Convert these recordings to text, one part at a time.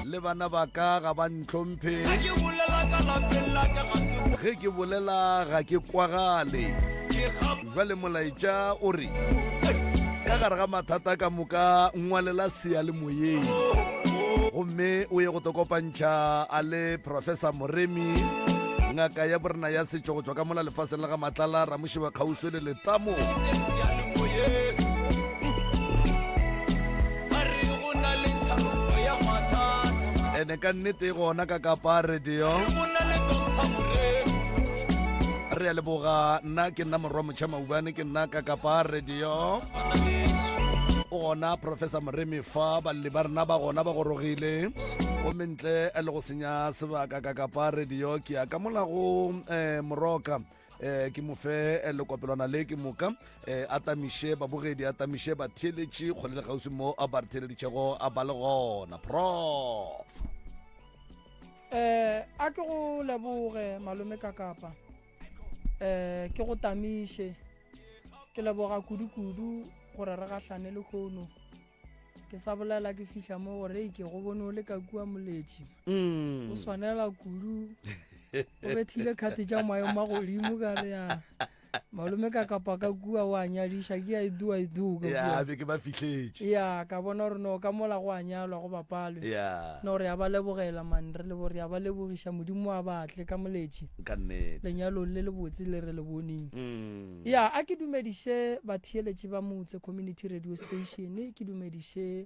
Le bana ba ka ga ba ntlhomphe. Ge ke bolela ga ke kwagale. Jwale molaetša o re ka gare ga mathata ka moka ngwalela seyalemoyeng gomme o ye go tokopantšha a le Professor Moremi ngaka ya borena ya setšo go tšwa ka mola lefaseng la ga Matlala Ramošiba kgauswi le Letamo. Ene ka nnete e gona ka kapa radio. Re a leboga nna ke nna morwa motšha maubane ke nna ka kapa radio. O gona Professor Moremi fa balli ba rena ba gona ba gorogile gomme ntle le go senya sebaka ka kapa radio ke ya ka mola go um moroka eh ke mo fe eh, lekopelwana le ke moka eh a tamiše babogedi a tamiše batheeletši kgole le kgauswi mo a ba re theeleditšego a ba le gona prof Eh a ke go leboge malome ka kapa eh ke go tamiše ke leboga kudu-kudu gore re gahlane le kgono ke sa bolela ke fihla mo gore ke go bone o le ka kua moletši mm. o swanela kudu o bethile kgate tša maemo a godimo ka re ya malome ka kapa ka kua o a nyadiša ke ya idua idu ya be ke ba fihletše ya ka bona gore no ka mola go a nyalwa go bapalwe ya no re ya ba lebogela man re lebo re ya ba lebogiša modimo a batle ka moletši ka nnete lenyalong le lebotse le re le boneng mm. Ya, a ke dumediše batheeletši ba Motse Community Radio Station, ke dumediše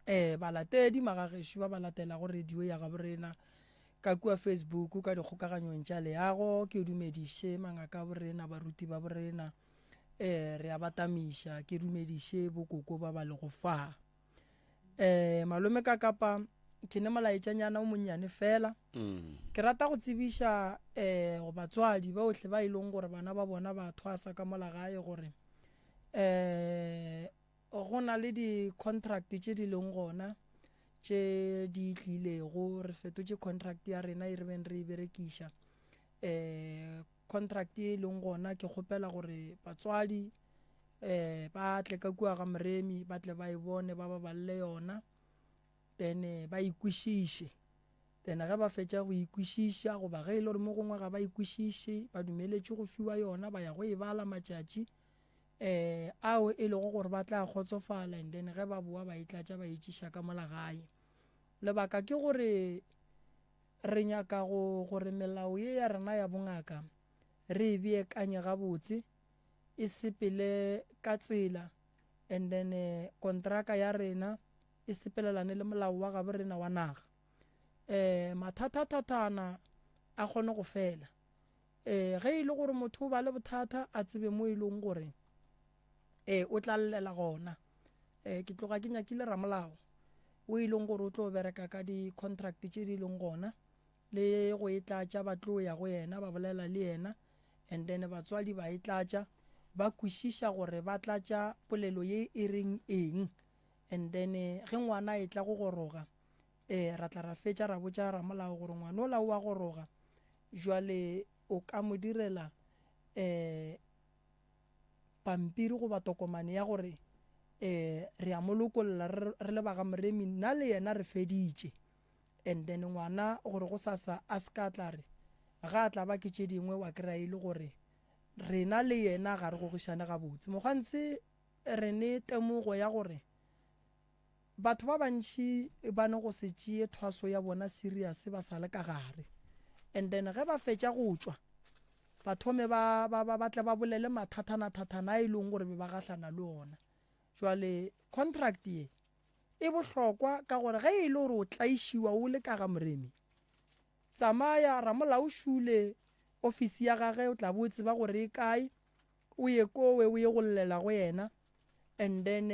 eh balatedi magagešo ba ba latelago radio ya gaborena ka kua Facebook ka dikgokaganyong tša leago, ke dumediše mangaka a borena, baruti ba borena, eh re a batamiša, ke dumediše bokoko ba ba lego fa. Eh malome ka kapa ke ne molaetšanyana o monnyane fela mm. ke rata go tsebiša eh go batswadi bohle ba e leng gore bana ba bona ba thwasa ka mola gae gore eh go na le di-contract tše di leng gona tše di tlilego re fetotše contract ya rena e re beng re e berekiša eh contract e leng gona ke kgopela gore batswadi eh ba tle ka kua ga moremi ba tle ba e bone ba ba balle yona then eh, ba ikwešiše then ge ba fetša go ikwešiša goba ge e le gore mo gongwe ga ba ikwešiše ba dumeletše go fiwa yona ba ya go e bala matšatši eh ao e lego gore ba tla kgotsofala and then ge ba boa ba e tlatša ba e tšiša ka mola gae lebaka ke gore re nyaka go gore melao ye ya rena ya bongaka re e beekanye gabotse e sepele ka tsela and then eh, kontraka ya rena e sepelelane le molao wa gabo rena wa naga um mathathathathana a kgone go fela um ge e le gore motho o ba le bothata a tsebe mo e leng gore um o tla llela gona um ke tloga ke nyakile ramolao o e leng gore o tlo bereka ka di-contract tše di leng gona le go e tlatša ba tlo ya go yena ba bolela le yena and then batswadi ba e tlatša ba kwešiša gore ba tlatša polelo ye e reng eng and then ge ngwana e tla go goroga eh ra tla ra fetša ra botša ramolao gore ngwana ola o a goroga jwale o ka mo direla eh pampiri goba tokomane ya gore eh re a mo lokolla re le ba ga Moremi nna le yena re feditše and then ngwana gore go sasa a se ka tla re ga a tla ba ke tše dingwe wa kry-a e le gore rena le yena ga re gogišane gabotse mokgwantshe re ne temogo ya gore batho ba bantši ba ne go se tšee thwaso ya bona serious ba sa le ka gare and then ge ba fetša go tšwa ba thome ba ba ba tle ba bolele mathathanathathana a e leng gore be ba gahlana le ona jwale contract ye E bohlokwa ka gore ge e le gore o tlaišiwa o le ka ga Moremi, tsamaya Ramolao Šule ofisi ya gage o tla bo o tseba gore e kae, o ye kowe o ye go llela go yena and then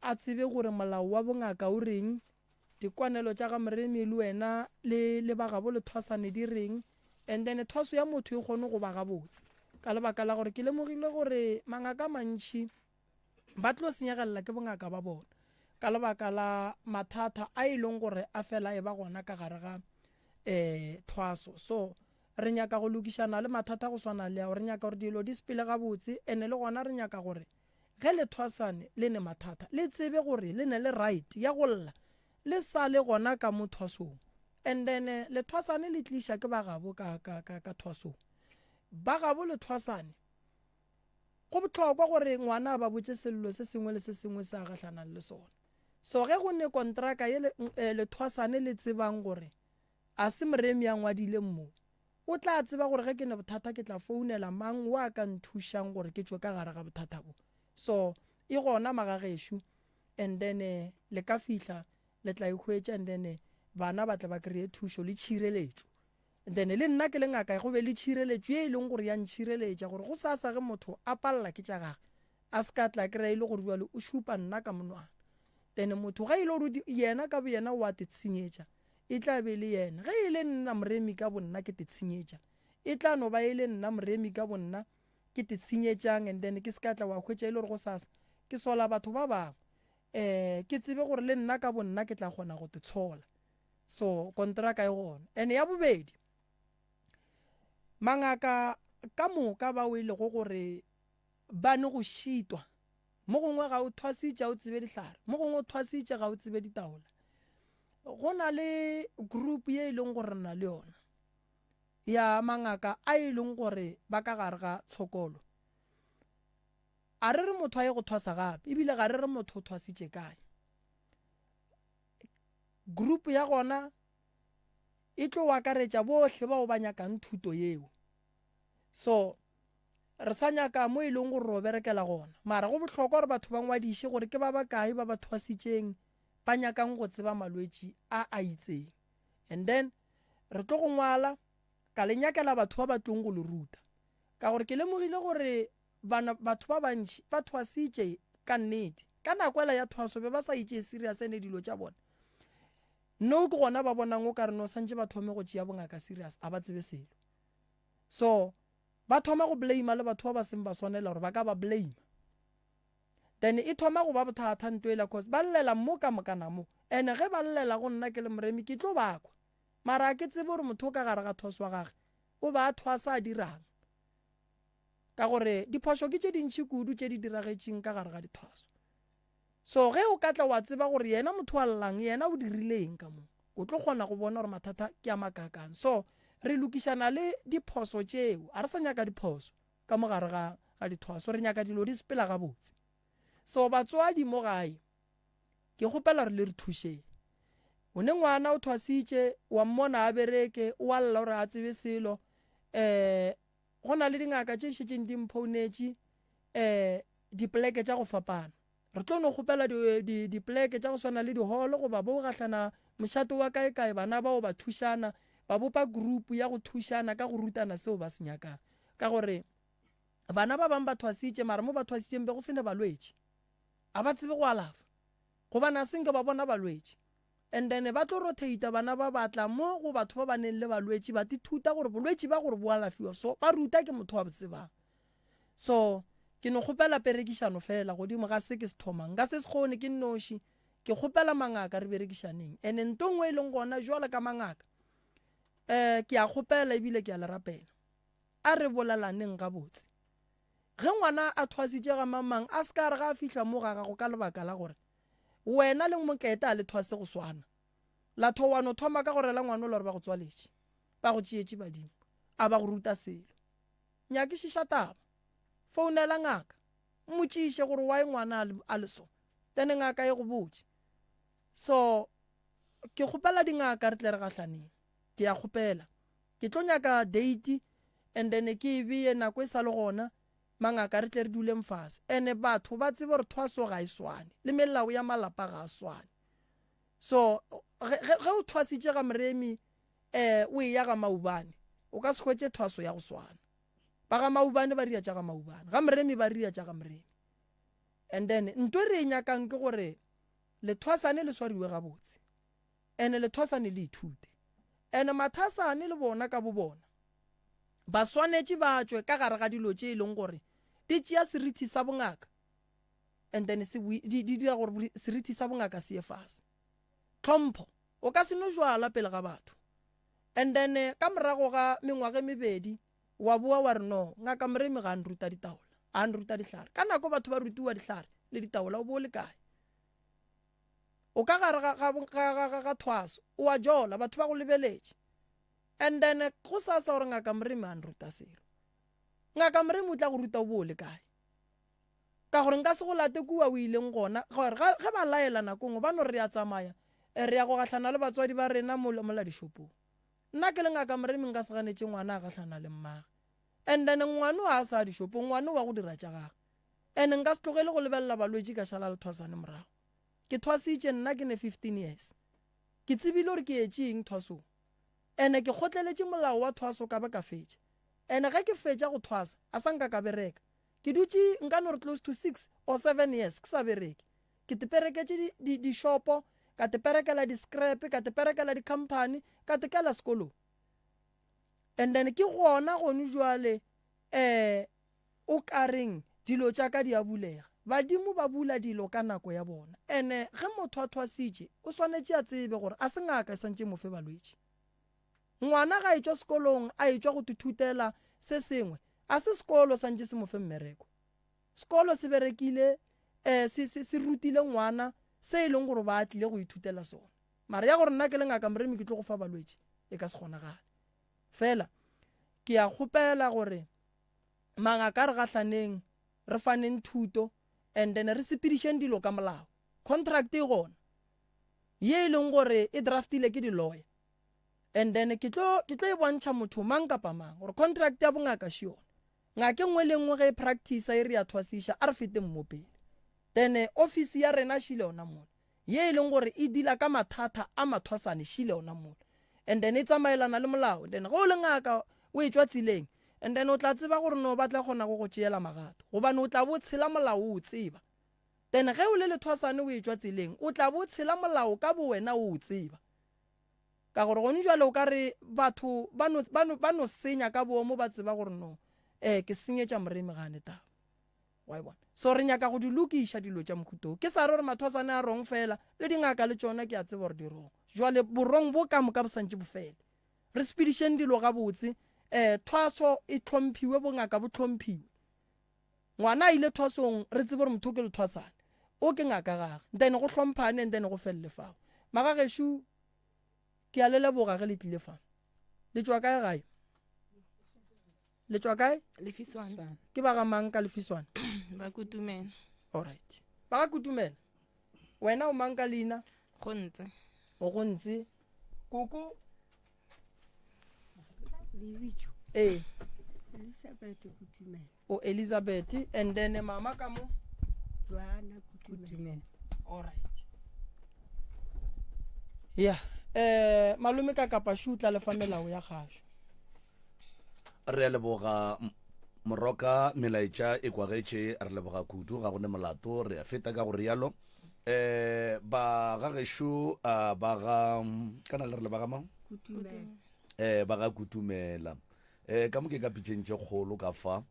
a tsebe gore molao wa bongaka o reng, dikwanelo tša ga Moremi le wena le le ba gabo le thwasane di reng and then thwaso ya motho e kgone go ba gabotse ka lebaka la gore ke lemogile gore mangaka a mantši ba tlo senyegelela ke bongaka ba bona ka lebaka la mathata a e leng gore a fela e ba gona ka gare ga um thwaso so re nyaka go lokišana le mathata go swana le ao re nyaka gore dilo di sepele gabotse ene le gona re nyaka gore ge le thwasane le ne mathata le tsebe gore le ne le right ya go lla. Le sa le gona ka mo thwasong. And then lethwasane le tliša ke ba gabo ka, ka, ka, ka thwasong. Ba gabo lethwasane, go bohlokwa gore ngwana a ba botše sello se sengwe le se sengwe se a gahlanang le sona. So ge go ne kontraka ye le, eh, lethwasane le tsebang gore a se moremi a ngwadile mo, o tla tseba gore ge ke ne bothata ke tla founela mang wa ka nthušang gore ke tšwe ka gare ga bothata bo. So e gona magagešo and then eh, le ka fihla le tla e hwetša and then eh, bana ba tla ba kry-e thušo le tšhireletšo. And then le nna ke le ngaka go be le tšhireletšo ye e leng gore ya ntšhireletša gore go sasa ge motho a palela ke tša gage a se ka tla kry-a e le gore jale o šupa nna ka monwana. Then motho ge e le gore yena ka boyena o a te tshenyetša e tla be e le yena. Ge e le nna moremi ka bonna ke te tshenyetša e tla no ba e le nna moremi ka bonna ke te tshenyetšang and then ke se ka tla wa hwetša e le gore go sasa ke sola batho ba bangwe um ke tsebe gore le nna ka bonna ke tla kgona go te tshola. So kontraka e gona. And ya bobedi mangaka ka moka bao e lego gore ba ne go šitwa mo gongwe ga o thwasitše ga o tsebe dihlare mo gongwe o thwasitše ga o tsebe ditaola go na le group ye e leng gore re na le yona ya mangaka a e leng gore ba ka gare ga tshokolo a re re motho a ye go thwasa gape ebile ga re re motho o thwasitše kae group ya gona e tlo akaretša bohle bao ba nyakang thuto yeo so re sa nyaka mo e leng gore ro berekela gona mara go bohlokwa gore batho ba ngwadiše gore ke ba bakae ba ba thwasitšeng ba nyakang go tseba malwetši a a itseng and then re tlo go ngwala ka le nyakela batho ba ba tlong go le ruta ka gore ke lemogile gore Bana, batho ba bantši ba thwasitše ka nnete. Ka nako ela ya thwaso be ba sa itšee serious ene dilo tša bona. No ke gona ba bonang o ka re no santše ba thome go tšea bongaka serious, a ba tsebe selo. So ba thoma go blame le batho ba ba seng ba swanela gore ba ka ba blame. Then e thoma go ba bothata nto ela cause ba llela mo ka mokana mo. Ene ge ba llela go nna ke le moremi ke tlo ba kwa. Mara a ke tsebe gore motho o ka gare ga thwaso wa gage o ba a thwasa a dirang. Ka gore diphošo ke tše dintši kudu tše di diragetšeng ka gare ga dithwaso. So ge o ka tla wa tseba gore yena motho a llang yena o dirile eng ka mo, o tlo kgona go bona gore mathata ke a makaakang. So re lokišana le diphoso tšeo, a re sa nyaka diphoso ka mo gare ga ga dithwaso, re nyaka dilo di sepela gabotse. So batswadi mo gae, ke kgopela gore le re thušeng. O ne ngwana o thwasitše, wa mmona a bereke, o a lla gore a tsebe selo, um Go na le dingaka tše šetšeng di mphounetše um dipoleke tša go fapana. Re tlo no kgopela dipoleke tša go swana le diholo goba bo gahlana mošate wa kae kae bana bao ba thušana ba bopa group ya go thušana ka go rutana seo ba se nyakang. Ka gore bana ba bang ba thwasitše mara mo ba thwasitšeng be go se ne balwetši. A ba tsebe go alafa gobane a se nke ba bona balwetši. And then ba tlo rotate bana ba ba tla mo go batho ba ba neng le balwetši ba tithuta gore bolwetši ba gore bo alafiwa so ba ruta ke motho wa botsebang. So ke no kgopela perekišano fela godimo ga se ke se thomang nka se se kgone ke nnoši ke kgopela mangaka re berekišaneng and nto nngwe e leng gona jwalo ka mangaka um ke a kgopela ebile ke a le rapela a re bolelaneng gabotse ge ngwana a thwasitše ga mamang a se ka re ga a fihla mo ga gago ka lebaka la gore Wena le Mokete a le thwase go swana. La tho wa no thoma ka go rela ngwana ola gore ba go tswaletše, ba go tšeetše badimo, a ba go ruta selo. Nyakišiša taba. Founela ngaka. Mmotšiše gore why ngwana a le so. Then ngaka e go botše. So ke kgopela dingaka re tle re gahlaneng. Ke a kgopela. Ke tlo nyaka date and then ke e beye nako e sa le gona. Mangaka re tle re duleng fase. Ene batho ba tsebe gore thwaso ga e swane le melao ya malapa ga a swane. So ge o thwasitše ga Moremi eh o eya ga Maubane o ka se hwetše thwaso ya go swana. Ba ga Maubane ba ria tša ga Maubane, ga Moremi ba ria tša ga Moremi. And then nto e re e nyakang ke gore lethwasane le swariwe gabotse. Ene lethwasane le ithute. Ene mathasane le bona ka bobona ba swanetše ba tšwe ka gare ga dilo tše e leng gore di tšea serithi sa bongaka and then se di dira gore serithi sa bongaka se ye fase. Tlhompho, o ka se nwe jwala pele ga batho and then eh, ka morago ga mengwaga e mebedi wa boa wa re no ngaka Moremi ga a nruta ditaola, a nruta dihlare. Ka nako batho ba rutiwa dihlare le ditaola o bo o le kae? O ka gare ga, ga, ga, ga, ga, ga thwaso, o a jola, batho ba go lebeletše. And then go sasa gore Ngaka Moremi a nruta selo. Ngaka Moremi o tla go ruta o bo o le kae? Ka gore nka se go late kua o ileng gona, gore ga, ge ba laela nako nngwe ba no re re a tsamaya, eh, re ya go gahlana le batswadi ba rena mola, mola dishopong. Nna ke le Ngaka Moremi nka se ganetše ngwana a gahlana le mmage. And then ngwano ga a sa ya dishopong, ngwano wa go dira tša gagwe. And nka se tlogele go lebelela balwetši ka šala lethwasane morago. Ke thwasitše nna ke ne 15 years. Ke tsebile gore ke etše eng thwasong. Ene ke kgotleletše molao wa thwaso ka ba ka fetša. Ene ge ke fetša go thwasa, a sa nka ka bereka. Ke dutše nka no re close to six or seven years ke sa bereke. Ke tepereketše di, di, dishopo, ka teperekela di-scrap, ka teperekela di-company, ka tekela sekolong. And then ke gona gone jwale eh o ka reng dilo tša ka di a bulega. Badimo ba bula dilo ka nako ya bona. Ene ge motho a thwasitše o swanetše a tsebe gore a se ngaka e santše e mo fe balwetši. Ngwana ga etšwa sekolong a etšwa go tithutela se sengwe, a se sekolo santše se mo fe mmereko. Sekolo se berekile eh, se, se, se rutile ngwana se e leng gore ba tlile go ithutela sona. Mara ya gore nna ke le Ngaka Moremi ke tlo go fa balwetši e ka se kgonagale. Fela ke a kgopela gore mangaka a re gahlaneng re faneng thuto and then re sepedišeng dilo ka molao. Contract e gona ye e leng gore e draftile ke di-lawyer and then ke tlo ke tlo e bontšha motho mang kapa mang gore contract ya bongaka še yone. Ngaka e nngwe le nngwe ge e practice e re ya thwasiša a re feteng mo pele. Then office ya rena šile yona mona ye e leng gore e deala ka mathata a mathwasane šile yona mona and then e tsamaelana le molao. Then ge o le ngaka o e tšwa tseleng and then o tla tseba gore no ba tla kgona go go tšeela magato gobane o tla bo tshela molao o o tseba. Then ge o le lethwasane o e tšwa tseleng o tla bo tshela molao ka bo wena o o tseba. Ka gore gone jwale o ka re batho ba no, ba no, ba no senya ka boomo ba tseba gore no eh ke senyetša Moremi ga ne taba. Wa e bona? So re nyaka go di lokiša dilo tša mohuta wo. Ke sa re gore mathwasane a wrong fela, le dingaka le tšona ke a tseba gore di wrong. Jwale borong bo ka moka bo santše bo fele. Re sepedišeng dilo gabotse, eh thwaso e hlomphiwe, bongaka bo hlomphiwe. Ngwana a ile thwasong, re tsebe gore motho o ke lethwasane. O ke ngaka gage. Then go hlomphane and then go felele fao. Magagešo ke a le leboga ge le tlile fa. Le tšwa kae gae? Le tšwa kae? Lefiswane. Ke ba ga mang ka Lefiswane? Ba Kutumela. All right. Ba ga Kutumela. Wena o mang ka leina? Go ntse. O go ntse. Koko. Lebitso. Ee. Elizabeth Kutumela. O Elizabeth and then mama ka mo? Joana Kutumela. All right. Yeah. Eh malome ka kapa shu tla lefa melao ya gašo. Re a leboga Moroka melaetša e kwagetše re leboga kudu ga go ne molato re a feta ka go rialo eh ba ga gešo ba ga kana le re le ba ga mang Kutumela eh ba ga Kutumela eh ka mo ke ka pitšeng tše kgolo ka fa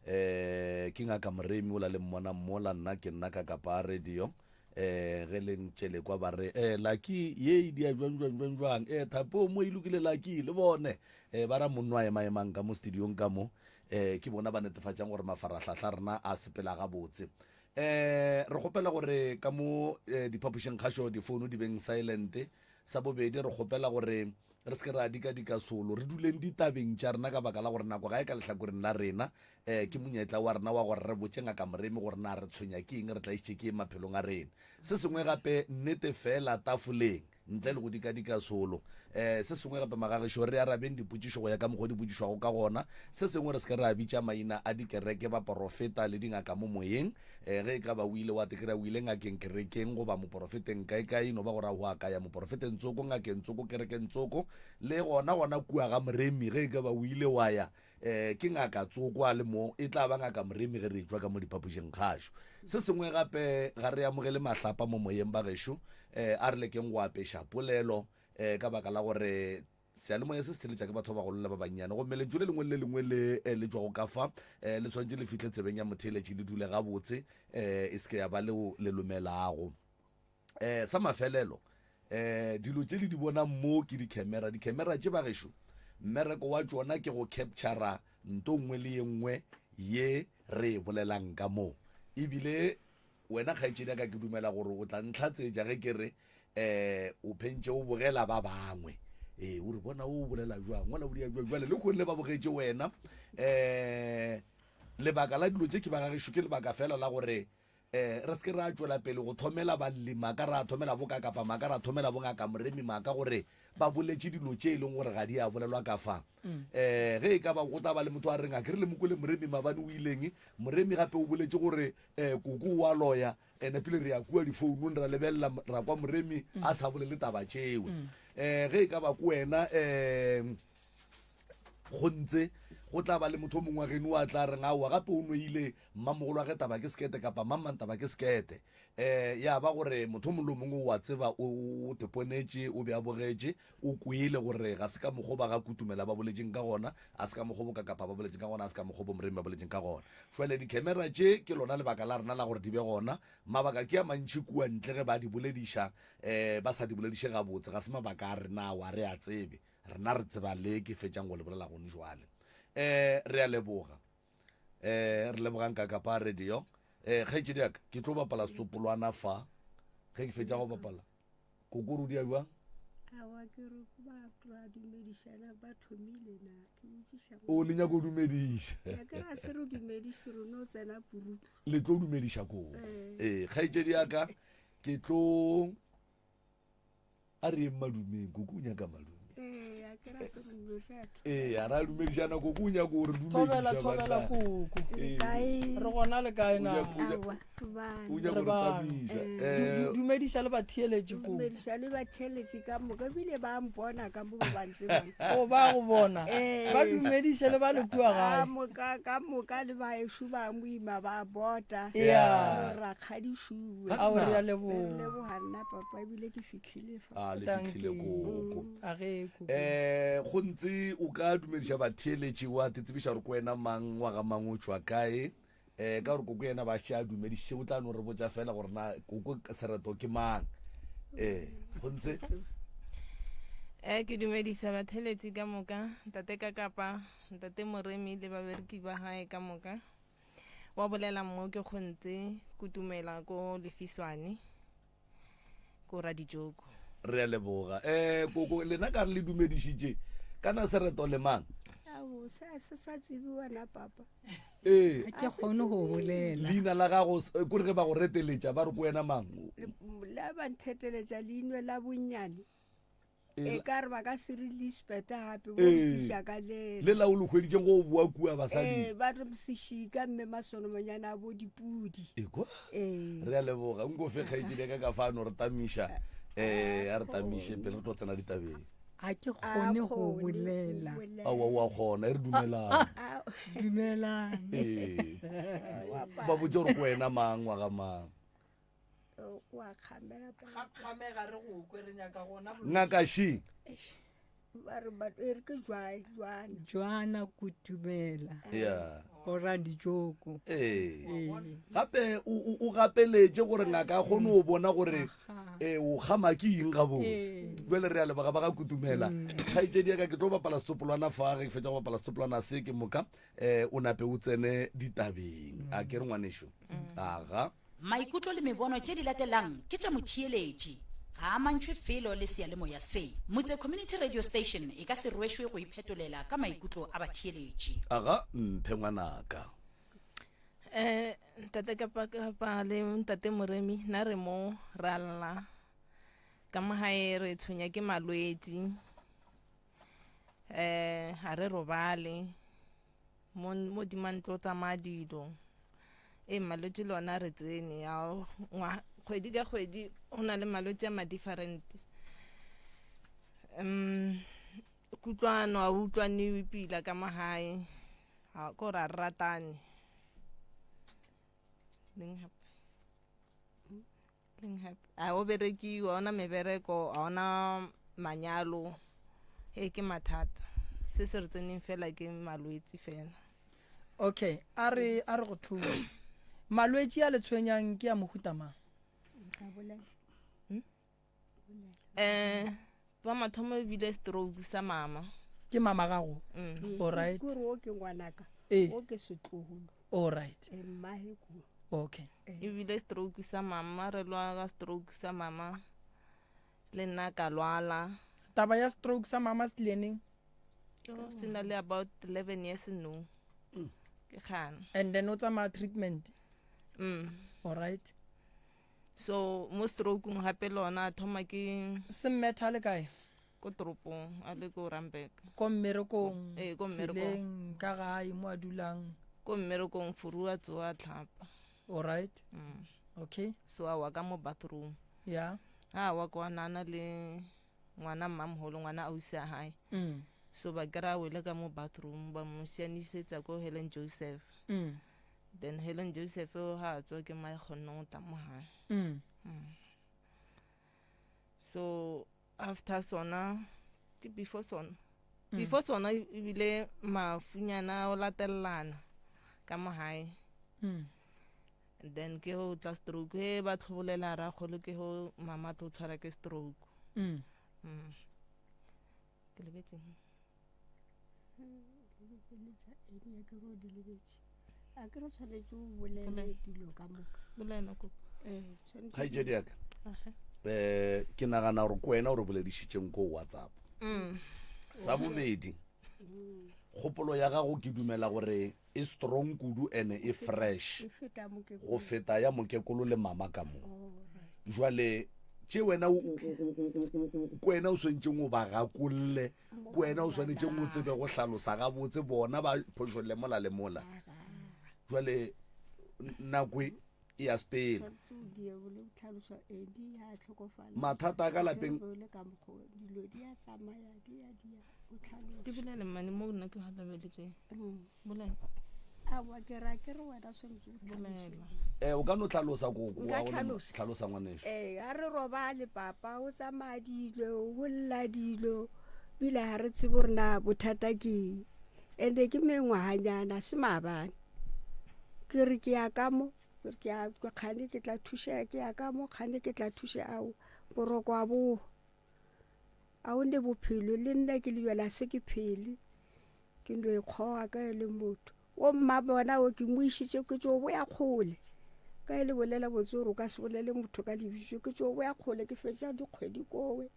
eh ke ngaka Moremi o la le mmona mola nna ke nna ka kapa radio eh ge le ntše le kwa ba re eh laki ye e dia jwang jwang jwang jwang eh thapo mo e lokile laki le bone eh ba ra monno a ema emang ka mo studiong ka mo eh ke bona ba netefatšang gore mafarahlahla rena a sepela gabotse eh re kgopela gore ka mo eh, diphapošing kgašo difounu di beng silent sa bobedi re kgopela gore Re se ke ra dikadika solo, re duleng ditabeng tša rena ka baka la gore nako ga e ka lehlakoreng la rena. Um ke monyetla wa rena wa gore re botše Ngaka Moremi gore na re tshwenya ke eng, re tlaišitše ke eng maphelong a rena. Se sengwe gape, nnete feela tafoleng, ntle le go dikadika solo. Um se sengwe gape, magagešo, re arabeng dipotšišo go ya ka mokgwa o di botšišwago ka gona. Se sengwe, re se ke ra bitša maina a dikereke, baporofeta le dingaka mo moyeng. Um ge e ka ba o ile wa te kry-a o ile ngakeng kerekeng goba moporofeteng kaekae, e no ba gore a hwa ka ya moporofeteng tsoko, ngakeng tsoko, kerekeng tsoko, le gona gona kua ga Moremi ge e ka ba o ile wa ya um ke ngaka tsoko a le mo, e tla ba ngaka Moremi ge re etšwa ka mo diphapošing kgašo. Se sengwe gape, ga re amogele mahlapa mo moyeng bagešo, um a re lekeng go apeša polelo um ka baka la gore Seyalemoya se se theletša ke batho ba bagolo le ba bannyane, gomme lentšu le lengwe le le lengwe le eh, le tšwago ka fa eh, le swanetše le fihle tsebeng ya motheeletši, le dule gabotse, eh, e se ke ya ba leo le lomelago. Eh, sa mafelelo, eh, dilo tše le di bonang mo ke dikhemera. Dikhemera tše bagešo, mmereko wa tšona ke go captura nto nngwe le ye nngwe ye re e bolelang ka mo. Ebile wena kgaetšedi ya ka ke dumela gore o tla ntlhatsetša ge ke re. Um o phentše o bogela ba bangwe. Ee, o re bona o bolela jwang, ngwana o dia jwang. Jwale le kgonne ba bogetše wena. Um lebaka la dilo tše ke ba gagešo ke lebaka fela la gore um re se ke ra tšwela pele go thomela balli maaka, ra thomela bokakapa maaka, ra thomela bongaka Moremi maaka gore ba boletše dilo tše e leng gore ga di a bolelwa ka fa. Um ge e ka ba go tla ba le motho a reng a ke re le mokwele Moremi maabane o ileng, Moremi gape o boletše gore um koko o a loya, ene pele re ya kua difounung ra lebelela ra kwa Moremi a sa bolele taba tšeo. Um ge e ka ba ko wena um go ntse go tla ba le motho o mongwe wa geno a tla reng aowa gape o noile mmamogolo wa ge taba ke sekete kapa mamang taba ke sekete. Um ya ba gore motho o mongwe le o mongwe o a tseba o teponetše o be a bogetše o kwele gore ga se ka mokgwa ba ga Kutumela ba boletšeng ka gona, a se ka mokgwa bo Kakapa ba boletšeng ka gona, a se ka mokgwa bo Moremi ba boletšeng ka gona. Jwale dikhemera tše ke lona lebaka la rena la gore di be gona. Mabaka ke a mantši kua ntle ge ba di bolediša um ba sa di bolediše gabotse, ga se mabaka a rena ao, a re a tsebe. Rena re tseba le ke fetšang go le bolela gone jwale. Um re a leboga. Um re lebogang Kakapa Radio. Um kgaetšedi ya ka, ke tlo bapala setsopolwana fa. Ge ke fetša go bapala, koko o re o dia bjang? Aowa, ke re ba ra dumedišana, ba thomile na? Ke botšiša O le nyaka go dumediša. Ya ke ra se re dumediše, re no tsena purutu. Le tlo dumediša koko. Ee, kgaetšedi ya ka, ke tlo a re yeng madumeng, koko o nyaka madume. Ee, a ke ra se re dumediša. Ee, a ra dumedišana, koko o nyaka gore Thobela, dumediša thobela banna. koko. Ee. Kae? Re gona le kae na? O nyaka- Aowa, re bana. O nyaka Re gore bana. tamiša. Dumediša le batheeletši koko. Dumediša le batheeletši ka moka, ebile ba mpona ka mo ba ba ntsebang. O ba go bona. Ee. Ba dumediše le ba le kua Ka gae. moka, ka moka le baešo ba moima ba bota. Yeah. Re rakgadišuwe. Ao, re a Re leboga. leboga nna papa, ebile ke fihlile fa. A le Thank fihlile you. koko. A ge koko. Go ntse o ka dumediša batheeletši wa te tsebiša gore ko wena mang, ngwaga mang, o tšwa kae. Ka gore koko yena ba še a dumedišitše, o tla no re botša fela gore na koko sereto ke mang. Go ntse. Ke dumedisa batheeletši ka moka, ntate Kakapa, ntate Moremi le babereki ba gae ka moka. Wa bolela mo ke kgontse kutumela ko Lefiswane ko Radijoko. Re a leboga. Koko lena ka re le dumedišitše kana sereto le mang? Ao, se a se sa tsebiwa na papa. Ee. Ga ke kgone go bolela. Leina la gago kore ge ba go reteletša ba re ko wena mang? La ba ntheteletša leino la bonnyane. Ee, E ka re ba ka se re Lisbeth gape bo Ee. nkiša ka lela. Le la o le hweditšeng go boa kua basading. Ee, ba re sešika mme masonomonyana a bo dipudi. Ekwa. Ee. Re a leboga. Nko fe kgaetšedi ya ka ka fa a no re tamiša. A re tamiše pele re tlo tsena ditabeng. A ke A kgone go kgone go bolela. bolela. Aowa, o a kgona, e re dumelang. A- Dumelang. Ee. Ba botše gore ko wena mang, ngwaga mang. O a kgamega papa. Kgamega re go kwe, re nyaka gona bolwetši. Ngaka she. Eish. Ba re ba e re ke jwae, jwana. Jwana kutumela. Yeah. Go ra dijoko. Ee. Ee. Gape o gapeletše gore ngaka a kgone go bona gore o kgama ke eng gabotse. Ee. Jwale re a leboga ba ga Kutumela. Kgaetšedi ya ka ke tlo bapala setsopolwana fa, ge ke fetša go bapala setsopolwana se ke moka o nape o tsene ditabeng. A ke re ngwanešo? Aga. Maikutlo le mebono tše di latelang ke tša motheeletši. Ga a mantšhwe felo le seyalemoya se. Motse Community Radio Station e ka se rwešwe go iphetolela ka maikutlo a batheeletši. Aga mphe ngwanaka. Eh, ntate Kapakapa le ntate Moremi, na re mo ra lla. Ka mo gae re tshwenya ke malwetši. Eh, ga re robale. Mo, mo dimantlo tsamaya dilo. Ee, malwetši le ona re tsene. A, ngwa, kgwedi ka kgwedi go na le malwetši a ma different. Kutlwano a utlwane pila ka mo gae. A ko ra ratane. Leng hape? Leng hape? A o berekiwa, a ona mebereko, a ona manyalo. Ee, ke mathata. Se se re tseneng fela ke malwetsi fela. Okay, a re a re go thuše. Malwetši a le tshwenyang ke a mohuta mang? Nka bolela. Ba mathomo e bile stroke sa mama. Ke mama gago? All right. Ke re o ke ngwanaka. Ee. O ke setlogolo. All right. Mmahe ko. Okay. E bile stroke sa mama, re lwa ka stroke sa mama. Le nna ka lwala. Taba ya stroke sa mama se tlile neng? Se na le about 11 years no. Ke kgana. And then o tsamaya treatment. All right. So mo stroke-ong gape le ona a thoma ke Se mmetha le kae? Ko toropong a le ko Randburg. Ko mmerekong. Ee, ko mmerekong. Tseleng ka gae mo a dulang. Ko mmerekong furu a tsoa tlhapa. All right. Okay. So a wa ka mo bathroom. Yeah. Ha wa kwa nana le ngwana mmamogolo ngwana ausi a hae. So ba kry-a wele ka mo bathroom ba mo sianisetsa ko Helen Joseph. Then Helen Joseph o ha a tswa ke ma kgonne go tla mo gae. So after sona ke before sona. Before sona ebile mafunyana o latelelana ka mo gae. And then ke go tla stroke he ba tlhobolela rakgolo ke go mama tlo tshwara ke stroke. Ke lebetseng. A ke re tshwanetse o bolele dilo ka moka. Bolela ko. Tshwanetse Kgaetšedi ya ka. Ke nagana gore ke wena o re boledišitšeng ko WhatsApp. Sa bobedi, kgopolo ya gago ke dumela gore e strong kudu ene e fresh E feta mokekolo. go feta ya mokekolo le mama ka mo. Jwale tše wena ke wena o swanetšeng o ba gakolle, ke wena o swanetšeng o tsebe go hlalosa gabotse bona ba phošolle mola le mola. Jwale nako e ya sepela. Tshwanetse o die o le tlhalosa e di ya tlhokofala. Mathata a ka lapeng. O le ka mokgo dilo di ya tsamaya di ya di ya o tlhalosa. Di bolele mmane mo nna ke halabeletse. Bolela. Aowa ke ra ke re wena tshwanetse o tlhalose. Bolela. O ka no tlhalosa koko, Nka wa go tlhalosa. tlhalosa ngwaneso. A re robale papa o tsamaya dilo, o bolla dilo, bile ha re tsebe gore na bothata ke eng. Ene ke mengwaganyana se maabane. Ke re ke ya ka mo, ke re ke ya kgane ke tla thušega, ke ya ka mo kgane ke tla thušega, ao boroko a boa. A o ne bophelo le nna ke lebela se ke phele. Ke no ikgoga ka e le motho. O mma bona o ke mo išitše ke tšo boya kgole. Ka e le bolela botse gore o ka se bolele motho ka lebitso, ke tšo boya kgole ke fetša dikgwedi kowe.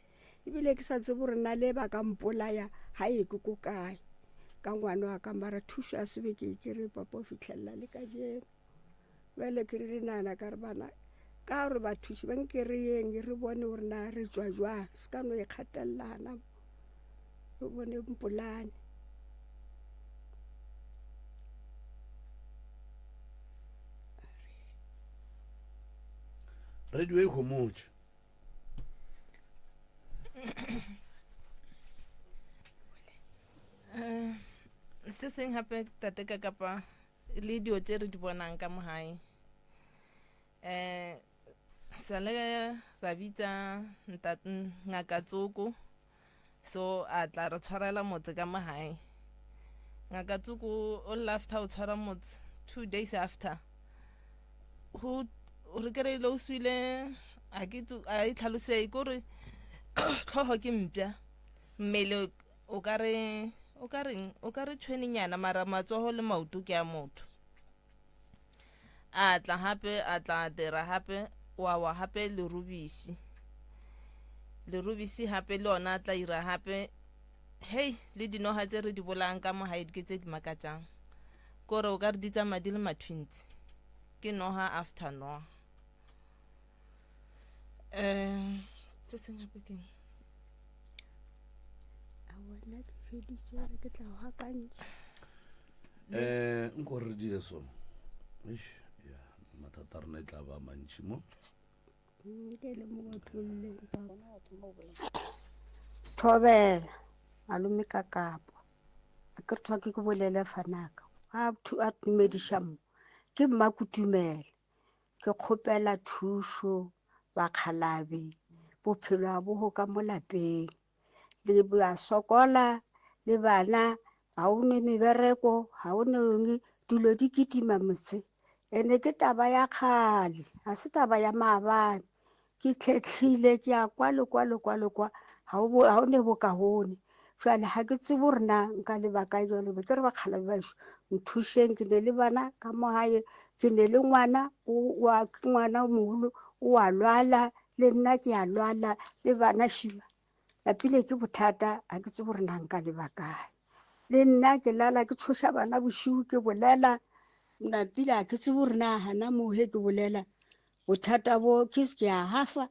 Ebile ke sa tsebe gore na le ba ka mpolaya ga e ke ko kae. Ka ngwana wa ka mara thušo ya sebe ke e kry-e papa o fitlhelela le kajeno. Bjale ke rile nagana ka re bana ka gore bathuši ba nke re yeng re bone gore na re tšwa jwang, se ka no ikgatelelana re bone mpolane. Radio e homotše. Se seng gape tate ka kapa le dio tše re di bonang ka mo gae. Sale ra bitsa ngaka Tsoko, so a tla re tshwarela motse ka mo gae. Ngaka Tsoko o lla after o tshwara motse 2 days after. Go re kry-ile o swile, a ke a e tlhalosege, kore tlhogo ke mpša, mmele o ka re, o ka reng, o ka re tšhwenenyana, mara matsogo le maoto ke a motho. A tla gape, a tla dira gape, wa wa gape lerubisi. Lerubisi gape le ona a tla ira gape. Hei, le dinoga tse re di bolayang ka mo gae ke tse di makatšang. Kore o ka re di tsamaya di le mathwintsi. Ke noga after noga. Se seng gape ke eng? Aowa, nna ke feditše gore ke tla hwa ka ntši. Nko re die so. Eish, ya, mathata a rena e tla ba mantši mo. Nke le mo otlolleng, papa. Thobela, malome ka kapa. A ke re thwa ke ke bolele fanaka. A a tumediša mo. Ke mma Kutumela. Ke kgopela thušo bakgalabe. Bophelo a bo go ka mo lapeng. Le ba sokola le bana, ga o ne mebereko, ga o ne eng, dilo di kitima motse. Ene ke taba ya kgale, ga se taba ya maabane. Ke tlhetlhile ke ya kwa le kwa le kwa le kwa, ga o ga o ne bokaone. Jwale ga ke tsebe gore na nka leba kae jwale, be ke re bakgalabe ba ešo, nthušeng, ke ne le bana ka mo gae, ke ne le ngwana, o, wa, ke ngwana o mogolo, o a lwala, Le nna ke a lwala le bana šiba. Napile ke bothata ga ke tsebe gore na nka leba kae. Le nna ke lala ke tshoša bana bošiu ke bolela napile ga ke tsebe gore na gana moo he ke bolela bothata bo ke se ke a hafa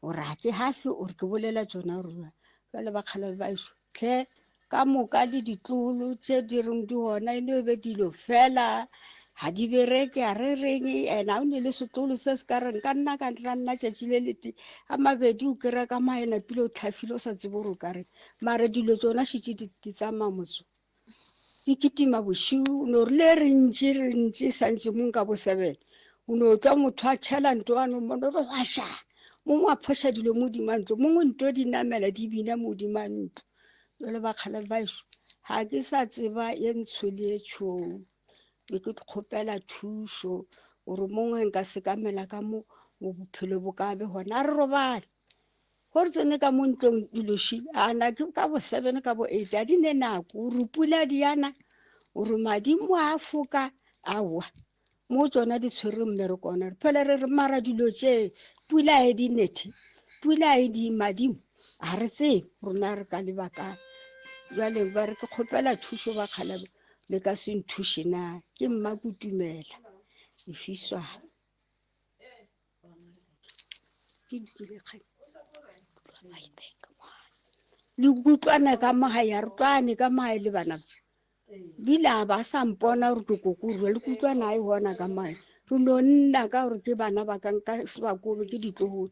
ore ga ke hafe ore ke bolela tsona rua. Jwale bakgalabe ba ešo tlhe ka moka le ditlolo tše di reng di gona e no be dilo fela ga di bereke a re reng ene ga o ne le setlolo se se ka reng ka nna ka ra nna tšatši le lete a mabedi o kry-a ka maena pile o tlhafile o sa tsebe gore o ka reng mare dilo tsona šetše di tsamaya motso di kitima bošiu o no rile re ntše re ntše santše mong ka bosebele o no tla motho a tšhela nto ano mono re gwaša mongwe a phoša dilo mo godima ntlo mongwe nto di namela di bina mo godima ntlo jale bakgale baešo ga ke sa tseba ye ntsho le ye tšhou be ke kgopela thušo gore mongwe nka sekamela ka mo mo bophelo bo ka be gona a re robale Go re tsene ka mo ntlong diloši a na ke ka bo seven ka bo eight a di ne nako o re pula di yana o re madimo a foka aowa mo tsona di tshwere mmereko ona re phela re re mara dilo tše pula e di nethe pula e di madimo a re tsebe rona re ka leba kae jale ba re ke kgopela thušo ba kgalabo le ka se nthuše na ke mma kutumela lefiswana Le kutlwana ka mo gae, ga re tlwane ka mo gae le bana ba. Bile a ba sa mpona gore ke kokorwa le kutlwana a e gona ka mo gae. Re no nna ka gore ke bana ba ka nka se ba kobe ke ditlogolo.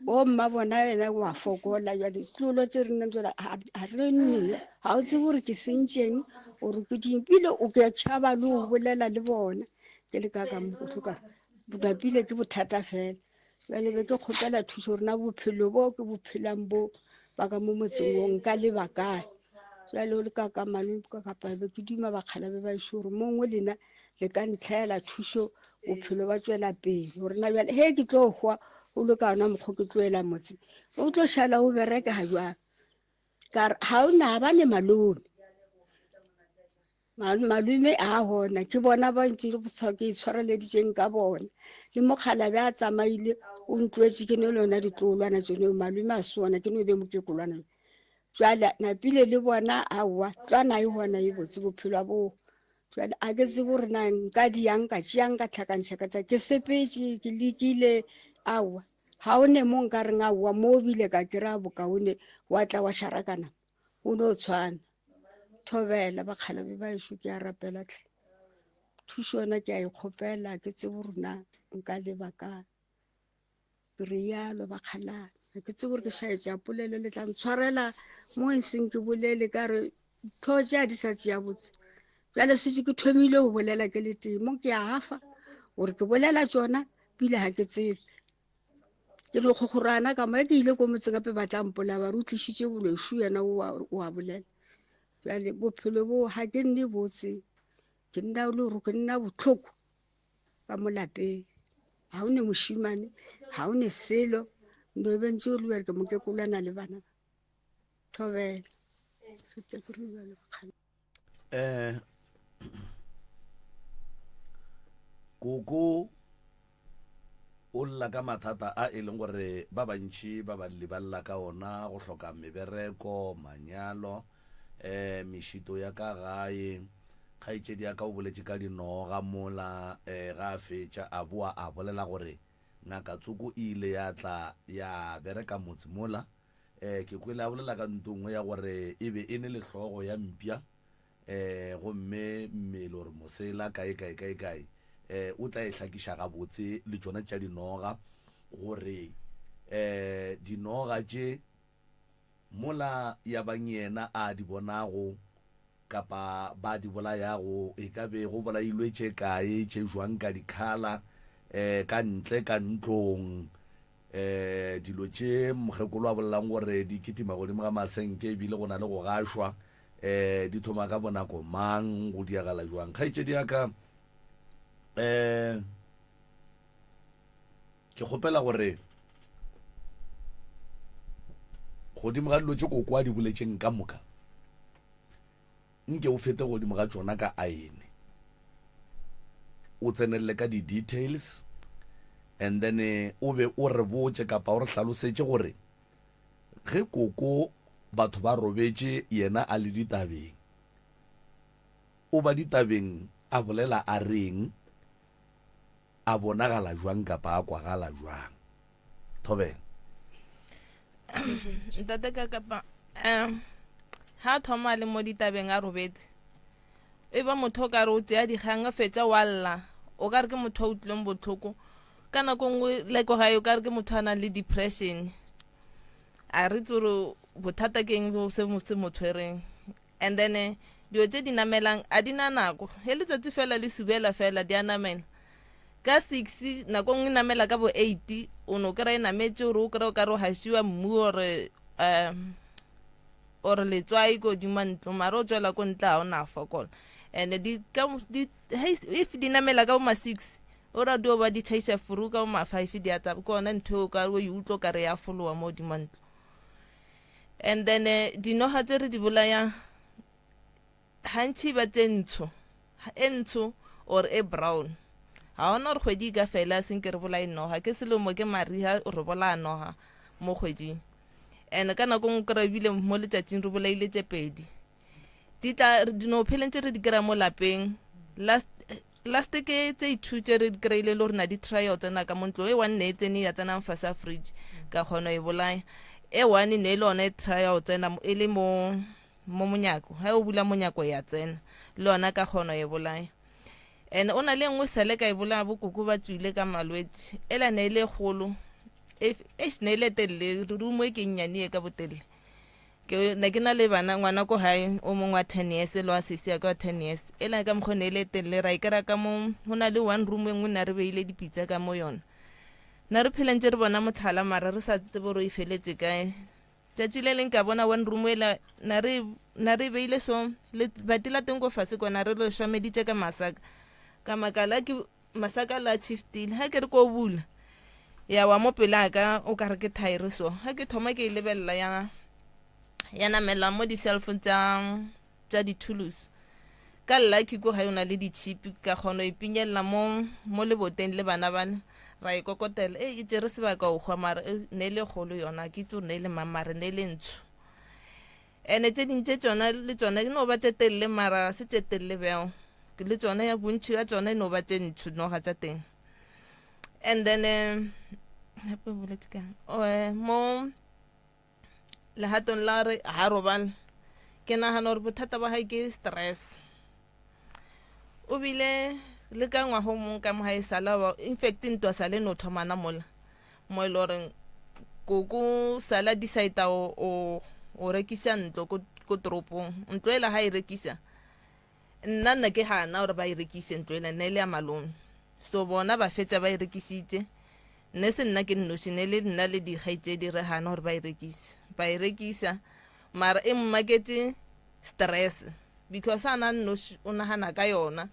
Bo mma bona yena wa fokola jale setlolo tse re nnang tsona ga re nne ga o tsebe gore ke sentšeng gore ke ding bile o ke tšhaba le go bolela le bona ke le ka ka mo go hloka bapile ke bothata fela jale be ke kgopela thuso rena bophelo bo ke bophelang bo ba ka mo motseng wo nka leba kae jale o le ka ka malome ka kapa be ke duma bakgala be ba ešo gore mongwe lena le ka ntlhaela thuso bophelo ba tswela pele gore na jale he ke tlo hwa o le ka ona mokgwa ke tloela motse o tlo šala o bereka ga jwang ka re ga o na ba ne malome Malome a gona ke bona ba ntse ke itshwareleditseng ka bona le mokgalabe a tsamaile o ntloetse ke no le yona ditlolwana tsone malome a se ona ke no be mokekolwana jale napile le bona aowa tlwana e gona e botse bophelo boo jale a ke tsebe gore na nka diyang ka tšeang ka tlhakantšha ka tša ke sepetse ke lekile aowa ga o ne mo nka reng aowa mo o bile ka kry-a bokaone wa tla wa šarakana o no tshwana thobela bakgalabe ba ešo ke a rapela tlhe thušo yona ke a e kgopela ke tsebo rona nka leba ka ke rialo bakgalabe ga ke tsebo gore ke šaetša polelo le tla ntshwarela mo e seng ke bolele ka re tho tše a di sa tšea botse jale setse ke thomile go bolela ke le tee mo ke a gafa gore ke bolela tsona pile ga ke tsebe Ke no kgokgorana ka moya ke ile ko motseng gape ba tla mpola ba re o tlišitše bolwešu yena o a bolela. Bjale bophelo bo ga ke nne botse ke nna le gore ke nna botlhoko ka mo lapeng. Ga o ne mošimane, ga o ne selo, no be ntse o le ke mokekolwana le bana ba. Thobela. Fetša ke re bjalo bakgale. Eh koko o lla ka mathata a e leng gore ba bantši ba balli ba lla ka ona go hloka mebereko manyalo eh mešito ya ka gae kgaetšedi ya ka o boletše ka dinoga mola eh ga a fetša a boa a bolela gore ngaka tsoko e ile ya tla ya bereka motse mola Eh, ke kwele a bolela ka nto nngwe ya gore e be e ne le hlogo ya mpša, eh, gomme mmele gore mosela kae kae kae kae, eh, o tla e hlakiša gabotse le tšona tša dinoga, gore eh, dinoga tše mola ya bang yena a di bonago kapa ba di bolayago, e ka be go bolailwe tše kae, tše jwang ka dikhala, eh, ka ntle ka ntlong, um dilo tše mokgekolo a bolelang gore di kitima godimo ga masenke ebile go na le go gašwa um di thoma ka bonako mang go diagala jwang kgaetšedi ya ka um ke kgopela gore godimo ga dilo tše koko a di boletšeng ka moka Nke o fete godimo ga tšona ka aene, o tsenelele ka di-details. And then eh, o be o re botše kapa o re hlalosetše gore ge koko batho ba robetše yena a le ditabeng, o ba ditabeng a bolela a reng, a bonagala jwang kapa a kwagala jwang. Thobela. Ntate ka kapa um ha thoma le mo ditabeng a robetse e ba motho o kare o tšea dikgang a fetša wa lla o kare ke motho a utlwileng bohloko ka nako nngwe le ko gae o kare ke motho a nang le depression a re itse gore bothata ke eng bo se mo tshwereng And then eh, dilo tše di namelang a di na nako he letsatsi fela le subela fela di a namela ka six nako nngwe namela ka bo eight o no kry-a e nametše gore o kry-e o kare o gašiwa mmu ore um or letswai ko godimo ntlo mare o tswela ko ntle ga o na fokola and di, ka, di, if di namela ka bo ma six o ra dio ba di tšhaisa furu ka bo ma five di a tsaba ke ona ntho e o ka o e utlwa o kare ya folowa mo godimo ntlo And then eh, dinoga tse re di bolayang gantši ba tse ntsho e ntsho or e brown ga ona gore kgwedi e ka fela senke re bolaye noga ke selemo ke mariga re bolaya noga mo kgweding and ka nako nngwe kry ebile mo letšatšing re bolaile tše pedi di tla di no pheleng tse re di kry-a mo lapeng last last ke tse ithu tse re di kry-ile le gore na di try o tsena ka mo ntlong e one ne e tsene ya tsenang fase a fridge ka kgona e bolaya e one ne e le one e try o tsena e le mo mo monyako ga o bula monyako ya tsena le yona ka kgona e bolaya and o na le nngwe sele ka e bolaya bokoko ba tswile ka malwetse ela ne e le kgolo e ne e le telele rumo e ke nnyane e ka botelele Ke ne ke na le bana ngwana ko gae o mongwe wa 10 years le wa sesi ya ka wa 10 years e la ka mokgwa ne e le telele ra e kry-a ka mo go na le one room e nngwe na re beile dipitsa ka mo yona na re phela ntse re bona motlhala mara re sa tsebe gore e feletse kae tšatši le leng ka bona one room ela na re na re beile so le bati la teng ko fase kona re le šwameditše ka masaka ka makala ke masaka la shiftile ga ke re ko bula ya wa mo pele a ka o ka re ke thaere so ga ke thoma ke e lebelela ya ya namela mo di-shelfong tša tša di-tools ka lucky ko ga yona le di-chip ka kgona go ipinyelela mo mo leboteng le bana bana ra e kokotela e e tšere sebaka o hwa mara e, ne e le kgolo yona ke itse gore ne e le mang mare ne e le ntsho Ene tše ding tše tšona le tšona e no ba tše telele mara se tše telele bjang le tšona ya bontši ya tšona e no ba tše ntsho noga tša teng and then eh, gape boletse kang oh, eh, mo legatong la re ga robala ke nagana gore bothata ba gae ke stress o bile le ka ngwaga o mongwe ka mo ga e sala ba in fact ntwa sale no thomana mola mo e le goreng koko sala decide o o o rekisa ntlo ko ko toropong ntlo ela ga e rekisa nna nna ke gana gore ba e rekise ntlo ela nna e le ya malome so bona ba fetsa ba e rekisitse nne se nna ke nnoši ne le nna le dikgaitsedi re gana gore ba e rekise ba e rekisa mara e mmaketse stress because a na nnoši o nagana ka yona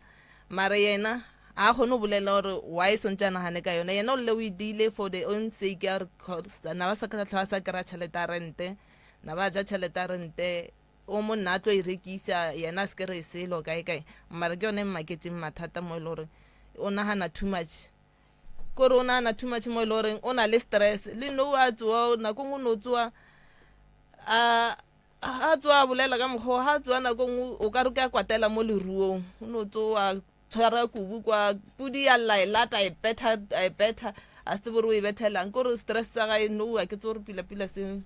mara yena a kgone go bolela gore why swantse a nagane ka yona yena o lle o e diile for the own sake ya gore na ba sa tlhola sa kry-a tšhelete ya rente na ba ja tšhelete ya rente o monna a tlo e rekisa yena a se kry selo kae kae mara ke yone e mmaketseng mathata mo e le gore o nagana too much kore o nagana too much mo e le goreng o na le stress le no a tsoa nako nngwe o no tsoa a a tsoa a bolela ka mokgwa ga a tsoa nako nngwe o ka re ke a kwatela mo leruong o no tsoa tshwara kubu kwa pudi ya lla e lata e betha a e betha a se tsebe gore o e bethelang ke gore stress tsa gae no a ke tse gore pila-pila se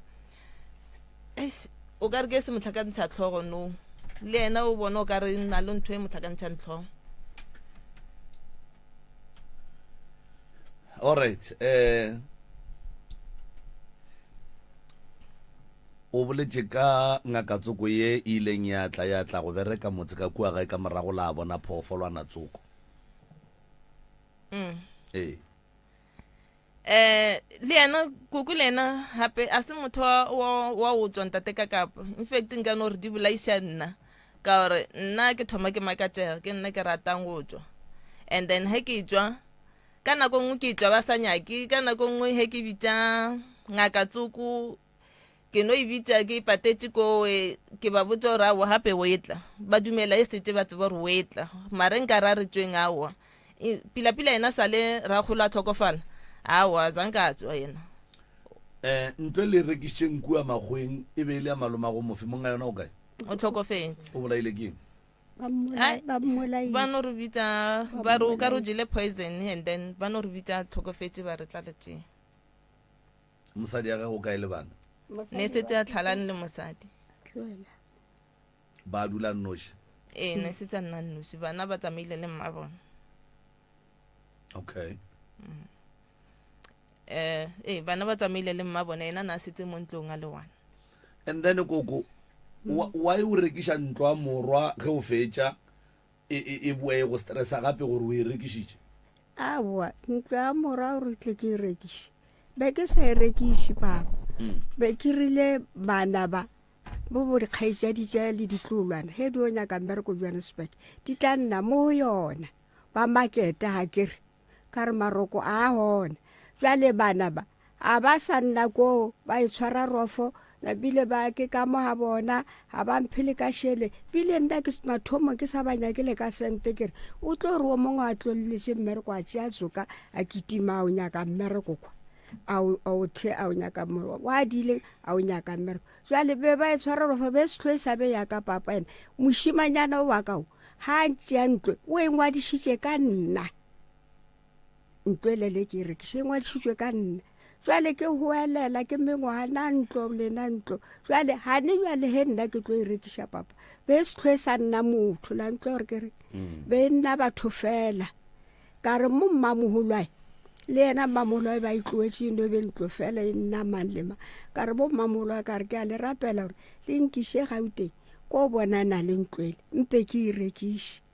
eish o ka re ke se motlhakantšha tlhogo no le yena o bona o ka re na le ntho e motlhakantšhang tlhogo all right eh O boletše ka ngaka tsoko ye e ileng ya tla ya tla go bereka motse ka kua gae ka morago la bona phoofolwana tsoko. Mm. Ee. Eh le yena koko le yena gape a se motho wa wa wa o tswa ntate ka kapa in fact nka no re di bolaiša nna ka gore nna ke thoma ke makatšega ke nna ke ratang go tswa and then ge ke tswa ka nako nngwe ke tswa ba sa nyake ka nako nngwe ge ke bitša ngaka tsoko Ke no e bitša ke e patetše kowe, ke ba botša gore aowa gape o etla. Ba dumela e setse ba tseba gore o etla. Mare nka ra re tšweng aowa. E, Pilapila yena sale rakgolo a tlhokofala. Aowa, zanke a tswa yena. Um ntlo e le e rekišitšeng kua Makgoweng e be e le ya malomago mofe? Monga yona o kae? O hlokofetše. O bolaile ke eng? Ai, ba no re bitsa ba re o ka re o jele poison and then ba no re bitsa tlhokofetše ba re tla le tšea. Mosadi ya gagwe o kae le bana? Ne setse a tlhalane le mosadi. Ba dula nnoši? Ee, ne setse a nna nnoši, bana ba tsamaile le mma bona. Okay. Eh, ee, bana ba tsamaile le mma bona, ena na setse mo ntlong a le one. And then koko, why o rekiša ntlo ya morwa ge o fetša e, e, e boa e go stressa gape gore o e rekišitše? Aowa, ntlo ya morwa o re tle ke e rekiše. Be ke sa e rekiše papa. Be ke rile bana ba bo bo dikgaetšadi tša le ditlolwana he di o nyaka mmereko Johannesburg di tla nna mo go yona. Ba makete ga ke re ka re maroko a gona. Jwale bana ba a ba sa nna koo ba e tshwara rofo napile ba ke ka mo ga bona ga ba mphele ka šele bile nna ke mathomo ke sa ba nyakele ka sente ke re o tlo re o mongwe a tlolletše mmereko a tšea tsoka a kitima a o nyaka mmereko kwa a o the a o nyaka mmereko wa dileng a o nyaka mmereko jwale be ba e tshwara rofo be se tlho e sa be ya ka papa ena mošimanyana o wa ka o ga a tšea ntlo o e ngwadišitše ka nna Ntlo ele le ke e rekiše e ngwadišitšwe ka nna. Jwale ke goelela ke mengwaga na ntlo lena ntlo. Jwale gane jwale he nna ke tlo e rekiša papa. Be se tlho e sa nna motho la ntlo gore ke re. Mm. Be e nna batho fela. Ka re mo mmamogolwae le yena mmamogolwae ba itloetše e no be ntlo fela e nna mang le mang. Ka re bo mmamogolwae ka re ke a le rapela gore le nkiše Gauteng ko bonana le ntlo ele mpe ke e rekiše.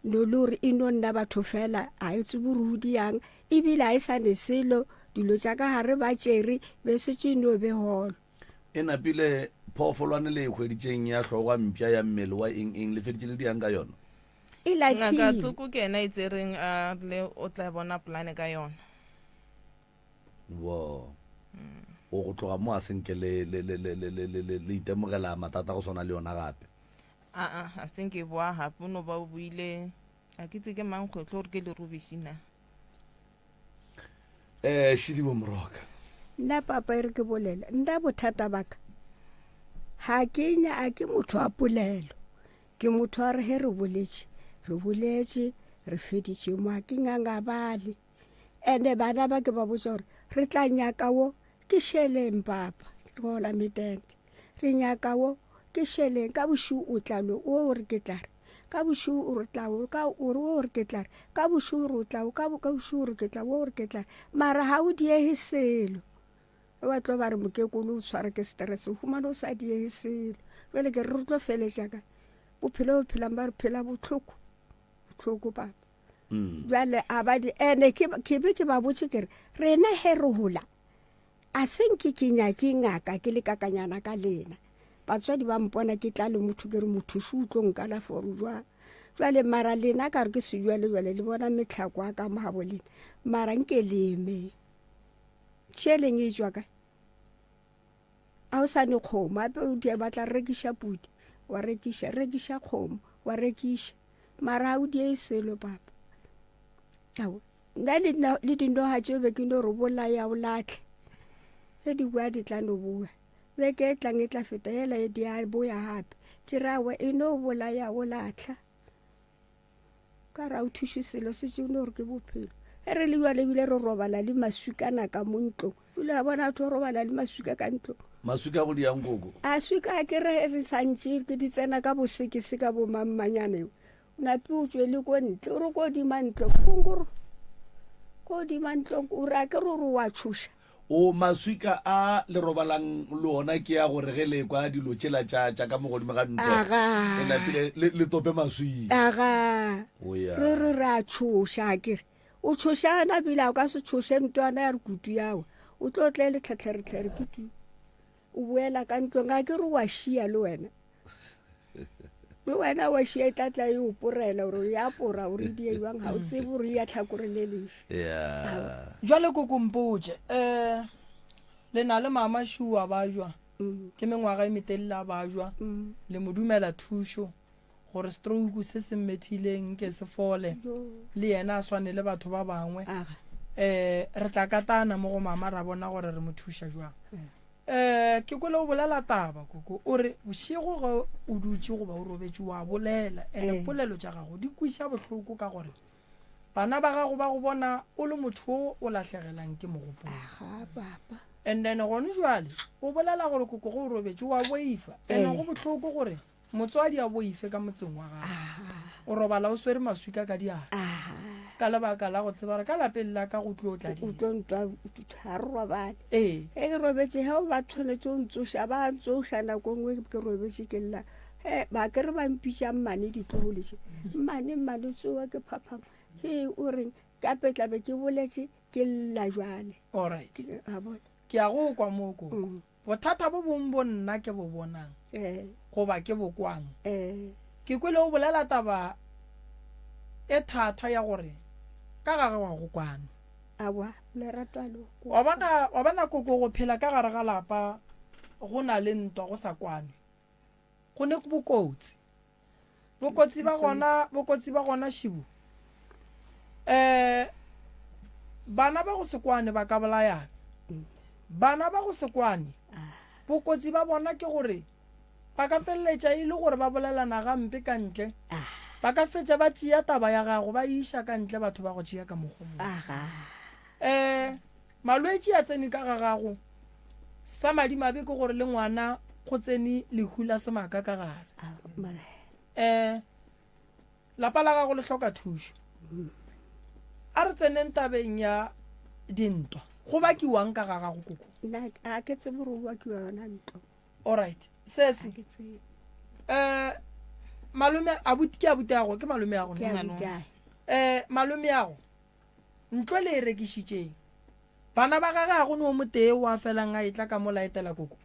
No le gore e no nna batho fela a e tsebe gore o diang ebile a e sa ne selo dilo tša ka gare ba tšere be setse e no be holo. E napile phoofolwane le e hweditšeng ya hlogwa mpša ya mmele wa eng eng le feditše le diang ka yona? E Ngaka lahlile. Tsoko ke yena e tsereng a rile o tla bona polane ka yona. Wo. O go tloga mo a senke le le le le le le le le itemogela mathata go swana le yona gape. Aa, a se nke boa gape, o no ba o buile, a ke tse ke mang kgwetlho gore ke lerubiši na. Eh, Šidibo Moroka. Nna papa e re ke bolela, nna bothata baka ga ke nya a ke motho wa polelo, ke motho wa re he re boletše, re boletše, re feditše mo, ga ke ngangabale. Ene bana ba ke ba botša gore re tla nyaka wo, ke šeleng papa, ke gola metente. Re nyaka wo, ke šeleng, ka bošego o tla lo, wo o re ke tla re, ka bošego o re tla wo, ka o re wo o re ke tla re, ka bošego o re o tla wo, ka ka bošego o re ke tla wo o re ke tla re. Mara ga o diege selo. Ge ba tlo ba re mokekolo o tshware ke stress, o humane o sa diege selo. Jwale ke re re tlo feletša kae? Bophelo bo phelang ba re phela bohloko, bohloko papa. Bjale a ba di, ene ke ke be ke ba botše ke re, rena he re hola, A se nke ke nyake ngaka ke le kakanyana ka lena. Batswadi ba mpona ke tla le motho ke re mothuši o tlo nkalafa or jwang. Jwale mara lena ka re ke sejwalejwale le bona mehlako a ka mo gabo lena. Mara nke le emeng. Tšheleng e tšwa kae? A o sa ne kgomo ape o di batla rekiša pudi wa rekiša rekiša kgomo wa rekiša mara a o die selo papa. Ao Nna le, le dinoga tšeo be ke no re bolaya o latlhe. Ge di boa di tla no boa. Beke e tlang e tla feta yela e di a boya gape. Ke ra wa e no bolaya o latlha. Ka ra o thuše selo se tšeo no re ke bophelo. Ge re le jwale ebile re robala le maswikana ka mo ntlong. Ebile wa bona batho ba robala le maswika ka ntlong. Maswika go diang koko? A swika ke re re santše ke di tsena ka bosekese ka bo mammanyane. Napi o tšwele ko ntle o re ko dima ntlo kongoro ko dima ntlo o re a ke re o re wa tšhoša. O maswika a le robalang le ona ke a gore ge le kwa dilo tšela tša tša ka mo godimo ga ntlo Aga. le napile le le tope maswika. Aga. O ya. Re re re a tšhoša a ke re o tšhoša napile a o ka se tšhoše ntwana ya re kutu yawa o tlo tle le tlhatlheretlhere ke tu o boela ka ntlong a ke re wa šia le wena. Le wena wa šia e tla tla e o porela gore ya pora gore e die jwang ga o tsebe gore e ya tlhakore le lefe. Yeah. Jwale koko mpotše, um le na le mama Shua ba jwa, ke mengwaga e metelele a ba jwa, le mo dumela thušo gore stroke se se mmethileng nke se fole, le yena a swane le batho ba bangwe. Um re tla katana mo go mama ra bona gore re mo thuša jwang. Um ke kwele o bolela taba koko, o re bošego ge o dutše goba o robetše wa bolela, ene Eh. polelo tša gago di kweša bohloko ka gore bana ba gago ba go bona o le motho o o lahlegelang ke mogopolo. Aga papa. And then gone jwale o bolela gore koko ge o robetše wa boifa, ene Eh. go bohloko gore motswadi a boife ka motseng wa gagwe. O robala o swere maswika ka diatla ka lebaka la go tseba gore ka lapeng la ka go tlo tla O dilo. tlo ntwa ga re robale. Ee. Ge ke robetše ge ba tshwanetse o ntsoša, ba ntsoša nako nngwe ke robetše ke lla. He ba ke re ba mpitša mmane ditlogolo tše. Mmane mmane tsoa ke phaphama. He o reng ka pe tla be ke boletše ke lla jwale. All right. Ke a bona. Ke a go kwa mo koko. Mm. Bothata bo bong bo nna ke bo bonang Eh. goba ke bo kwang. Eh. Ke kwele o bolela taba e thata ya gore ka gare wa go kwana. Awa, lerato a le go. Wa bona, wa bona koko go phela ka gare ga lapa go na le ntwa go sa kwane. Go ne bokotsi. Bokotsi ba gona, bokotsi ba gona šibu. Eh bana ba go se kwane ba ka bolayana. Bana ba go se kwane bokotsi ba bona ke gore ba ka feleletša e le gore ba bolelana gampe ka ntle. Ba ka fetša ba tšea taba ya gago ba e iša ka ntle batho ba go tšea ka mokgwa mongwe. Eh malwetši a tsene ka ga gago. Sa madimabe ke gore le ngwana go tsene lehu la semaka ka gare. Eh lapa la gago le hloka thušo. A re tseneng tabeng ya dintwa. Go bakiwang ka ga gago koko? Nna a ke tsebe gore go bakiwa yona ntlo. All right. Sesi. Ke tsebe. Eh malome abuti ke abuti yago ke malome yago Ke abuti ae. Eh malome yago ntlo le e rekišitšeng. Bana ba gage ga go ne o motee wa felang a etla ka mo laetela koko.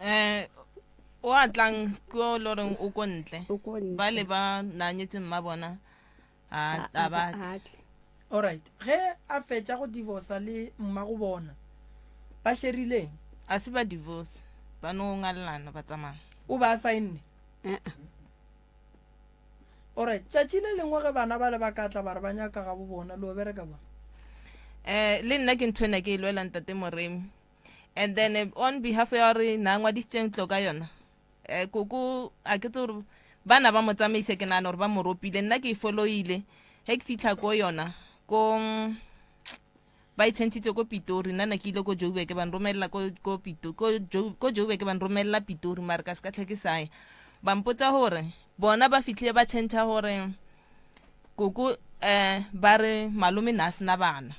Eh o a tlang ke o le goreng o ko ntle. O ko ntle. Ba le ba nanyetse mma bona a a ba tle. All right. Ge a fetša go divorce le mma go bona ba sherileng? A se ba divorce, ba no ngallana ba tsamaya. O ba saenne? Eh. All right. Tšatši le lengwe ge bana ba le ba ka tla ba re ba nyaka ga bo bona le o bereka bona. Eh le nna ke ntho ena ke e lwela ntate Moremi. And then eh, on behalf ya gore na ngwadisitse ntlo ka yona. Eh koko a ke tse gore bana ba mo tsamaise ke nagana gore ba mo ropile nna ke e followile ge ke fitlha ko yona ko ba e tšhentšhitše ko Pitori nna na ke ile ko Joburg ba nromelela ko ko Pito ko Jo ko Joburg ba nromelela Pitori mare ka se ka tlhe ke saya ba mpotsa gore bona ba fitlhile ba tšhentšha gore koko eh ba re malome na a sena bana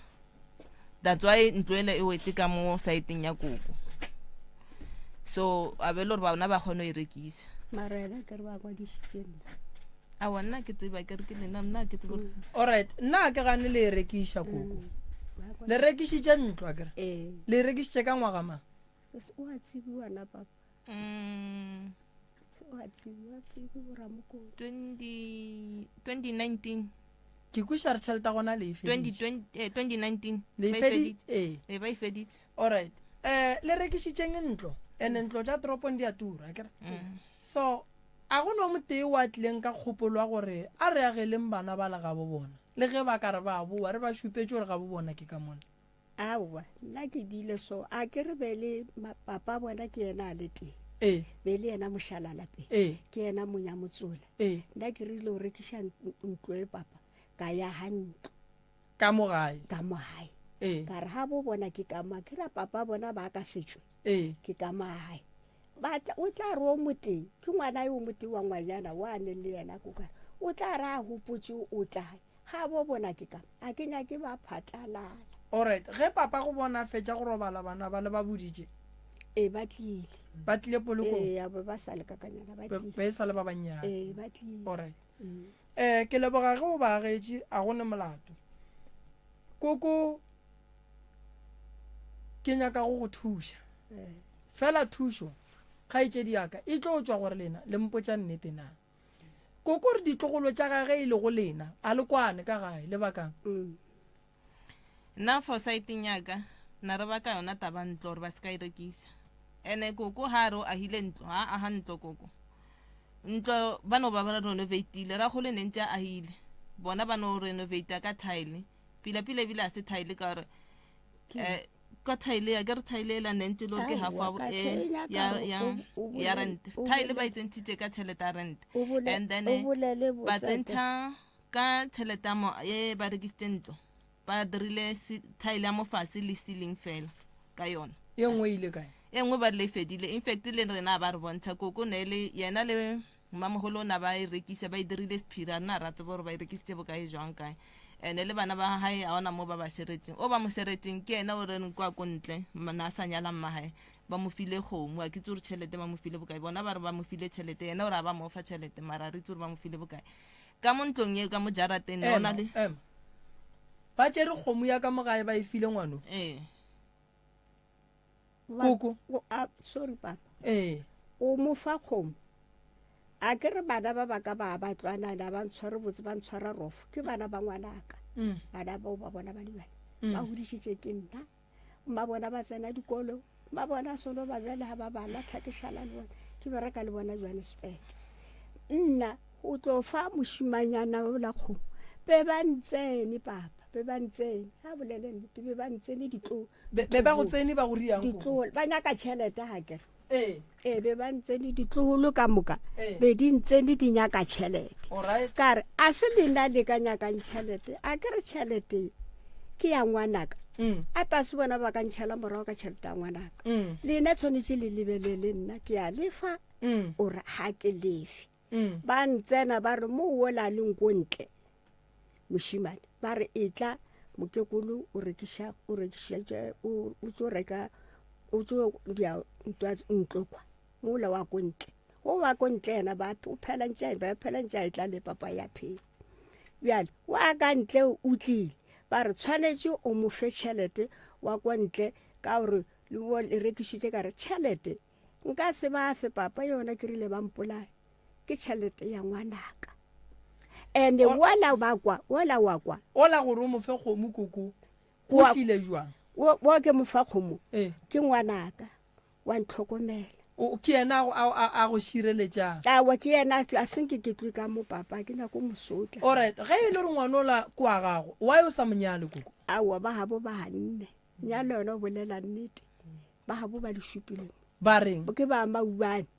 that's why ntlo ele e wetse ka mo saeteng ya koko so a be le gore bona ba kgone go e rekisa Mara yena ke re ba ngwadišitše nna. Aowa nna ke tseba ke re ke lena nna ke tsebe Alright, nna ke gane le e rekiša koko. Le rekišitše ntlo akere? Ee. Le e rekišitše ka ngwaga mang? O a tsebiwa na papa? Mm. O a tsebiwa tsebe boramokolo. 20 2019 Ke kweša re tšhelete ya gona le e feditše. 2020 eh, 2019 Le e Ba e fedi feditše. ee. Eh, ba e feditše. Alright. Eh le rekišitšeng ntlo? Ene ntlo tša toropong di a tura akere? Mm. So a go no motee wa tlileng ka kgopolo ya gore a re ageleng bana ba le gabo bona le ge ba ka re ba boa re ba šupetše gore gabo bona ke ka mona. Aowa nna ke dile so a ke re be le papa bona ke yena a le teng. Ee. Be le yena mošala lapeng. Ee. Ke yena monya motsola. Ee. Nna ke rile o rekiša ntlo e papa ka ya ga ntlo. Ka mo gae. Ka mo gae. Ee. Ka re ga bo bona ke ka mo ke ra papa bona ba ka setšwe. Ee. Ke ka mo gae. Ba tla o tla re o motee ke ngwana yo motee wa ngwanyana wa ne le yena ko ka o tla re a gopotse o tla ga bo bona ke ka a ke nyake ba phatlalala. Alright, ge papa go bona a fetša go robala bana ba le ba boditše. Ee, ba tlile. Ba tlile polokong. Ee, ba ba sa le kakanyana ba tlile. Be sa le ba bannyane. Ee, ba tlile. Alright. Mm. Eh, ke leboga ge o ba agetše a go ne molato. Koko ke nyaka go go thuša. Eh. Fela thušo kgaetšedi ya ka e tlo tšwa gore lena le mpotša nnete na. Koko re ditlogolo tša gage e lego lena a le kwane ka gae lebakang. Mm. Nna for saeteng ya ka na re baka yona taba ntlo gore ba se ka e rekisa. Ene koko ha re o ahile ntlo ha aha ntlo koko ntlo ba no ba ba renovatile rakgolo ne ntse a ahile. Bona ba no renovata ka tile. Pila pila ebile a se tile ka gore um ka tile ya ke re tile e la nentse le gore ke half Aowa, ka eh, tle e nyaka ya gore ya o- o ya bolele- rent. o Tile ba bolele- e tsentšhitše ka tšhelete ya rent. o bole- And then o eh, bolele ba botsebe. tsentšha ka tšhelete ya mo e ba rekisitše ntlo. Ba dirile tile ya mo fase le ceiling fela ka yona. Ye nngwe e ile kae? E nngwe ba rile e fedile. In fact le rena ba re bontšha koko ne le yena le mmamogolo o na ba e rekiša ba e dirile sephiri a rena ra tseba gore ba e rekisitše bokae jwang kae. Ene le bana ba gae a ona mo ba ba šeretseng. O ba mo šeretseng ke yena o reng kwa ko ntle na a sa nyala mmagae ba mo file kgomo a ke itse gore tšhelete ba mo file bokae. Bona ba re ba mo file tšhelete yena o re a ba mo fa tšhelete mara re itse gore ba mo file bokae. Ka mo ntlong ye ka mo jarateng ne ona le Ema. Ba tšere kgomo ya ka mo gae ba e file ngwano. Ee. Koko. Sorry papa. Ee. O mo fa kgomo. A ke re bana ba baka ba ba tlwanana ba ntshware botse ba ntshwara rofo ke bana ba ngwanaka. Bana bao ba bona ba le bane. Ba hodišitše ke nna. Mma bona ba tsena dikolo. Mma bona solo ba bjale ha ba ba latlha ke šala le bona. Ke bereka le bona Johannesburg. Nna o tlo fa mošimanyana o la kgomo. Be ba ntsene papa, be ba ntsene. Ha bolele nnete, be ba ntsene ditlo. Be ba go tsene ba go riang koko? Ditlogolo, ba nyaka tšhelete ha ke re. Ee. Ee, be ba ntsene ditlogolo ka moka. Ee. Be di ntsene di nyaka tšhelete. Alright. Ka re, a se lena le ka nyakang tšhelete, a ke re tšhelete ke ya ngwanaka. A pa se bona ba ka ntšhala morago ka tšhelete ya ngwanaka. Lena tshwanetse le lebelele nna, ke a lefa, o re ha ke lefe. Ba ntsena ba re mo ola leng ko ntle mošimane, ba re etla mokekolo o rekiša, o rekišetše, o, o tso reka, o tso dia ntwa ntlo kwa mola wa ko ntle. O wa ko ntle yena ba o phela ntše, ba phela ntše a etla le papa ya phela. Bjale wa ka ntle o tlile, ba re tshwanetše o mo fe tšhelete wa ko ntle ka gore le bo le rekišitše. Ka re tšhelete nka se ba fe papa yona, ke rile ba mpolaya, ke tšhelete ya ngwanaka. Ene wala ba kwa, wala wa kwa. Ola gore o mo fe kgomo koko, go tlile jwang? Wa ke mo fa kgomo, Ee. ke ngwanaka, wa ntlhokomela. O, ke yena a go šireletšang? Aowa, ke yena, a senke ke tlwe ka mo papa, ke nyako mo sotla. Alright, ge e le gore ngwanola ke wa gago, why o sa mo nyale koko? Aowa, ba gabo ba ganne. Nyalo yona o bolela nnete. Ba gabo ba le šupileng. Ba reng? Ke ba Maubane.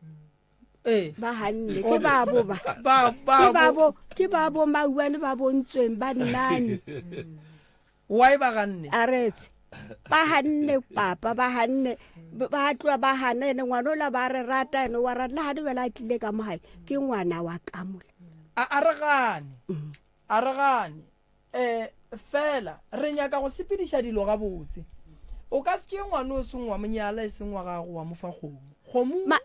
Ee. Ba ganne, ke ba bo ba. Ba, ba Ke ba bo, ke ba bo Maubane ba bontsweng ba nnane. Why ba ganne? A retse. Ba ganne papa, ba ganne. Ba tloa ba gana ene ngwana ola ba re rata ene wa rata le ga di bela a tlile ka mo gae ke ngwana wa ka mola. A re gane. A re gane. Eh fela re nyaka go sepediša dilo gabotse. O ka se tšee ngwana o seng wa monyala e seng wa gago wa mo fa kgomo. Kgomo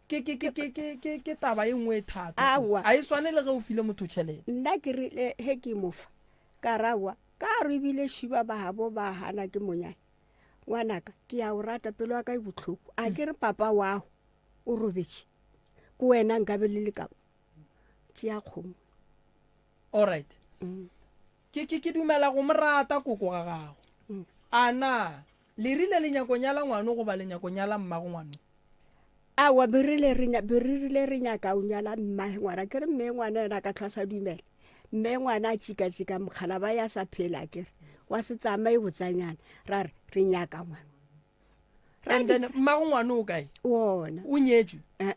ke ke ke ke ke ke ke taba e nngwe e thata. Aowa. A e swane le ge o file motho tšhelete. Nna ke rile he ke mo fa ka ra aowa ka re ebile šiba ba gabo ba gana ke monyane. Ngwanaka ke a o rata pelo ya ka e bohloko. A ke re papa wago o robetše ke wena nkabe le le ka mo. Tšea kgomo. Alright. Ke ke ke dumela go mo rata koko ga gago. A na le rile le nyako nyala ngwano goba le nyako nyala mmago ngwano? Aowa, be rile re nya, be re rile re nyaka o nyala mmae ngwana. Ke re mme ngwana yena a ka tlhwa sa dumela. Mme ngwana a tšika-tšika mokgala ba ya sa phela ke re. Wa se tsamaye botsanyana. Ra re re nyaka ngwana. And then mmago ngwana o kae? Ona. O nyetšwe? Eh.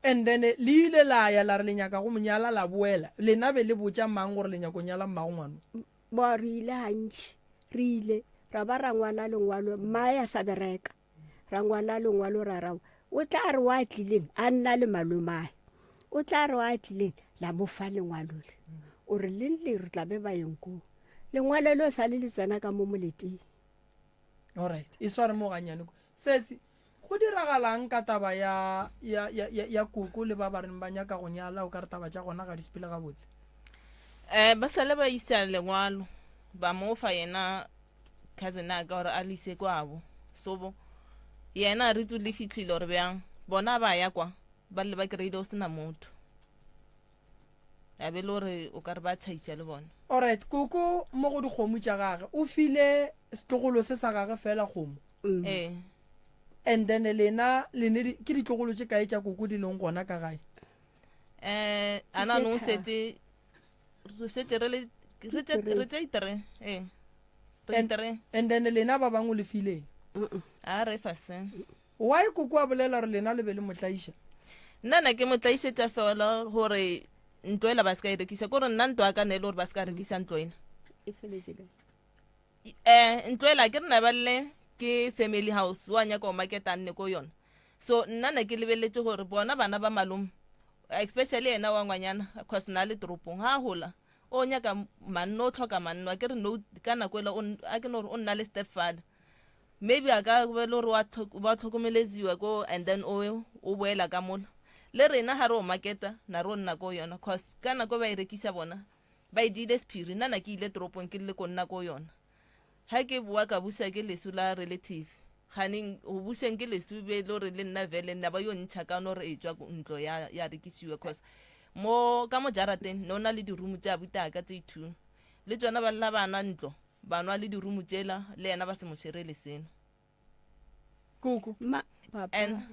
And then le ile la ya la re le nyaka go mo nyala la boela. Lena be le botša mang gore le nyako nyala mmago ngwana? Bo re ile gantši. Re ile ra ba ra ngwala lengwalo mmae a sa bereka. Ra ngwala lengwalo ra ra o tla re wa tlileng a nna le malomae. O tla re wa tlileng la mo fa lengwalo le. O re leng le re tla be ba yeng koo. Lengwalo le sa le le tsena ka mo moleteng. Alright, e sware mo ganyane ko. Sesi, go diragalang ka taba ya ya ya ya, ya koko le ba ba reng ba nyaka go nyala o ka re taba tša gona ga di sepele gabotse? Eh, ba sale ba isa lengwalo ba mo fa yena cousin a ka gore a le ise kwabo. So yena a re tlo le fihlile gore bjang bona ba ya kwa ba le ba kry-ile o sena motho. A be le gore o ka re ba tšhaiša le bona. Alright, koko mo go dikgomo tša gage o file setlogolo se sa gage fela kgomo. Ee. And then lena le ne ke ditlogolo tše kae tša koko di leng gona ka gae? Eh, a na no setse Re šetše re le re tše re tše itere ee re itere. And then lena ba bangwe le fileng? A re fa se. Why koko a bolela gore lena le be le mo tlaiša? Nna na ke mo tlaišetša fela gore ntlo ela ba se ka e rekiša kore nna ntlo ya ka ne e le gore ba se ka rekiša ntlo ela. E feletse kae? Eh ntlo ela ke re na ba le ke family house wa nyaka go marketa nne ko yona. So nna ne ke lebeletše gore bona bana ba malome especially yena wa ngwanyana cause na le toropong ha gola o nyaka manno o tlhoka manno a ke re no ka nako ela a ke no gore o nna le step father maybe a ka be le gore wa tlhokomeleziwa ko and then o o boela ka mola le rena ga re o marketa na re o nna ko yona cause ka nako ba e rekisa bona ba e diile sephiri nna na ke ile toropong ke le ko nna ko yona Ga ke boa ka buša ke lesu la relative. Kganeng go bušeng ke lesu be le gore le nna vele nna ba yo ntšha ka no re etšwa ntlo ya ya rekišiwa cause mo ka mo jarateng no na le dirumu tša butaka tše two le tšona ba lla ba nwa ntlo ba nwa le dirumu tšela le yena ba se mo šerele seno. Koko. Ma papa. And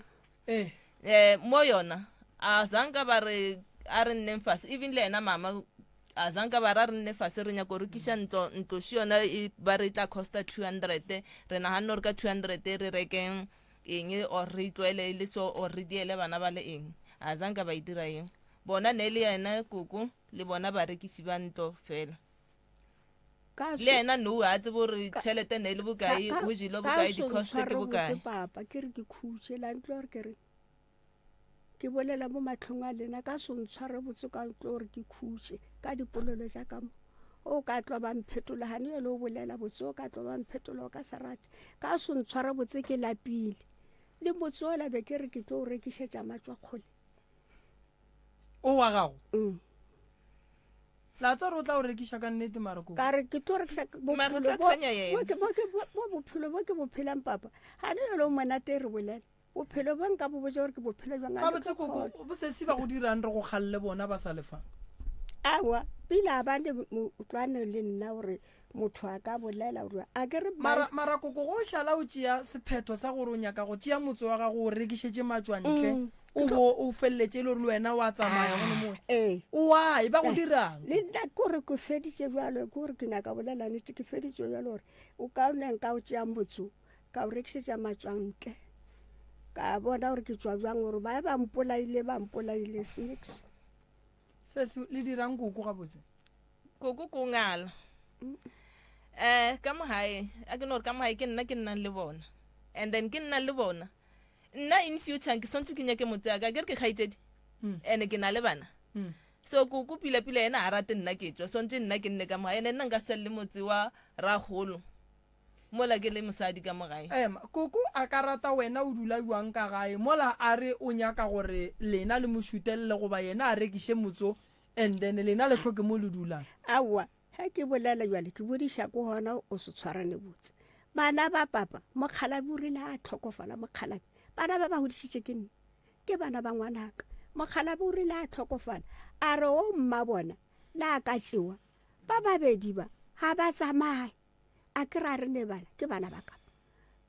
Eh. eh mo yona a zanka ba re a re nneng fase even le yena mama a zanka ba ra re nne fase re nyako rekiša ntlo ntlo še yona e ba re tla costa 200 re naganne gore ka 200 re rekeng eng or re itlwaele e le so or re diele bana ba le eng a zanka ba e dira eng bona ne le yena koko le bona barekisi ba ntlo fela Ka le yena no a tsebe gore tšhelete ne e le bokae ka- go jelwe ka bokae so di-cost ke ntshware bokae botse papa ke re ke khutše la ntlo gore ke re ke bolela mo matlhong a lena ka so ntshware botse ka ntlo gore ke khutše ka dipolelo tša ka mo o ka tlo ba mphetola gane jale o bolela botse o ka tlo ba mphetola o ka se rate ka so ntshware botse ke lapile le motse ola be ke re ke tlo o rekišetša matswa kgole O wa gago? Mm. Latsaro o tla o rekiša ka nnete mara koko. Ka re ke tlo rekiša Mara o bophelo tla bo tshwenya yena. bo ke- bo ke- bo- bo bophelo bo ke bo phelang papa ga ne jalo monate re bolela bophelo bo nka bo botsa gore ke bophelo jang Gabotse koko bosesi ba go dirang re go kgalle bona ba sa lefa. Aowa pele a ba ne utlwane le nna gore motho a ka bolela gore a ke re Mara mara koko go šala o tšea sephetho sa gore o nyaka go tšea motse wa gago o rekišetše matšwantle Mm. o bo o feleletše e le gore le wena wa tsamaya gone moe ee why ba go dirang le nna ke gore ke feditše bjalo ke gore ke nyaka bolela nnete ke feditše bjalo gore o ka ne nka o tšea motso ka o rekišetša matswantle ka bona gore ke tšwa bjang gore ba ba mpolaile ba mpolaile six se se le dirang koko gabotse koko ko ngala um ka mo gae a ke no gore ka mo gae ke nna ke nnang le bona and then ke nna le bona nna in future ke swantse ke nyake motse ka ke re ke kgaitsedi mm. and ke na le bana mm. so koko pila pila yena a rate nna ke tswa swantse nna ke nne ka mogae ene nna nka se le motse wa ragolo mola ke le mosadi ka mogae ema koko a ka rata wena o dula jwang ka gae mola a re o nyaka gore lena le mo šutelele goba yena a rekiše motso and then lena le hloke mo le dulang aowa Ge ke bolela bjale ke bodiša ko gona o se tshwarane botse. Bana ba papa mokgalabi o rile a tlhokofala mokgalabi bana ba ba godišitše ke nna ke bana ba ngwanaka mokgalabi o rile a tlhokofala a re o mma bona le a ka tšewa ba babedi ba ga ba tsamaye a ke ra re ne bana ke bana ba ka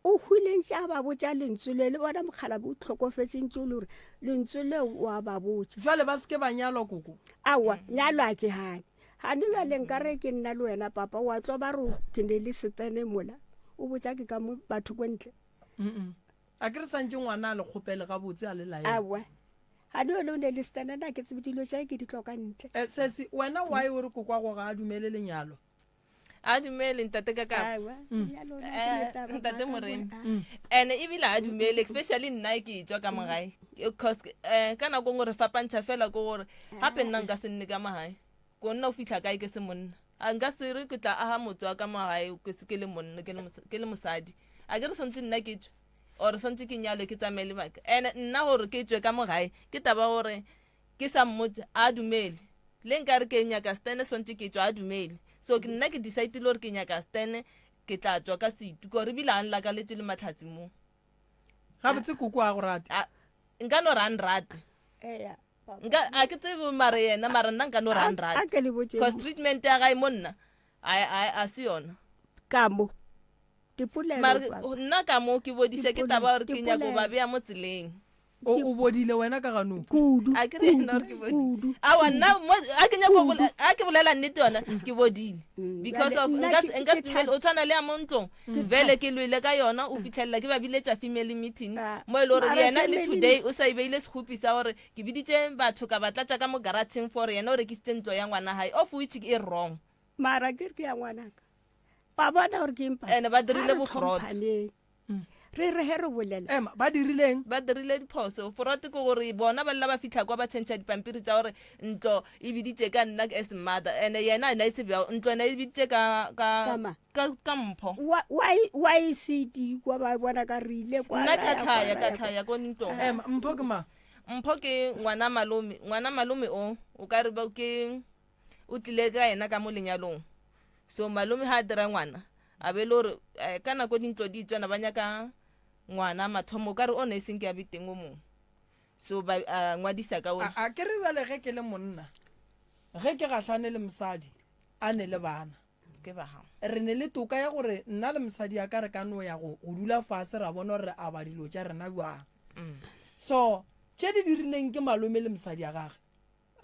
o hwile ntše a ba botša lentswe le le bona mokgalabi o tlhokofetse ntše o le gore lentswe le wa ba botša jwale ba seke ba nyalwa koko aowa nyalwa ke gane gane bjale nka re ke nna le wena papa wa tlo ba re ke ne le setene mola o botša ke ka mo batho ko ntle a ke re santše ngwana a le kgopele gabotse a le laela aowa gane bjale o ne le setene na ke tsebe dilo tša ke di tlo ka ntle eh, sesi wena why o re kokwa go ga a dumele lenyalo A dumele ntate ka kapa mm. eh, ntate moremi and ebile a dumele especially nna ke tswa ka mogae cause eh, ka nako ngwe re fapantšha fela ko gore gape nna nka se nne ka mogae ko nna o fitlha kae ke se monna a nka se re ke tla aga motse wa ka mogae ke se ke le monna ke le mosadi a ke re swantse nna ke tswe or swantse ke nyalwe ke tsamaye lebaka and nna gore ke tswe ka mogae ke taba gore Ke sa mmotša, a dumele. Le nkare ke nyaka Stene swantše ke tšwa, a dumele. So ke nna ke decidile gore ke nyaka Stene, ke tla tšwa ka setu. Kore ebile a nlakaletše le mahlatse mo. Gabotse koko a go rate? A, nka no re a nrate. Eya. Nka, a ke tsebe mare yena, mara nna nka no re a A nrate. ke le botše Cause treatment ya gae mo nna, a, a, a se yona. ka mo. Dipolelo Mare papa. nna ka mo ke bodisa ke taba gore ke nyako Dipolelo. ba bea mo tseleng. O bodile wena ka ganong kudu A ke re yena gore ke bodile. kudu Aowa nna mo a ke nyako a ke bolela nnete yona ke bodile because Bjale of nna nka ke- nka ke se dumele o tshwana le ya mo ntlong vele ke lwele ka yona o fitlhelela ke ba biletša family meeting Ah, mo e le gore mara yena le family today o sa e beile sekgopi sa gore ke biditše batho ka ba tlatša ka mo garageng for yena o rekisitše ntlo ya ngwana gae of which e wrong mara ke re ke ya ngwanaka ba bona gore ke empa And ba dirile bo fraud. re re he re bolela ema ba dirileng ba dirile diphoso fraud ke gore bona ba lla ba fitlha kwa ba change dipampiri tsa gore ntlo e biditše ka nna as mother and yena ena e se bjao ntlo ena e biditše ka ka Ka mang? ka ka mpho wa e cd kwa ba bona ka re ile kwa nna ra ka ya kwa, tlhaya ra ka ya kwa. tlhaya ko ntlong ema mpho ke mang mpho ke ngwana malome ngwana malome o o ka re ba ke o tlile ka yena ka mo lenyalong so malome ha a dira ngwana a be le gore eh, ka nako dintlo di tswana ba nyaka ngwana mathomo o ka re o ne e seng ke a be teng o mongwe so ba a ngwadisa ka ona a ke re bjale ge ke le monna ge ke gahlane le mosadi a ne le bana ke ba gago re ne le toka ya gore nna le mosadi ya ka re ka no ya go go dula fase ra bona gore re aba dilo tša rena jwang so tše di dirileng ke malome le mosadi ya gage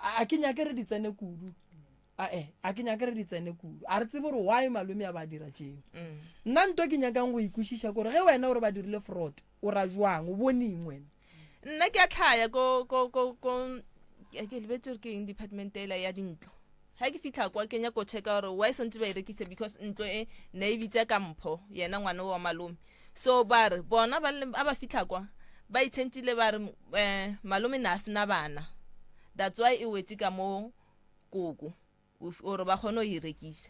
a ke nyake re di tsene kudu ae a ke nyake re di tsene kudu a re tsebe gore why malome a ba dira tšeo mm. nna nto ke nyakang go ikwešiša kore ge wena ore ba dirile fraud o ra jwang o boneng wena nna ke a tlhaya ko ko ko ko ke lebetse gore ke eng department ela ya dintlo ga ke fitlha kwa ke nyako checka gore why santse ba e rekise because ntlo e ne e bitsa ka mpho yena ngwana wa malome so ba re bona ba ba fitlha kwa ba itšhentšhile ba re um malome ne a sena bana that's why e wetse ka mo koko gore ba kgone go e rekisa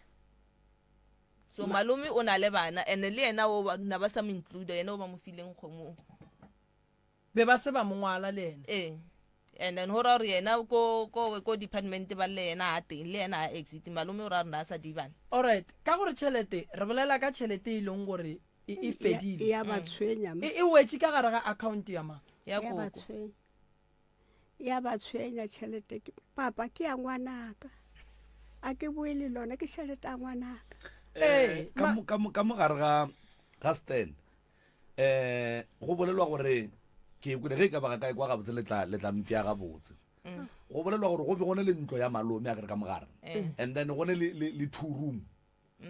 so malome o na le bana and le yena o na ba sa mo include yena o ba mo fileng kgomo be ba se ba mo ngwala le yena ee and then go ra gore yena ko ko ko department ba le yena a teng le yena a exit malome o ra gore na a sa di bana alright ka gore tšhelete re bolela ka tšhelete e leng gore e, e fedile ya ba tshwenya e, e wetše ka gare ga account ya mang ya ya ba koko tshwenya ya ba tshwenya tšhelete ke papa ke ya ngwanaka a ke boe le lona ke tšhelete ya ngwanaka Ee, ka ma- mo- ka mo- ka mo gare ga ga stand um go bolelwa gore ke kwele ge e ka ba ga kae kwa gabotse le tla le tla mpea gabotse go bolelwa gore go be go ne le ntlo ya malome a kere ka mogare and then go ne le le le two room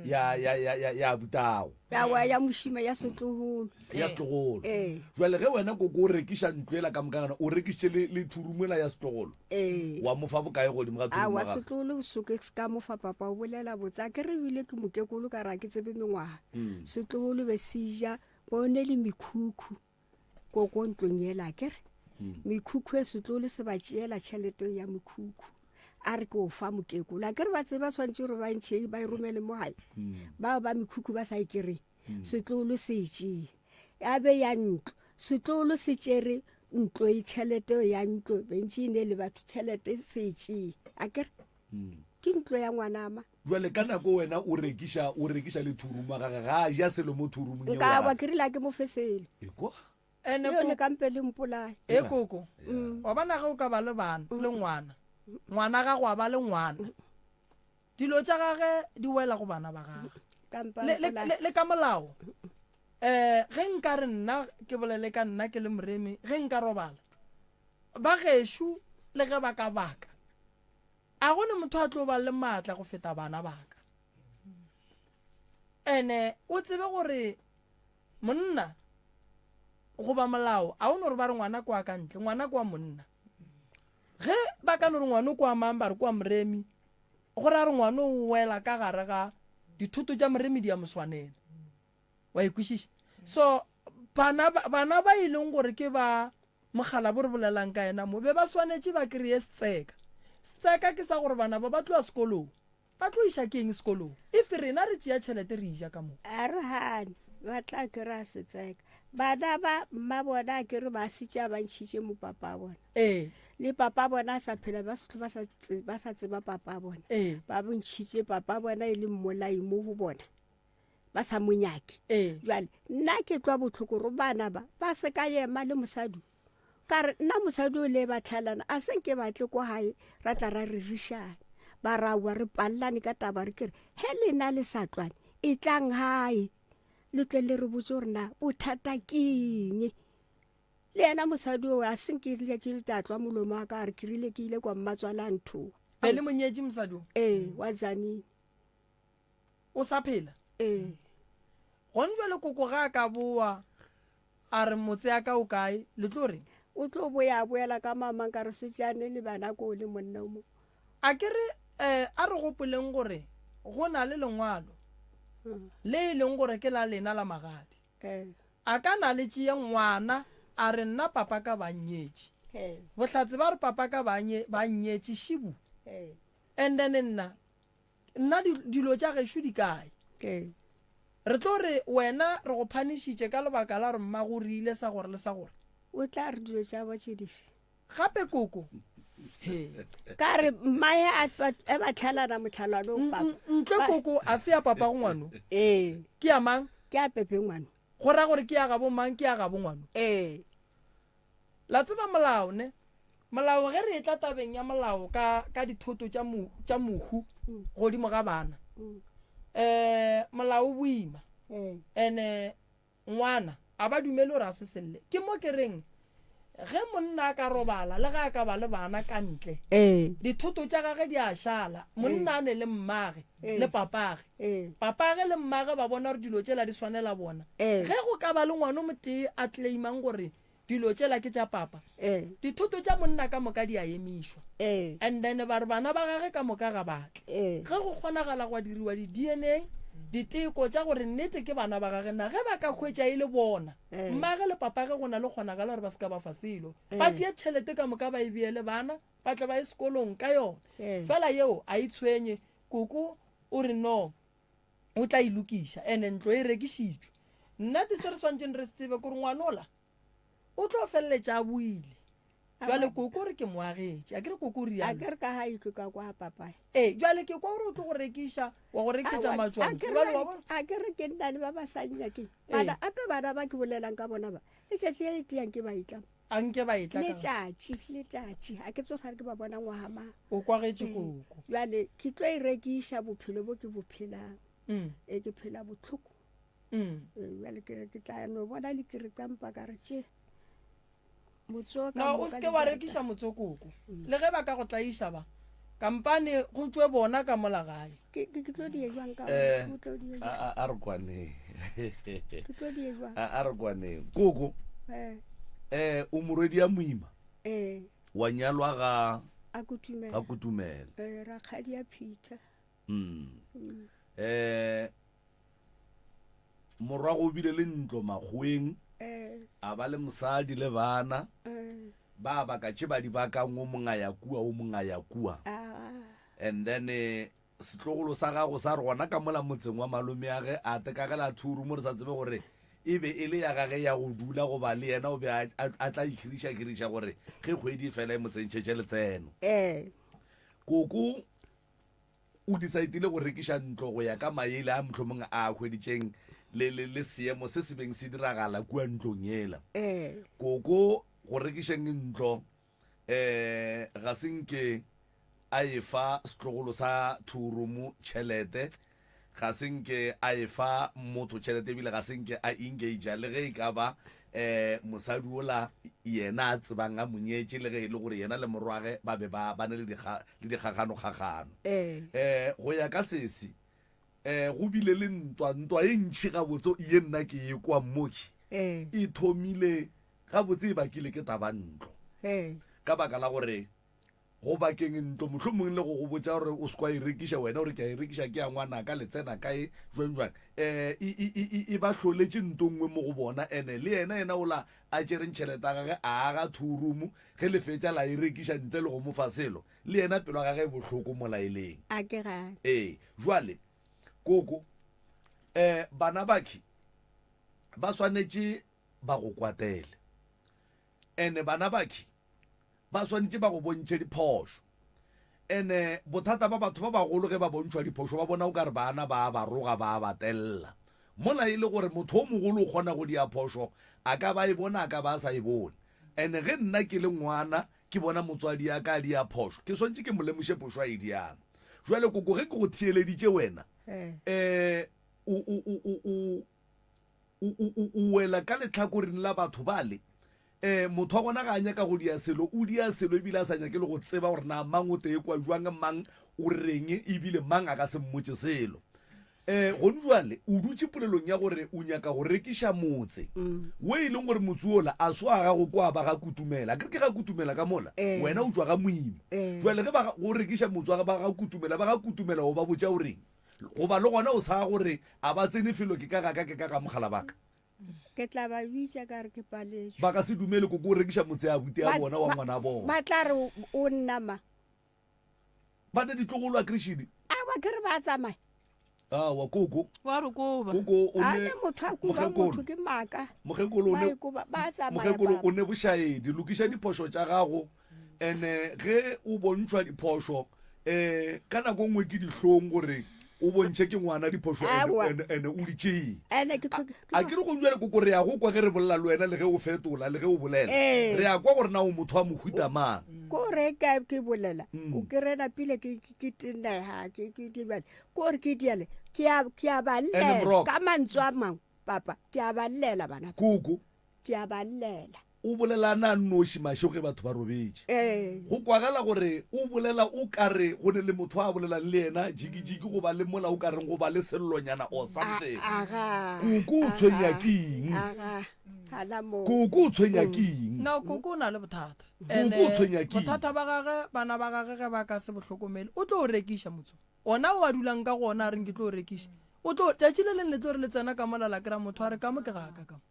ya ya ya ya ya butago ya wa ya mošima ya setlogolo ya setlogolo Ee. jwale ge wena koko o rekiša ntlo ela ka moka gana o rekišitše le le two room ela ya setlogolo ee wa mo fa bokae godimo ga two room awa ya gagwe? setlogolo soke se ka mofa papa o bolela botse a ke re bile ke mokekolo ka re a ke tsebe mengwaga setlogolo be se ja bone le mekhukhu ko ko ntlong ela a kere mekhukhu e setlogolo se ba tšeela tšhelete ya mekhukhu a re ke o fa mokekolo a kere ba tseba tshwanetse gore ba ntšhe ba e romele mo gae bao ba mekhukhu ba sa e kereng setlogolo se e tšee ya be ya ntlo setlogolo se tšere ntlo e tšhelete ya ntlo bentši e ne le batho tšhelete se e tšee a kere ke ntlo ya ngwanama Jwale ka nako wena o rekiša o rekiša le thurumo ya gage ga a ja selo mo thurumong yeo ya nka wa gage. ke rile a ke mo fe selo Ekwa. Ene le yone ko- kampe le mpolaye e koko wa bona ge o ka ba le bana le ngwana ngwana gago a ba le ngwana dilo tša gage di wela go bana ba gage kampa le, le, le, le ka molao um ge nka re nna ke bolele ka nna ke le moremi ge nka robala ba gešo le ge ba ka baka A go ne motho a tlo ba le maatla go feta bana ba ka. Ene o tsebe gore monna goba molao a o no re ba re ngwana kwa ka ntle, ngwana kwa monna. Ge ba ka no re ngwana kwa mang ba re kwa moremi, go ra re ngwana o wela ka gare ga dithoto tša moremi di a mo swanela. Wa e kwešiša? So bana bana ba e leng gore ke ba Mogala bo re bolelang ka yena mo be ba swanetše ba kry-e setseka. Setseka ke sa gore bana ba ba tloa sekolong. Ba tlo iša ke eng sekolong if rena re tšea tšhelete re ija ka mo? A re gane, ba tla kry-a setseka. Bana ba mma bona a kere ba šetše a ba ntšhitše mo papa bona. Ee. Le papa bona a sa phela ba se ba sa tseba papa bona. Ee. Ba bontšhitše papa bona e le mmolai mo go bona. Ba sa mo nyake. Ee. Jwale nna ke tlwa bohloko gore bana ba ba se ka ema le mosadi. Ka re nna mosadi o le ba tlhalana a se nke ba tle kwa gae ra tla ra rerišana. Ba ra wa re pallane ka taba re kere he lena le sa tlwane e tlang gae le tle le re botse gore na bothata ke eng. Le yena mosadi oo a se nke letšatši le tla tlwa molomo wa ka a re ke rile ke ile kwa mmatswala a nthoga. Be le monyetše mosadi o? Ee, wa Tzaneen. O sa phela? Ee. Gone jwale koko ge a ka boa a re motse ya ka o kae, le tlo reng? O tlo boya a boela ka mama nka re setšane le bana koo le monna o mo. A ke re eh, a re gopoleng gore go na le lengwalo le e leng gore ke la lena la magadi. A ka na le tšea ngwana a re nna papa ka ba nnyetše. Bohlatse ba re papa ka ba ba nnyetše šibu. And then nna nna dilo tša gešo di kae? Re tlo re wena re go phanišitše ka lebaka la gore mmago o rile sa gore le sa gore. O tla re dilo tša ba tše dife? Gape koko. He. Ka re mmae a e ba tlhalana motlhalano papa. Ntle koko a se ya papa go ngwano. Ee. Ke ya mang? Ke ya pepe ngwano. Go ra gore ke ya gabo mang ke ya gabo ngwano. Ee. La tseba molao ne? Molao ge re etla tabeng ya molao ka ka dithoto tša mo tša mohu godimo ga bana. Eh molao o boima. Ene Ngwana, a ba dumele gore a se selle. Ke mo ke reng, ge monna a ka robala, le ge a ka ba le bana ka ntle, dithoto tša gage di a šala. Monna a ne le mmage le papage. Papage le mmage ba bona gore dilo tšela di swanela bona. Ge go ka ba le ngwana o motee a claimang gore Dilo tšela ke tša papa. Dithoto tša monna ka moka di a emišwa. And then ba re bana ba gage ka moka ga ba tle. Ge go kgonagala gwa diriwa di DNA, diteko tša gore nnete ke bana ba gage na, ge ba ka hwetša e le bona, mmage le papage go na le kgonagalo gore ba se ka ba fa selo. Ba tšee tšhelete ka moka ba e beele bana, ba tle ba ye sekolong ka yona. Fela yeo a e tshwenye. Koko o re no. O tla e lokiša. Ene ntlo e rekišitšwe. Nnete se re swantšeng re se tsebe kore ngwanola o tlo feleletša a boile. Jwale koko re ke mo agetše. A ke re koko o rialo? A ke re ka ga itlo ka kwa papae. Ee, jwale ke kwa gore o tlo go rekiša, wa go rekišetša matšwantle. Jwale wa bona? A ke re ke nna le ba ba sa nnyakeng. Bana, ape bana ba ke bolelang ka bona ba, letšatši le le teang ke ba itlama. A nke ba etla ka. Letšatši, letšatši. A ke tso sale ke ba bona ngwaga mang. O kwagetše koko. Bjale ke tlo e rekiša bophelo bo ke bo phelang. E ke phela bohloko. Bjale ke re ke tla no bona le ke re ka mpa ka re tše. Motso ka No, o se ke wa rekiša motso koko. Le ge ba ka go tlaiša ba. Kampane go tšwe bona ka mola gae. Ke ke tlo die jwang ka eh, ke tlo die jwang? A a re kwaneng. Ke tlo die jwang? A a re kwaneng. Koko. Eh. Eh o morwedi ya moima. Eh. Wa nyalwa ga a kutumela. Ga kutumela. Eh rakgadi ya Peter. Mm. Eh morwa go bile le ntlo makgoweng. Eh. A ba le mosadi le bana. Eh. Ba baka tše ba di bakang o mongwe a ya kua o mongwe a ya kua. And then eh, setlogolo sa gago sa re gona ka mola motseng wa malomeage a tekagela thuru mo re sa tsebe gore e be e le ya gage ya go dula goba le yena o be a tla ikhiriša-khiriša gore ge kgwedi e fela e mo tsentšhetše letseno. Koko o decide-ile go rekiša ntlo go ya ka maele a mohlomong a a hweditšeng le, le, le seemo se se beng se diragala kua ntlong yela. Koko go rekišeng ntlo um ga se nke a e fa setlogolo sa thurumu tšhelete, ga se nke a e fa motho tšhelete ebile ga se nke a engagea le ge e ka ba um mosadi ola yena a tsebang a monyetše le ge e le gore yena le morwage ba be ba ba ne le dikgagano-kgagano. Um go ya ka sesi um go bile le ntwa, ntwa e ntšhi gabotse ye nna ke e kwa mmoki e thomile gabotse e bakile ke taba ntlo ka baka la gore Go bakeng ntlo mohlomongwe le go go botša gore o se kwa e rekiša, wena o re ke a e rekiša ke ya ngwanaka, le tsena kae, jwang jwang. Um e, e, e, e, e ba hloletše nto nngwe mo go bona, ene le yena yena ola a tšereng tšhelete ya gage a aga two room, ge le fetša la e rekiša ntle le go mo fa selo, le yena pelo ya gage e bohloko mola e leng. A ke gane. Ee, jwale koko, um bana bakhi ba swanetše ba go kwatele. Ene bana bakhi ba swanetše ba go bontšhe diphošo. Ene bothata ba batho ba bagolo ge ba bontšhwa diphošo ba bona o ka re bana ba a ba roga ba a ba tella. Mola e le gore motho o mogolo o kgona go dia phošo a ka ba e bona a ka ba a sa e bone. Ene ge nna ke le ngwana ke bona motswadi ya ka a dia phošo ke swanetše ke mo lemoše phošo a e diang. Jwale koko ge ke go theeleditše wena um o o o o o o, o, o, o wela ka lehlakoreng la batho bale. Um motho wa gona ga a nyaka go dia selo, o dia selo ebile a sa nyake le go tseba gore na mang o tee kwa jwang, mang o reng ebile mang a ka se mmotše selo. Um gone jwale o dutše polelong ya gore o nyaka go rekiša motse wo e leng gore motse wola a se wa gago kwa ba ga Kutumela. Akere ke ga Kutumela ka mola, wena o tšwa ga Moima. Jwale ge ba go rekiša motse wa ba ga Kutumela, ba ga Kutumela o ba botša o reng? Goba le gona o sa gore a ba tsene felo ke ka ga ka ke ka ga mogala ba ka. Ke tla ba bitša ka re ke paletšwe. Ba ka se dumele koko o rekiša motse a buti a bona wa ngwana bona. Ba tla re o nna ma. Ba ne ditlogolo a krishidi. Awa ke re ba tsamaya. Awa koko. Wa re koba. Koko o ne. A motho a kuba motho ke maka. Mokgekolo o ne. Ba tsamaya. Mokgekolo o ne bošaedi lokiša diphošo tša gago. Ene ge o bontšhwa diphošo um ka nako nngwe ke dihlong gore o bontšhe ke ngwana diphošo ene o di tšee. A ke re go jale koko re ya go kwa ge re bolela le wena le ge o fetola le ge o bolela re ya kwa gore na o motho wa mohuta mang. Ko re ka ke bolela o ke rena pile ke ke tenega ke ke ke ko re ke diale ke a ke a ba llela ka mantswe a mangwe papa ke a ba llela bana. Koko Ke a ba llela. O bolela a na a nnoši mašego ge batho ba robetše. Ee. Go kwagala gore o bolela o ka re go ne le motho a bolelang le yena jikijiki goba le mola o ka reng go ba le sellonyana or something. Aga. Koko o tshwenya ke eng? Aga. Gana moo. Koko o tshwenya ke eng? No, koko o na le bothata. Koko o tshwenya ke eng? Bothata ba gage, bana ba gage ge ba ka se bo hlokomele, o tlo o rekiša motse wo. Ona o a dulang ka go ona a reng ke tlo o rekiša. O tlo, tšatši le leng le tlo re le tsena ka mola la kry-a motho a re ka mo ke ga ka ka mo.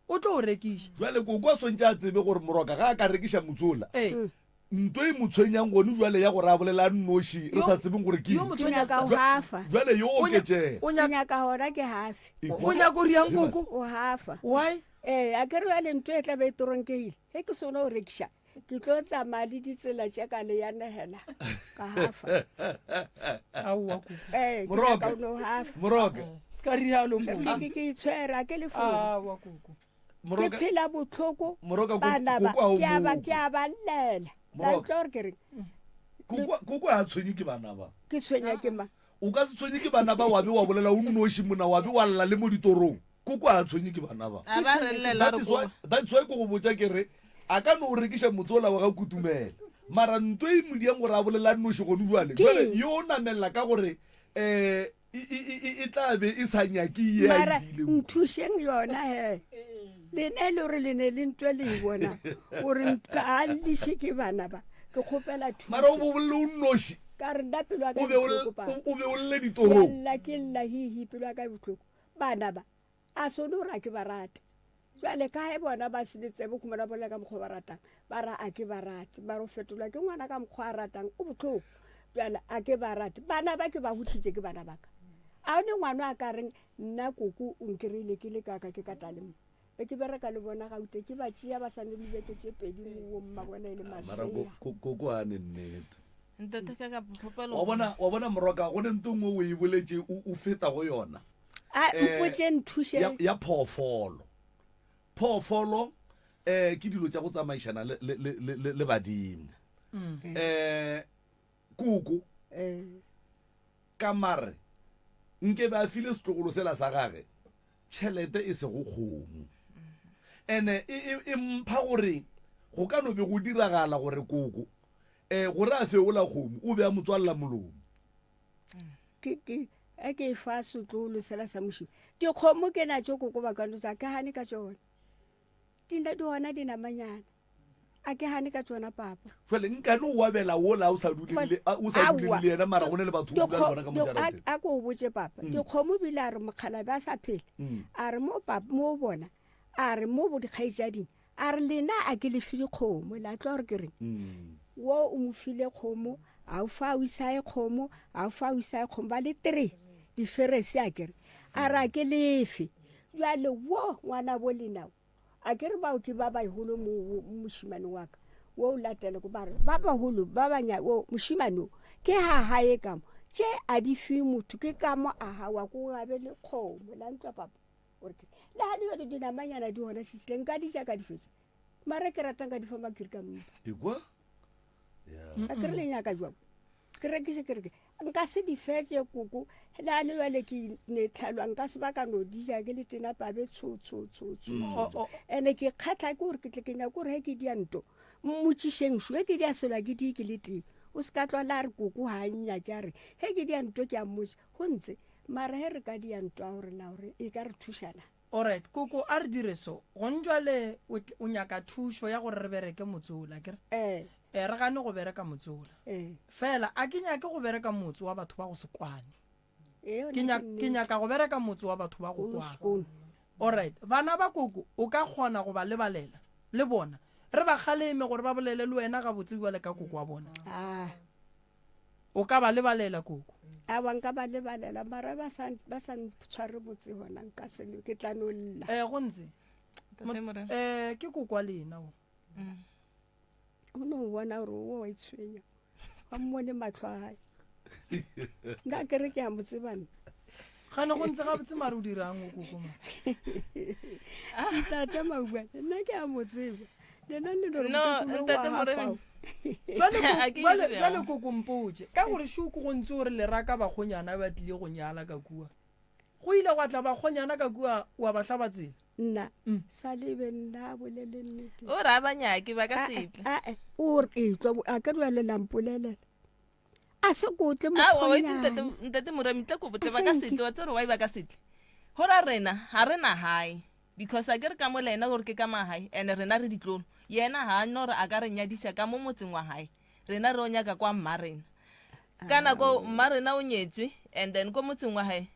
O tlo o rekiša. Jwale koko a swantše a tsebe gore moroka ga a ka rekiša motsola, Ee. nto e mo tshwenyang gone jwale ya gore a bolele a nnoši re sa tsebeng gore ke Yo eng. mo Ke tshwenya nyaka go hafa. Jwale yo O nya- oketšega. o Ke nyaka nyaka gona ke hafe. o nyaka go riang koko? O hafa. Why? Ee, a ke re bjale nto e tla be e toronkegile. Ge ke sona o rekiša, ke tlo tsamaya le ditsela tše ka le ya negela ka hafa. Aowa koko. Ee, ke Moroka. nyaka o no hafa. Moroka. Se ka rialo Ke mona. ke ke itshwere a ke le fore. Aowa koko. Ke Moroka. phela botlhoko. Moroka ko- Bana ba koko ha o ke a ba moko. ke a ba llela. La Moroka. utlwa gore ke reng? Koko koko ha tshwenye ke bana ba. Ke tshwenya ke mang? O ka se tshwenye ke bana ba wa be wa bolela o nnoši mona wa be wa lla le mo ditorong. Koko a tshwenye ke bana ba. A ba re llela That re is why koba. that's why ko go botša ke re a ka no rekiša motse ola wa ga Kutumela. Mara nto e mo diang gore a bolela nnoši gone jwale. Ke Jwale eng? yo o namelela ka gore eh e, e, e, e, e tla be e sa nyake ye a Mara e diileng. nthušeng yona he. Lena e le gore le ne le ntwe le e bona gore ga lliše ke bana ba. Ke kgopela thušo. Mara o bo bolele o nnoši. Ka re nna pelo ya ka O e be o bohloko papa. o be o lle Ke ditorong. lla ke lla hihi pelo ya ka e bohloko. Bana ba a sone gore a ke ba rate. Jwale ka ge bona ba se le tsebe khumana bolela ka mokgwa o ba ratang, ba ra a ke ba rate. Ba re o fetolwa ke ngwana ka mokgwa a ratang, o bohloko. Jwale a ke ba rate. Bana ba ke ba godišitše ke bana ba ka. A one ngwana a ka reng nna koko o nkry-ile ke le kaka ke ka tlale mo. Be ke bereka le bona gaute ke ba tšea ba sa ne le beke tše pedi mo mma bona e le Mara masea. koko a ne nnete. Ntate ka ka kgopelo. Wa bona wa bona moroka go ne nto nngwe o e boletše o o feta go yona. A Eh, mpotše nthuše. Ya ya phoofolo. Phoofolo eh ke dilo tša go tsamaišana le le le le, le badimo. Eh koko Eh, ka mare nke be a file setlogolo sela sa gage tšhelete e sego kgomo. Ene e, e, e mpha gore go ka no be go diragala gore koko eh gore a feola kgomo o be a mo tswalela molomo. Ke ke a ke e fa setlogolo sela sa mošima. Dikgomo ke natšo koko ba ka no tsa ke gane ka tšona. Di na di gona dinamanyana. A ke gane ka tšona papa. Jwale nkane o abela wola o sa duleng le o sa duleng le yena mara go ne le batho o dula le bona ka mo jarateng. A ko o botše papa. Dikgomo bile a re mokgalabe a sa phela. A re mo papa mo bona. A re mo bo dikgaetšading. A re lena a ke le fe dikgomo. La tlo gore ke reng? Wo o mo file kgomo, a o fa o isae kgomo, a o fa o isae kgomo ba le 3 diferese a kere. A re a ke lefe. Jwale wo ngwana bo lena a ke re bao ke ba baholo mo mošimane wa ka wo o latele ko ba re ba baholo ba banya wo mošimane o ke ha hae ka mo tše a di fiwe motho ke ka mo a ha wa ko gabe le kgomo la ntwa papa gore ke le ha di jalo dinamanyana di gona šitšile nka di ja ka di fetša mara ke ratang ka di fa makiri ka mpa Ekwa? A ke re le nyaka jwang ke rekiše ke reke. Nka se di fetše koko, le a le bjale ke ne tlhalwa nka se ba ka no di ja ke le tena pabe tsho tsho tsho tsho tsho, tsho. Ene ke kgatlha ke gore ke tle ke nyako gore ge ke dia nto mmotšišeng šo ge ke dia selo ke di ke le tee o se ka tlwa la re koko ga a nnyake a re ge ke dia nto ke a mmotša go ntse mara ge re ka dia nto a gore la gore e ka re thušana. Alright koko a re dire so gonjwale o nyaka thušo ya gore re bereke motse ola akere? Ee. Ee re gane go bereka motse ola. Ee. Fela a ke nyake go bereka motse wa batho ba go se kwane. Ee, yona Ke ke ke nnete. nyaka go bereka motse wa batho ba go O kwana. sekolo. Alright bana ba koko o ka kgona go ba lebalela le bona re ba kgaleme gore ba bolele le wena gabotse bjale ka koko wa bona. Ah. O ka ba lebalela koko? Aowa nka ba lebalela mara ba sa ba sa ntshware botse gona nka se ke tla no lla. Eh go ntse. Tate Morena. Eh ke koko wa lena o. O no bona gore o wa itshwenya. Wa mmone matlho a hae. Nna ke re ke a mo tseba nna. Gane go ntse gabotse mare o dirang o koko ma. Ntate Mauba nna ke a mo tseba. Lena le no re No, mokekolo ntate wa Morena. fao. Jwale ko- A ke jwale dire jwale bjang. koko mpotše ka gore šuku go ntse o re le raka bakgonyana ba tlile go nyala ka kua. Go ile gwa tla bakgonyana ka kua wa ba hlaba tsela. Nna Mm. sa lebe nna a bolele nnete. O re a ba nyake ba ka se tle. Ah, eh, o re ke tlwa a ka dula le lampolelela. A se ko tle Aowa wa itse mokgonyana. ntate ntate Moremi tla ko botse A ba ka se se nke. tle wa tsere why ba ka se tle. Go ra rena ga re na hae because a ke re ka mo le yena gore ke ka magae and rena re ditlolo yena ga a no re a ka re nyadiša ka mo motseng wa gae rena re o nyaka kwa mma rena ka nako mma rena o nyetswe and then ko motseng wa gae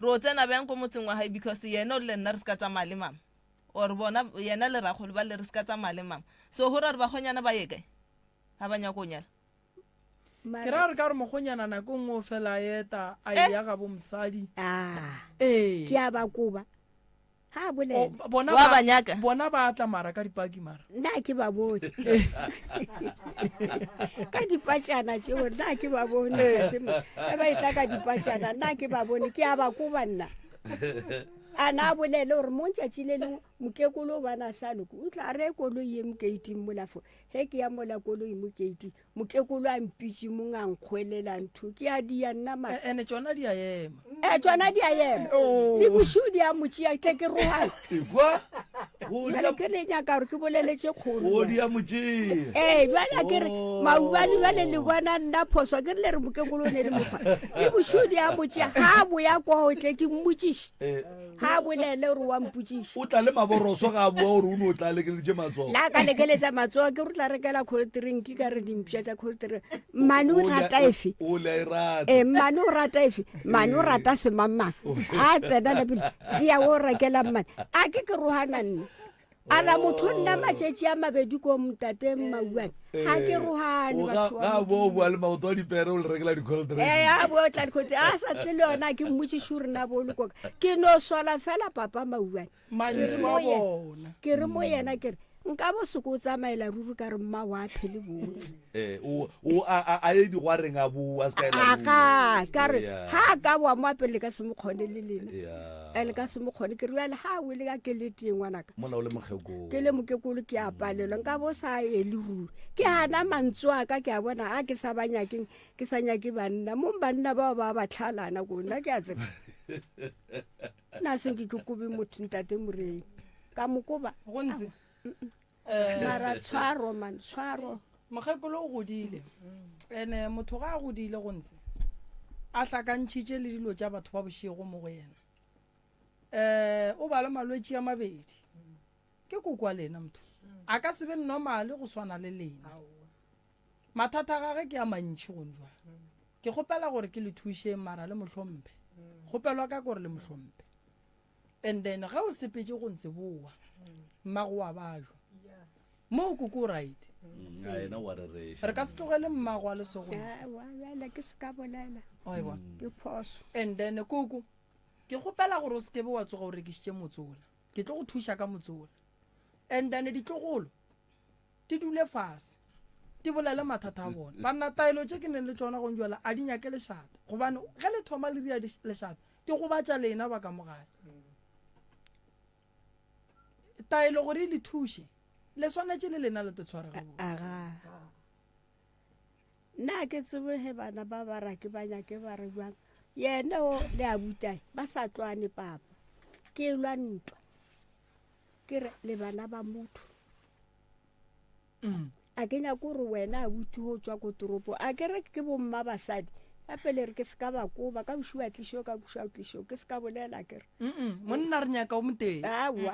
re o tsena bjang ko motseng wa gae because yena o le nna re se ka tsamaya le mama or bona yena le rakgolo ba le re se ka tsamaya le mama so go ra re bakgonyana ba ye kae ga ba nyako nyala Ke ra gore ka gore mokgonyana nako nngwe o fela a eta a Eh. eya gabo mosadi. Ah, Ee. ke a ba koba. Ha a O, bolela. bona Wa ba ba nyaka? Bona ba tla mara ka dipaki mara. Nna ke ba bone. Ka dipatšana tšeo nna ke ba bone. ntate mo. Ge ba etla ka dipatšana nna ke ba bone ke a ba koba nna. A na a bolele gore mo ntšatši le lengwe mokekolo o bana sa loke o tla re koloi ye mo keiting mola fo ge ke ya mola koloi mo keiting Mokekolo a mpitše mong a nkgwelela ntho ke a dia nna ma. Ene tšona di a ema. E tšona di a ema. Le bošego di a mo tšea tle ke rogana. Ekwa go Bjale ke le nyaka gore ke bolele tše kgolo. Go di a mo tšea. Ee bjale a ke re maubane bjale le bona nna phoso ke re le re mokekolo o ne le mokgwa. Le bošego di a mo tšea ga a boya kwa tle ke mmotšiše. Ga a bolele gore wa mpotšiša. O tla le maboroso ga a boa gore o ne o tla lekeleditše matsogo. La ka lekeletša matsogo ke gore o tla rekela cold drink ka re dimpša tša cold drink. Mmane o rata efe? O le a e rata. Ee, mmane o rata efe? Mmane o rata semangmang. A tsena la pele, tšea o rekela mmane. A ke ke rogana nna. A ra motho nna matšatši a mabedi ko ntate Mmauane. Ga ke rogane O ga batho ba ga a boa o Modimo. boa le maoto a dipere o le rekela di-cold drink. Ee, a boa o tla di-cold a sa tle le yona ke mmotšiše gore na bo le koka. Ke no sola fela papa Mauane. Mantšu a bona. Ke re mo yena ke re nka bo se ko tsamaela ruri ka re mma wa phele botse. Eh, o o a a a ye digwareng a boa a se ka ela A ga ka re Yeah. ha a ka boa mo apele le ka se mo kgone le lena. Yeah. A le ka se mo kgone ke re bjale ha o le ka ke le teng ngwanaka. Mola o le mokgekolo. Ke le mokekolo ke a palelwa nka bo sa ele ruri. Ke hana mantswe a ka ke a bona a ke sa ba nyakeng ke sa nyake banna mo banna bao ba ba tlhalana ko nna ke a tseba. Nna se ke ke kobe motho ntate Moremi. Ka mo koba. Go ntse. Eh, Mara tshwaro man tshwaro. Mokgekolo o godile. Ene motho ga a godile go ntse a hlakantšhitše le dilo tša batho ba bošego mo go yena. Eh, o ba le malwetši a mabedi. Ke koko wa lena motho. A ka se be normal go swana le lena. Mathata a gage ke a mantši gone jwale. Ke kgopela gore ke le thušeng mara le mo hlomphe. Kgopelwa ka gore le mo hlomphe. And then ge o sepetše go ntse boa mmago wa bajwa mo koko o right. A yena wa rereša. Re ka se tlogele mmago a le so go ntse. Aowa bjale ke se ka bolela. Wa e bona? Ke phoso. And then koko ke kgopela gore o se kebe wa tsoga o rekišitše motsola. Ke tlo go thuša ka motsola. And then ditlogolo di dule fase di bolele mathata a bona. Banna taelo tše ke neng le tšona gong jwale a di nyake lešata gobane ge le thoma le ria lešata di gobatša lena ba ka mo gae. Taelo gore e le thuše le swanetše le lena le te tshware gabotse. Aga. Nna ke tsebe he bana ba ba ra ke ba nyake ba re bjang. Yena o le a butae ba sa tlwane papa. Ke lwa ntwa. Ke re le bana ba motho. Mm. A ke nyake gore wena a buti go tswa ko toropo. A ke re ke bomma basadi. Ka pele re ke se ka ba koba ka bošua tlišo ka bošua tlišo ke se ka bolela ke re. Monna re nyaka o motee. Aowa.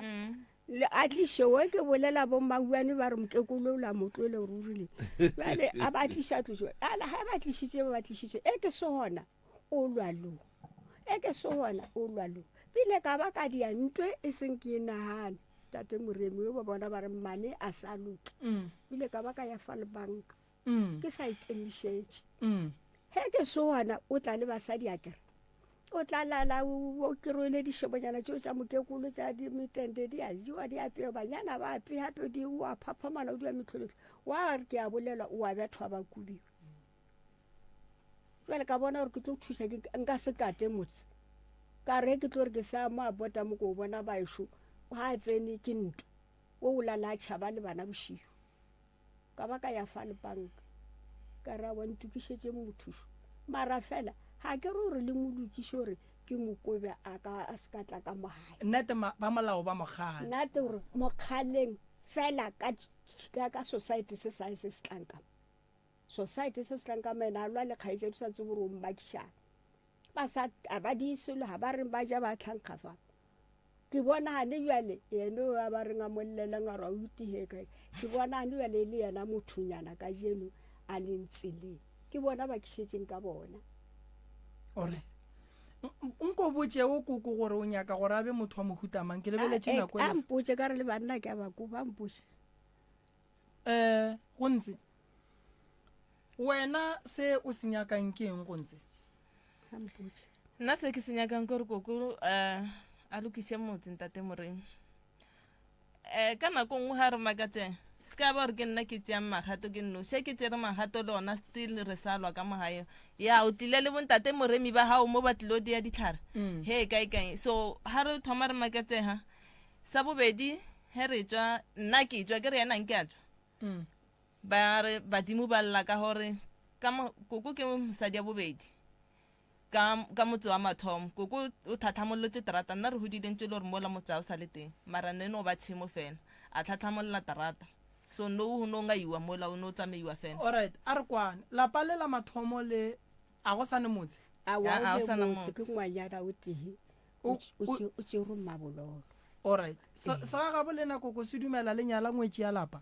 Le a tlišowe ke bolela bo mahuane ba re mokekolo la motlole ruri le bjale a ba tliša tlišo ala ga ba tlišitše ba tlišitše e ke se gona o lwa lo e ke se gona o lwa lo pele ka ba ka dia ntwe e seng ke e nagane tate moremi o ba bona ba re mmane a sa loke mm. pele ka ba ka ya fa le banka mm. ke sa ikemišetše mm. he ke se gona o tla le basadi a kere o tla lala o ke rwele dišebonyana tšeo tša mokekolo tša dimetente di a jewa di apewa banyana ba ape gape di o a phaphamala o dua metlholotlho wa re ke a bolelwa o a bethwa ba kubiwa jale ka bona gore ke tlo thusa nka se kate motse ka re ke tlo re ke sa mo a bota mo ko bona baešo ga a tsene ke ntwa o o lala a tšhaba le bana bošio ka ba ka ya fa le banka ka ra wa ntokišetše mothušo mara fela ga ke re gore le mo lokiše gore ke mokobe a ka a se ka tla ka mogae nnete ba molao ba mokgale nnate gore mokgaleng fela ka ka ka society se sa se se tlang ka society se se tlang ka mena a lwa le kgaetšedi sa tsebe gore o mmakišang ba sa a ba di selo ga ba reng ba ja ba tlhankga fa ke bona gane bjale yena o a ba reng a mo llelang a re a utihe kae ke bona gane bjale e le yena mothonyana ka jeno a leng tseleng ke bona ba ke šetseng ka bona ore nko botse o koko gore o nyaka gore a be motho wa mohuta mang ke lebeletše eh, nako a mpotse ka re le banna ke a bako ba mpotse um go ntse Wena se o se nyakang ke eng go ntse? Nna se ke se nyakang ke gore koko um a lokiše motse ntate Moremi. Um ka nako nngwe ga re makatse se ka ba gore ke nna ke tšeang magato ke nnoši ke tšere magato le ona still re sa lwa ka mogae ya o tlile le bontate moremi ba gago mo ba tlilo dia ditlhare mm. he kae kae so ga re thoma re makatsega sa bobedi he re tswa nna ke tswa ke re ena nke a tswa mm. Ba re badimo ba lla ka gore ka mo, koko ke mosadi ya bobedi ka, ka motse wa mathomo. Koko o tlhatlhamollotse terata, nna re godile ntse e le gore mola motse ga o sa le teng, mara ne no ba tšhemo fela. A tlhatlhamolla terata. So no go no ngaiwa mola, o no tsamaiwa fela. Alright, a re kwane. Lapa le la mathomo le a go sa ne motse? Aowa, A, a o go sa na be motse, ke motse. ngwanyana o tee, O, o o, tše- o tšere mmabololo. Alright. Se, segagabo lena koko se dumela le nyala ngwetši ya lapa?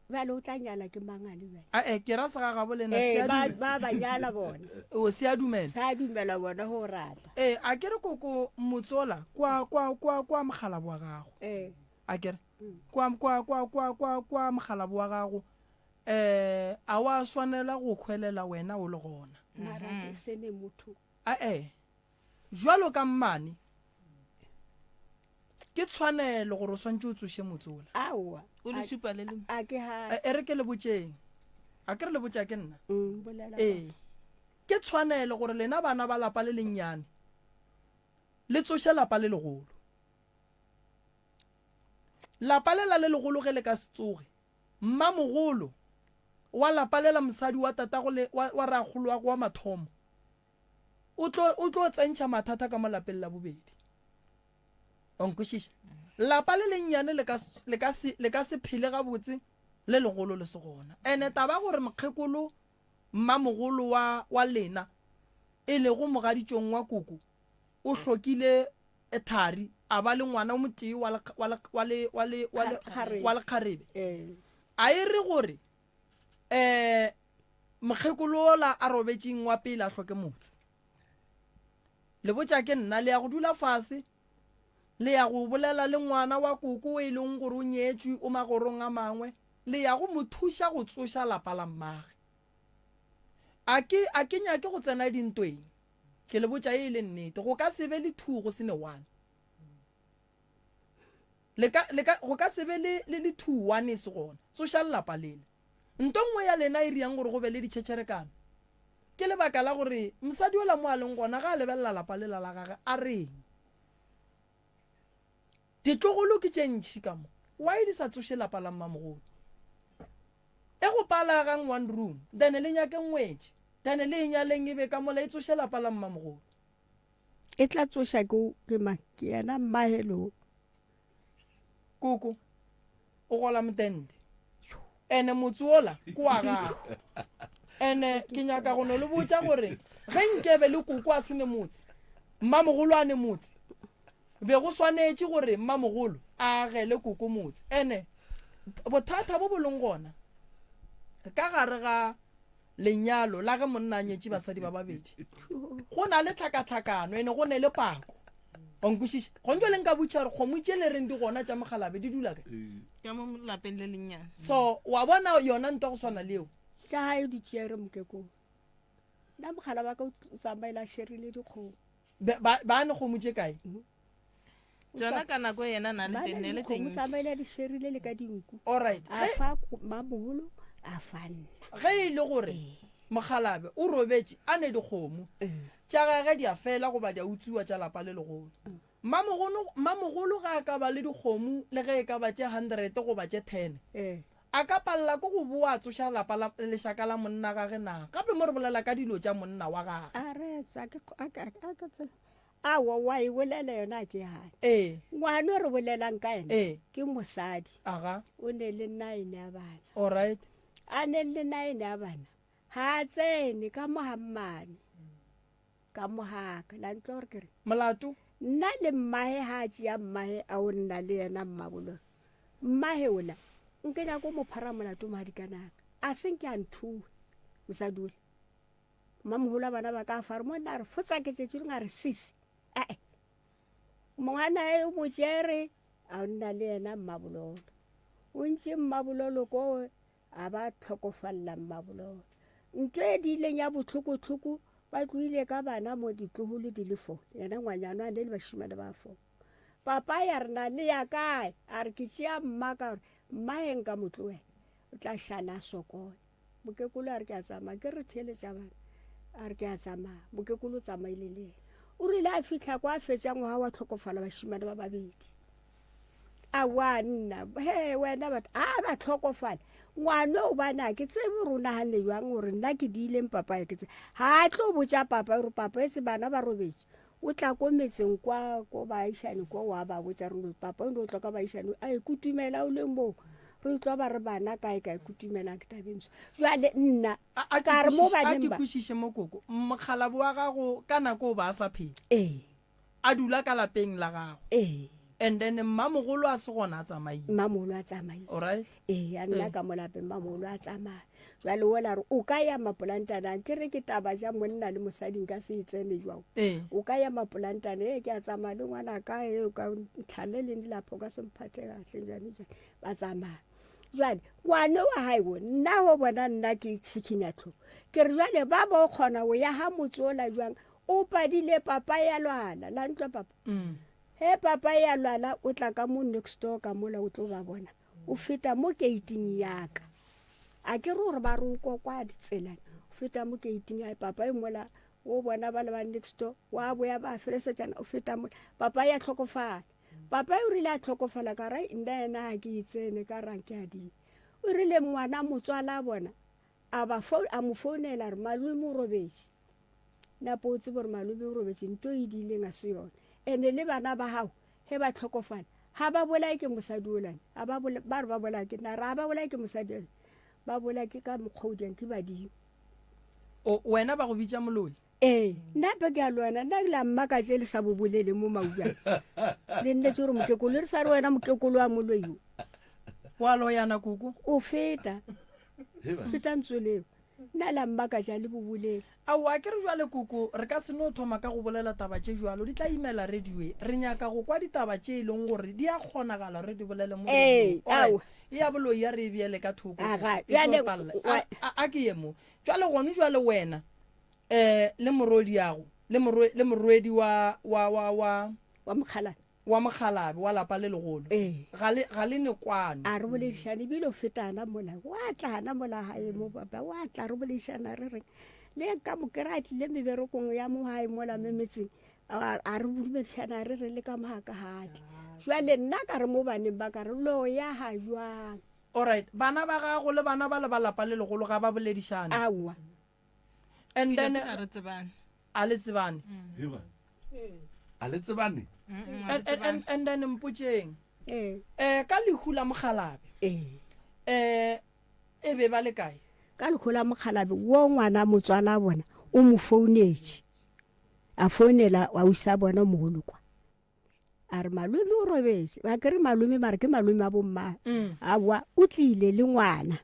Bjale o tla nyala ke mangane bjale? Ae, ke ra segagabo lena se Ee, a ba dumela. ba ba nyala bona. O se a dumela. Sa dumela bona go rata. Ee, a ke re koko motsola kwa kwa kwa kwa mogalabo wa gago. Ee. A ke re kwa kwa kwa kwa kwa kwa mogalabo wa gago eh a wa swanela go hwelela wena o le gona. Mara ke sene motho. Ae, Bjalo ka mmane, ke tshwanelo gore o swantše o tsoše motsola. Aowa. O le šupa le le. A ke ha. E re ke le botšeng. A ke re le botša ke nna. Mm, bolela. Ee. Ke tshwanelo gore lena bana ba lapa le lennyane le tsoše lapa le legolo. Lapa lela le legolo ge le ka se tsoge, mmamogolo wa lapa lela mosadi wa tatago le wa, wa rakgoloago wa mathomo O tlo, o tlo tsentšha mathata ka mo lapeng la bobedi. O nkwešiša? Lapa le lennyane le ka, le ka se, le ka se phele gabotse le legolo le se gona. Ene taba gore mokgekolo mmamogolo wa, wa lena, e lego mogaditšong wa koko, o hlokile thari, a ba le ngwana o motee wa le, wa le, wa le, wa le, wa le, wa lekgarebe. A e re gore um Mokgekolo wola a robetšeng wa pele a hloke motse. Le botša ke nna le ya go dula fase le ya go bolela le ngwana wa koko e leng gore o nyetšwe o magorong a mangwe le ya go mo thuša go tsoša lapa la mmage. A ke a ke nyake go tsena dintweng. Ke le botša e le nnete go ka se be le two go se ne one. Le ka le ka go ka se be le le le 2 1 e se gona. Tsošang lapa lele. Nto nngwe ya lena e riang gore go be le ditšhetšherekano ke lebaka la gore mosadi ola mo a leng gona ga a lebelela lapa lela la gage a reng. Ditlogolo ke tše ntši ka mo, why di sa tsoše lapa la mmamogolo? E go pala agang one room then le nyake ngwetši then le e nyaleng e be ka mola e tsoše lapa la mmamogolo. E tla tsoša ke ke mang? Ke yena mmahelo. Koko o gola motente ene motse ola ke wa gagwe ene ke nyaka go no le botša gore ge nkebe le koko a se ne motse mmamogolo a ne motse Be go swanetše gore mmamogolo a agele koko motse. Ene bothata bo bo leng gona ka gare ga lenyalo la ge monna a nyetše basadi ba babedi, go na le tlhakatlhakano ene go ne le pako. Wa nkwešiša? Gone jwale nka botša gore kgomo tše le reng di gona tša mogalabe di dula kae? Ka mo lapeng le lennyane. So wa bona yona ntwa go swana le eo. Tša gae di tšere mokekong. Nna mogala wa ka o tsamaela šerile dikgomo. Ba, ba ne kgomo tše kae? Tsona ka nako yena na le teng ne le tse ntši. Tsamaile di sherile le ka dinku. All right. A fa mamogolo a fa nna. Ge e le gore mokgalabe o robetše a ne dikgomo tša gage di a fela goba di a utswiwa tša lapa le legolo. Mamogolo mamogolo ga a ka ba le dikgomo le ge e ka ba tše 100 goba tše 10. A ka palela ke go boa a tsoša lapa la lešaka la monna gage na? Gape mo re bolela ka dilo tša monna wa gage. A re tsa ke a ka a ka tse. Aowa wa e bolela yona a ke gane. Ee. Ngwana o re bolelang ka ena Ee. ke mosadi. Aga. O ne le nine ya bana. All right. A ne le nine ya bana. Ga a tsene ka mo ga mmane. Ka mo gaka. La ntlo gore ke re. Molato? Nna le mmahe ga a tšea mmahe a o nna le yena mmabololo. Mmahe ola nke nyako mo phara molato mohadikanaka. A se nke a nthuwe mosadi ola. Mmamogolo a bana ba ka fa re mo nna re fotsa ke tšetše a re sisi. Ae. Ngwana e o mo tšere a nna le yena mmabololo. O ntše mmabololo ko a ba tlhokofalela mmabololo. Ntho e di ileng ya botlhokotlhoko ba tloile ka bana mo ditlogolo di le fo. Yena ngwanyana a ne le bashimane ba fo. Papa ya re na le ya kae? A re ke tšea mma ka gore mma he nka mo tlohela o tla šala a sokola. Mokekolo a re ke a tsamaya ke re theeletša bana. A re ke a tsamaya mokekolo o tsamaile le yena. O rile a fihla kwa a fetša ngwaga wa tlhokofala bašimane ba babedi. Aowa nna he wena batho a ba tlhokofala ngwana o bana ke tsebe gore o naganne jwang gore nna ke diileng papa ke tse ga a tlo botša papa gore papa e se bana ba robetše O tla ko metseng kwa ko baagišane kwa wa ba botša re papa o ne o tla ka baagišane a e kutumela o le moo re tlo ba re bana kae kae kutumela ke tabeng so jwale nna ka re mo baneng ba ke kwešiše mo koko mokgalabo wa gago ka nako o ba a sa phela ee a dula ka lapeng la gago ee and then mmamogolo a se gona a tsamaile mmamogolo a tsamaile alright ee a nna ka mo lapeng mmamogolo a tsamaya jale ola re o ka ya mapolantanang ke re ke taba ja monna le mosadi nka se e tsene jwang ee o ka ya mapolantane ee ke a tsamaya le ngwana ka e o ka ntlhale leng dilapho o ka se mphathe gatle jane jane ba tsamaya jale ngwane wa gae o nna go bona nna ke tšhikinya tlho ke re jale ba bo kgona go ya ga motse ola jwang o padile papa ya lwala la ntlwa papa He papa ya lwala o tla ka mo next door ka mola o tlo ba bona. O feta mo gate-ing ya ka. A ke re gore ba re o kokwa ditselana. O feta mo gate-ing ya papa e mola o bona ba le ba next door wa boya ba felesetšana o feta mola papa ya tlhokofala. Papa o rile a tlhokofala ka ra nna yena ga ke e tsene ka ra ke a di. O rile ngwana motswala bona a ba a mo founela re malome o robetše. Napo o tsebe gore malome o robetše nto e diileng a se yona ene le bana ba gago ge ba tlhokofala ga ba bolaye ke mosadi olane a ba ba re ba bolaya ke nna ra ba bolaye ke mosadi ole ba bolaya ke ka mokgwa o diang ke badimo o wena ba go bitša moloi ee nna pe ke a le wena nna ke la mmakatše le sa bo bolele mo maubjang le nnetse gore mokekolo re sa re wena mokekolo wa moloi o wa loyana koko o feta feta ntsweleo nna la mmakatša le bobolele. Aowa, ke re bjale koko, re ka se no thoma ka go bolela taba tše bjalo, di tla imela radio e. Re nyaka go kwa ditaba tše e leng gore di a kgonagala re di bolele mo Ee, radiong. Alright, aowa. e ya boloi ya re e beele ka thoko, Aga, e tlo bjale, re palela. wa- A, a, a ke ye mo. Bjale gone bjale wena, um le morwediago, le morwe, le morwedi wa, wa, wa, wa, Wa mokgalabje. Wa mokgalabe wa lapa le legolo. Ee. Ga le, ga le ne kwano. A re boledišane ebile o feta gana mola, wa tla gana mola gae mo papa, wa tla re boledišana re reng. Le ka mo kry-a tlile meberekong ya mo gae mola mo metseng, a a re dumedišana re re le ka mo ga ka ga tle. Jwale nna ka re mo baneng ba ka re lo ya ga jwang. Alright, bana ba gago le bana ba le ba lapa le legolo ga ba boledišane. Aowa. And then ga re tsebane. A le tsebane. Heba. A le tsebane? And, and, and, and then mpotšeng. Ee. Eh, ka lehu la mokgalabe. Ee. Eh, e be ba le kae? Ka lehu la mokgalabe wo ngwana motswala bona o mo founetše. A founela ausi a bona mogolo kwa. A re malome o robetše. Ba ke re malome mara ke malome a bomma. Aowa o tlile le ngwana.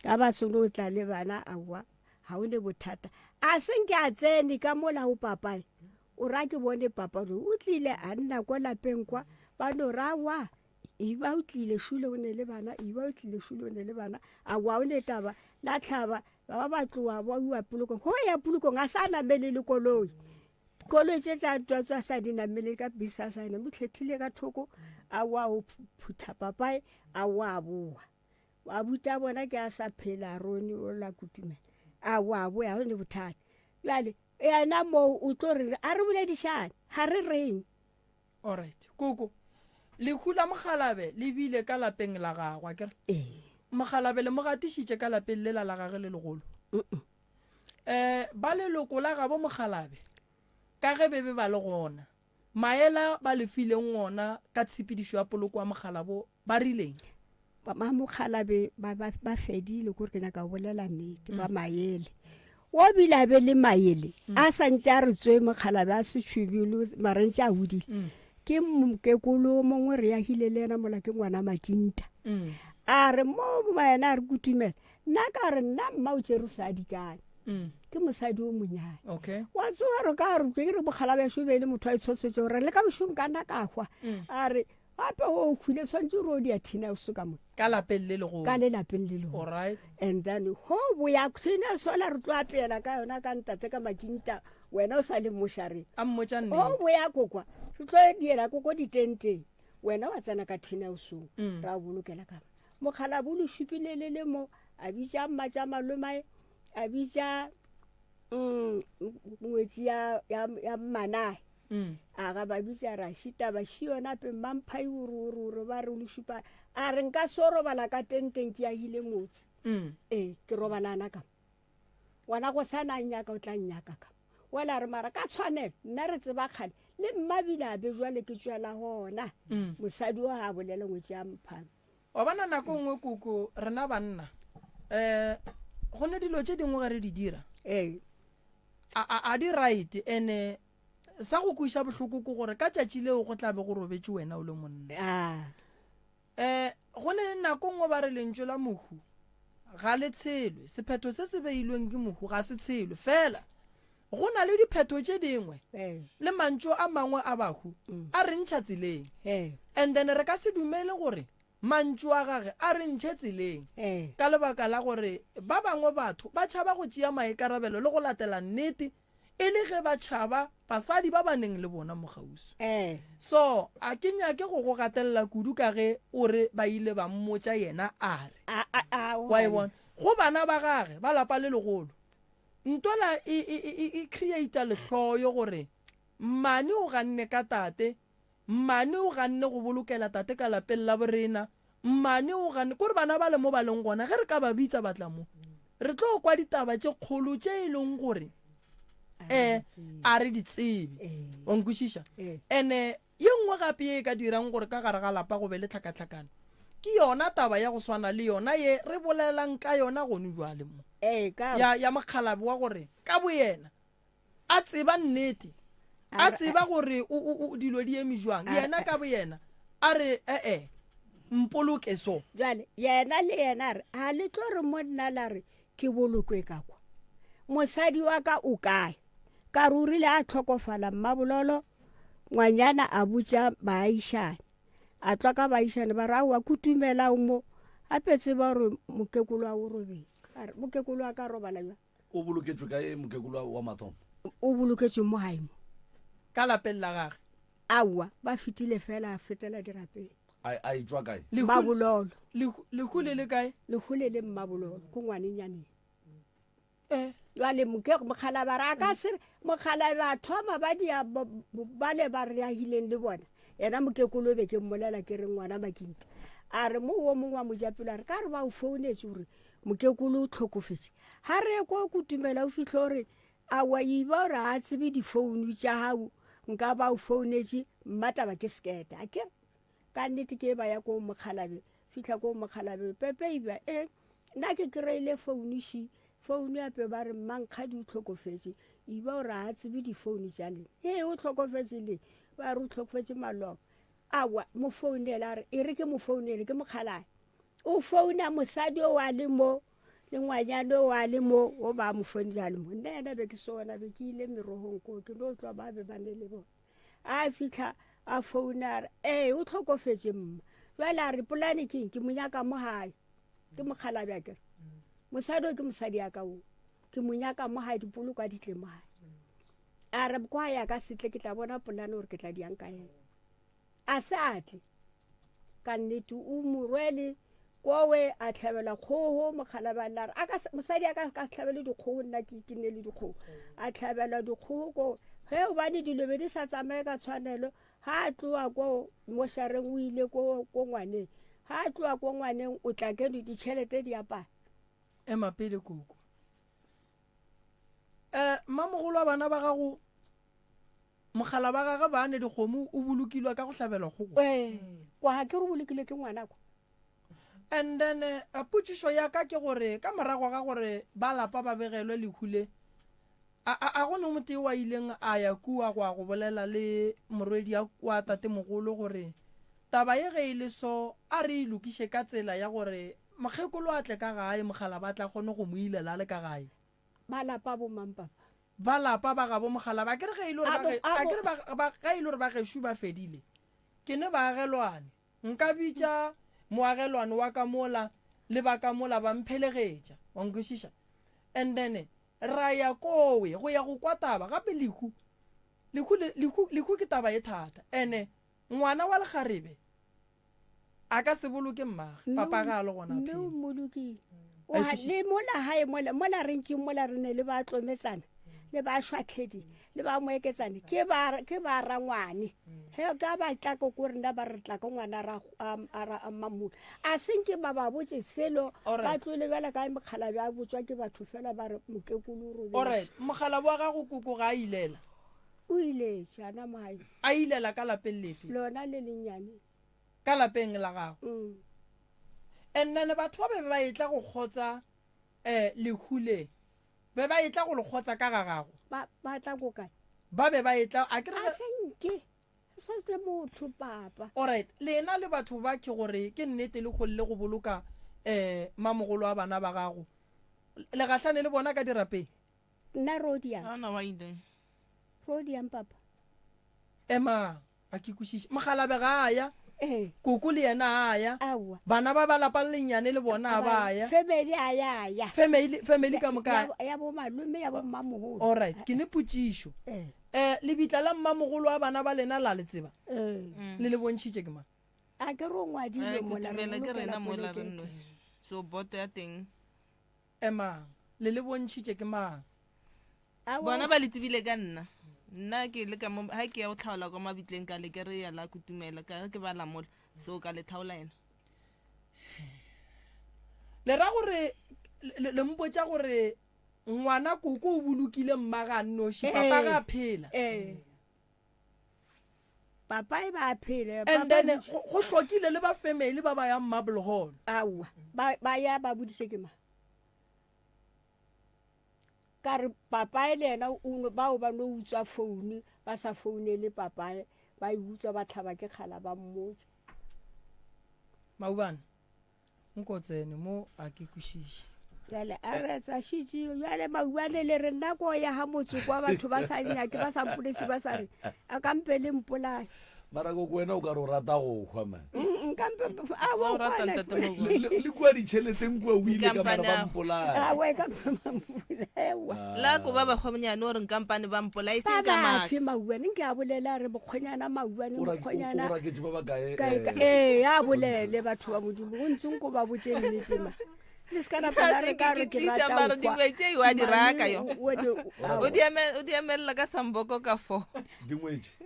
Ka ba seno tla le bana aowa ga o ne bothata. A se nke a tsene ka mola go papae. O ra ke bone papa gore o tlile a nna kwa lapeng kwa. Ba no ra aowa eba o tlile šule o ne le bana, eba o tlile šule o ne le bana. Aowa o ne taba la tlhaba ba ba ba tloa ba iwa polokong. Go ya polokong a sa namele le koloi. Koloi tše tša ntwa tsa sa di namele ka bese a sa ena mo tlhethile ka thoko a wa o phutha papae a wa boa. A buta bona ke a sa phela rone o la kutumela. A wa boya go ne bothata. Bjale yena moo o tlo re a re boledišane ga re reng. Alright. Koko, lehu la Mokgalabe le bile ka lapeng la gagwe, akere? Ee. Mokgalabe le mo gatišitše ka lapeng lela la gagwe le legolo. Um ba leloko la gabo Mokgalabe ka ge be be ba le gona, maela ba le fileng ona ka tshepedišo ya poloko ya Mokgalabo ba rileng? Ba Mokgalabe ba, ba, ba fedile, kore ke nyaka go bolela nnete, ba maele. O bile a be le maele, a sa ntše a re tswe Mokgalabe a se tšhubile, mara ntše a hodile. Ke mokekolo o mongwe re yahile le yena mola ke ngwana Makinta. A re mo yena a re kutumela, nna ka re nna mma o tšere sadi kae? Ke mosadi o monyane. Okay. Wa tsoga re ka re ke re bokgalabešo be e le motho a itshosetse gore le ka bošong ka nna ka hwa. A re gape o hwile tshwanetse o re o dia thina o se ka mo. Ka lapeng le legolo. Ka le lapeng le legolo. Alright. And then ho boya thina sola re tlo apeela ka yona ka ntate ka makinta wena o sa le mošareng. A mmotša nnete. Ho boya kokwa re tlo diela koko ditenteng wena wa tsena ka thina o song ra bolokela ka. Mokgalabje o le šupile le le mo a bitša mmatša malomae a bitša ngwetši ya ya ya mmanae a ga ba bitša ra šita ba ši yona pe mmamphai o re o re o re ba re o le šupa a re nka so robala ka tenteng ke ahile motse ee ke robalana ka wona go sa na nnyaka o tla nnyaka ka wela re mara ka tshwanelo nna re tseba kgale le mma bile a be jwale ke tšwela gona mosadi o a bolela ngwetši ya mphame Wa bona nako nngwe koko rena banna um go ne dilo tše dingwe ge re di dira ee a di right ene sa go kweša bohloko ke gore ka tšatši leo go tla be go robetše wena o le monna um go ne nako nngwe ba re lentšu la mohu ga le tshelwe sephetho se se beilweng ke mohu ga se tshelwe fela Go na le diphetho tše dingwe le mantšu a mangwe a bahu a re ntšha tseleng. And then re ka se dumele gore mantšu a gage a re ntšhe tseleng ka lebaka la gore ba bangwe batho ba tšhaba go tšea maikarabelo le go latela nnete e le ge ba tšhaba basadi ba ba neng le bona mo kgauswi. So a ke nyake go go gatelela kudu ka ge o re ba ile ba mmotša yena a re. Wa e bona? Go bana ba gage ba lapa le legolo Ntwela e, e, e, e creata lehloyo gore mmane o ganne ka tate, mmane o ganne go bolokela tate ka lapeng la borena, mmane o ganne, kore bana ba le mo ba leng gona, ge re ka ba bitsa ba tla mo, re tlo kwa ditaba tše kgolo tše e leng gore um a re di tsebe. Wa nkwešiša? Ene Ye nngwe gape ye e ka dirang gore ka gare ga lapa go be le tlhakatlhakano ke yona taba ya go swana le yona ye re bolelang ka yona gone bjale mo, Ee, ka ya, ya mokgalabje wa gore ka boyena a tseba nnete, a tseba gore o, o, o, dilo di eme jwang, yena ka boyena a re, E-e, mpoloke so. Bjale yena le yena a re, A le tlo re mo nna la re ke bolokwe ka kwa? Mosadi wa ka o kae? Ka re o rile a hlokofala Mmabololo, ngwanyana a botša baagišane. A tlwa ka baagišane ba re aowa kutumela o mo. Gape tseba gore mokekolo wa o robetše. A re mokekolo wa ka robala bjang? O boloketšwe kae mokekolo wa mathomo? O boloketšwe mo gae mo. Ka lapeng la gage? Aowa, ba fetile fela a fetela dirapeng. A etšwa kae? Mmabololo. Lehu le le kae? Lehu le le Mmabololo, ko ngwanenyaneng. Eh. Jwale moke mokgalabare a ka se mokgalabe a thoma ba dia ba le ba re ahileng le bona yena mokekolo be ke mmolela ke re ngwana makinta. A re mo wo mongwe wa mojapelo a re ka re ba o founetše gore mokekolo o tlhokofetše. Ga re ye ko Kutumela o fihle o re aowa iba gore a tsebe difounu tša gago nka ba o founetše mmataba ke sekete a kere ka nnete ke ba ya ko mokgalabe fihla ko mokgalabe pepe iba e nna ke kry-ile founu ši founu ya pe ba re mmankgadi o tlhokofetše iba gore a tsebe difounu tša lena ee o tlhokofetše le ba re o tlhokofetše maloba Aowa, mo founele, a re, e re ke mo founele, ke mokgalabje. O founa mosadi o a le mo, le ngwanyana o a le mo, o ba mo founela a le mo. Nna yena be ke sona, be ke ile merogong koo, ke no tlwa ba be ba ne le bona. A fitlha a founa a re, ee, o tlhokofetše mma. Jwale a re, polane ke eng? Ke mo nyaka mo gae. Ke mokgalabje a kere. Mosadi o ke mosadi ya ka o. Ke mo nyaka mo gae, dipoloko a di tle mo gae. A re, kwa ya ka setle ke tla bona polane gore ke tla diang ka yena. A se a tle. Ka nnete o mo rwele kowe a tlhabela kgogo mokgalabane la re a ka mosadi a ka ka tlhabele dikgogo nna ke ke ne le dikgogo a tlhabela dikgogo ko ge obane dilo be di sa tsamaye ka tshwanelo ha a tloa ko mošareng o ile ko ko ngwaneng ha a tloa ko ngwaneng o tla ke ditšhelete di apaya ema pele koko um mmamogolo wa bana ba gago Mogala ba gagwe ba ne dikgomo o bolokilwe ka go hlabelwa kgogo. Ee, kwa ke re bolokile ke ngwana kwa. And then eh, potšišo ya ka ke gore ka morago ga gore ba lapa ba begelwe lehu le a, a, a go ne motee wa ileng a ya kua go ya go bolela le morwedi ya wa tatemogolo gore taba ye ge e le so a re e lokiše ka tsela ya gore mokgekolo a tle ka gae mogala ba tla kgone go mo ilela a le ka gae. Ba lapa bo mang papa? Ba lapa ba gabo Mokgalabje, a ke re ge e le gore ba ge, a ke re ba, ba, ge e le gore ba gešo ba fedile, ke ne baagelwane. Nka bitša moagelwane wa ka mola le ba ka mola ba mphelegetša. Wa nkwešiša? And then ra ya kowe go ya go kwa taba. Gape lehu, lehu, lehu, lehu ke taba e thata. Ene ngwana wa lekgarebe a ka se boloke mmage papa ga a le gona mme o mmolokile le mola gae mola mola re ntšeng mola re ne le ba tlometsana le ba šwatlhedi le ba moeketsane ke ba ke ba rangwane he ka ba tla ko ko rena ba re tla ko ngwana ra a mamula a seng ke ba ba botse selo ba tlo lebela ka mokgala bja botswa ke batho fela ba re mokekolo o robetse alright mogala wa gago koko ga a ilela o iletše ana mo gae a ilela ka lapeng lefe lona le lennyane ka lapeng la gago mm. and then batho ba be ba etla go kgotsa um lehu le be ba etla go le kgotsa ka ga gago ba tla ko kae ba be ba etla a ke re senke se motho papa alright lena le batho ba ke gore ke nnete le kgolle go boloka um mamogolo a bana ba gago le gahlane le bona ka dirapeng nna rodiang rodiang papa emang a ke kwešiše mogalabe ga a ya ee koko le yena a ya aowa bana ba ba lapa le lennyane le bona a ba ya family a ya ya family family ka moka Ya- ya bo malome ya bo mmamogolo alright ke ne potšišo ee um lebitla la mmamogolo wa bana ba lena la le tseba ee le le bontšhitše ke mang a ke re o ngwadile Eh, mola re Kutumela ke bolokela rena mola re polokete. nnoši so boto ya teng Emang, le le bontšhitše ke mang? Bona ba le tsebile ka nna. Nna ke le ka mo, ha ke ya go tlhaola kwa mabitleng ka le ke re ya la kutumela, ka re ke ba lamola, so ka le tlhaola yena. Le ra gore, le, le mpotša gore ngwana koko o bolokile mmaga a nnoši, papa ga a phela. Ee. Papa e ba phele. And then go hlokile le ba family ba ba yang Marble Hall. Aowa, ba ba ya ba bodise ke ma. Ka re papa e le yena o bao ba no utswa phone ba sa founele papa ba e utswa ba tlhaba ke kgala ba mmotsa. Maubane. Nko tsene mo a ke kwešiše. Bjale a re tsa šitše bjale maubane le re nna ko ya ga motse kwa batho ba sa nyake ba sa mpolese ba sa re a kampe le mpolaye. Mara koko wena o ka re o rata go hwa man. Nkampe a Wa wa o rata kwana. ntate Mogo. Le- le kua ditšheleteng kua o ile ka mara ba Nkampane a- mpolaya. A wa ka mpolaewa. La ko ba bakgonyane o re nkampane ba mpola e Ba seng ka maaka. bafe maubane nke a bolela a re mokgonyana maubane O ra- o- mokgonyana. o raketše ba bakae Kae ka eh, ee a bolele batho ba modimo go ntse nko ba botse nnete ma le se ka napa la re ka re ke tlisa rata mara go kwa. dingwe tše wa di raka yo Mane, o- o- O di eme- o di emelela ka samboko ka fo dingwetši.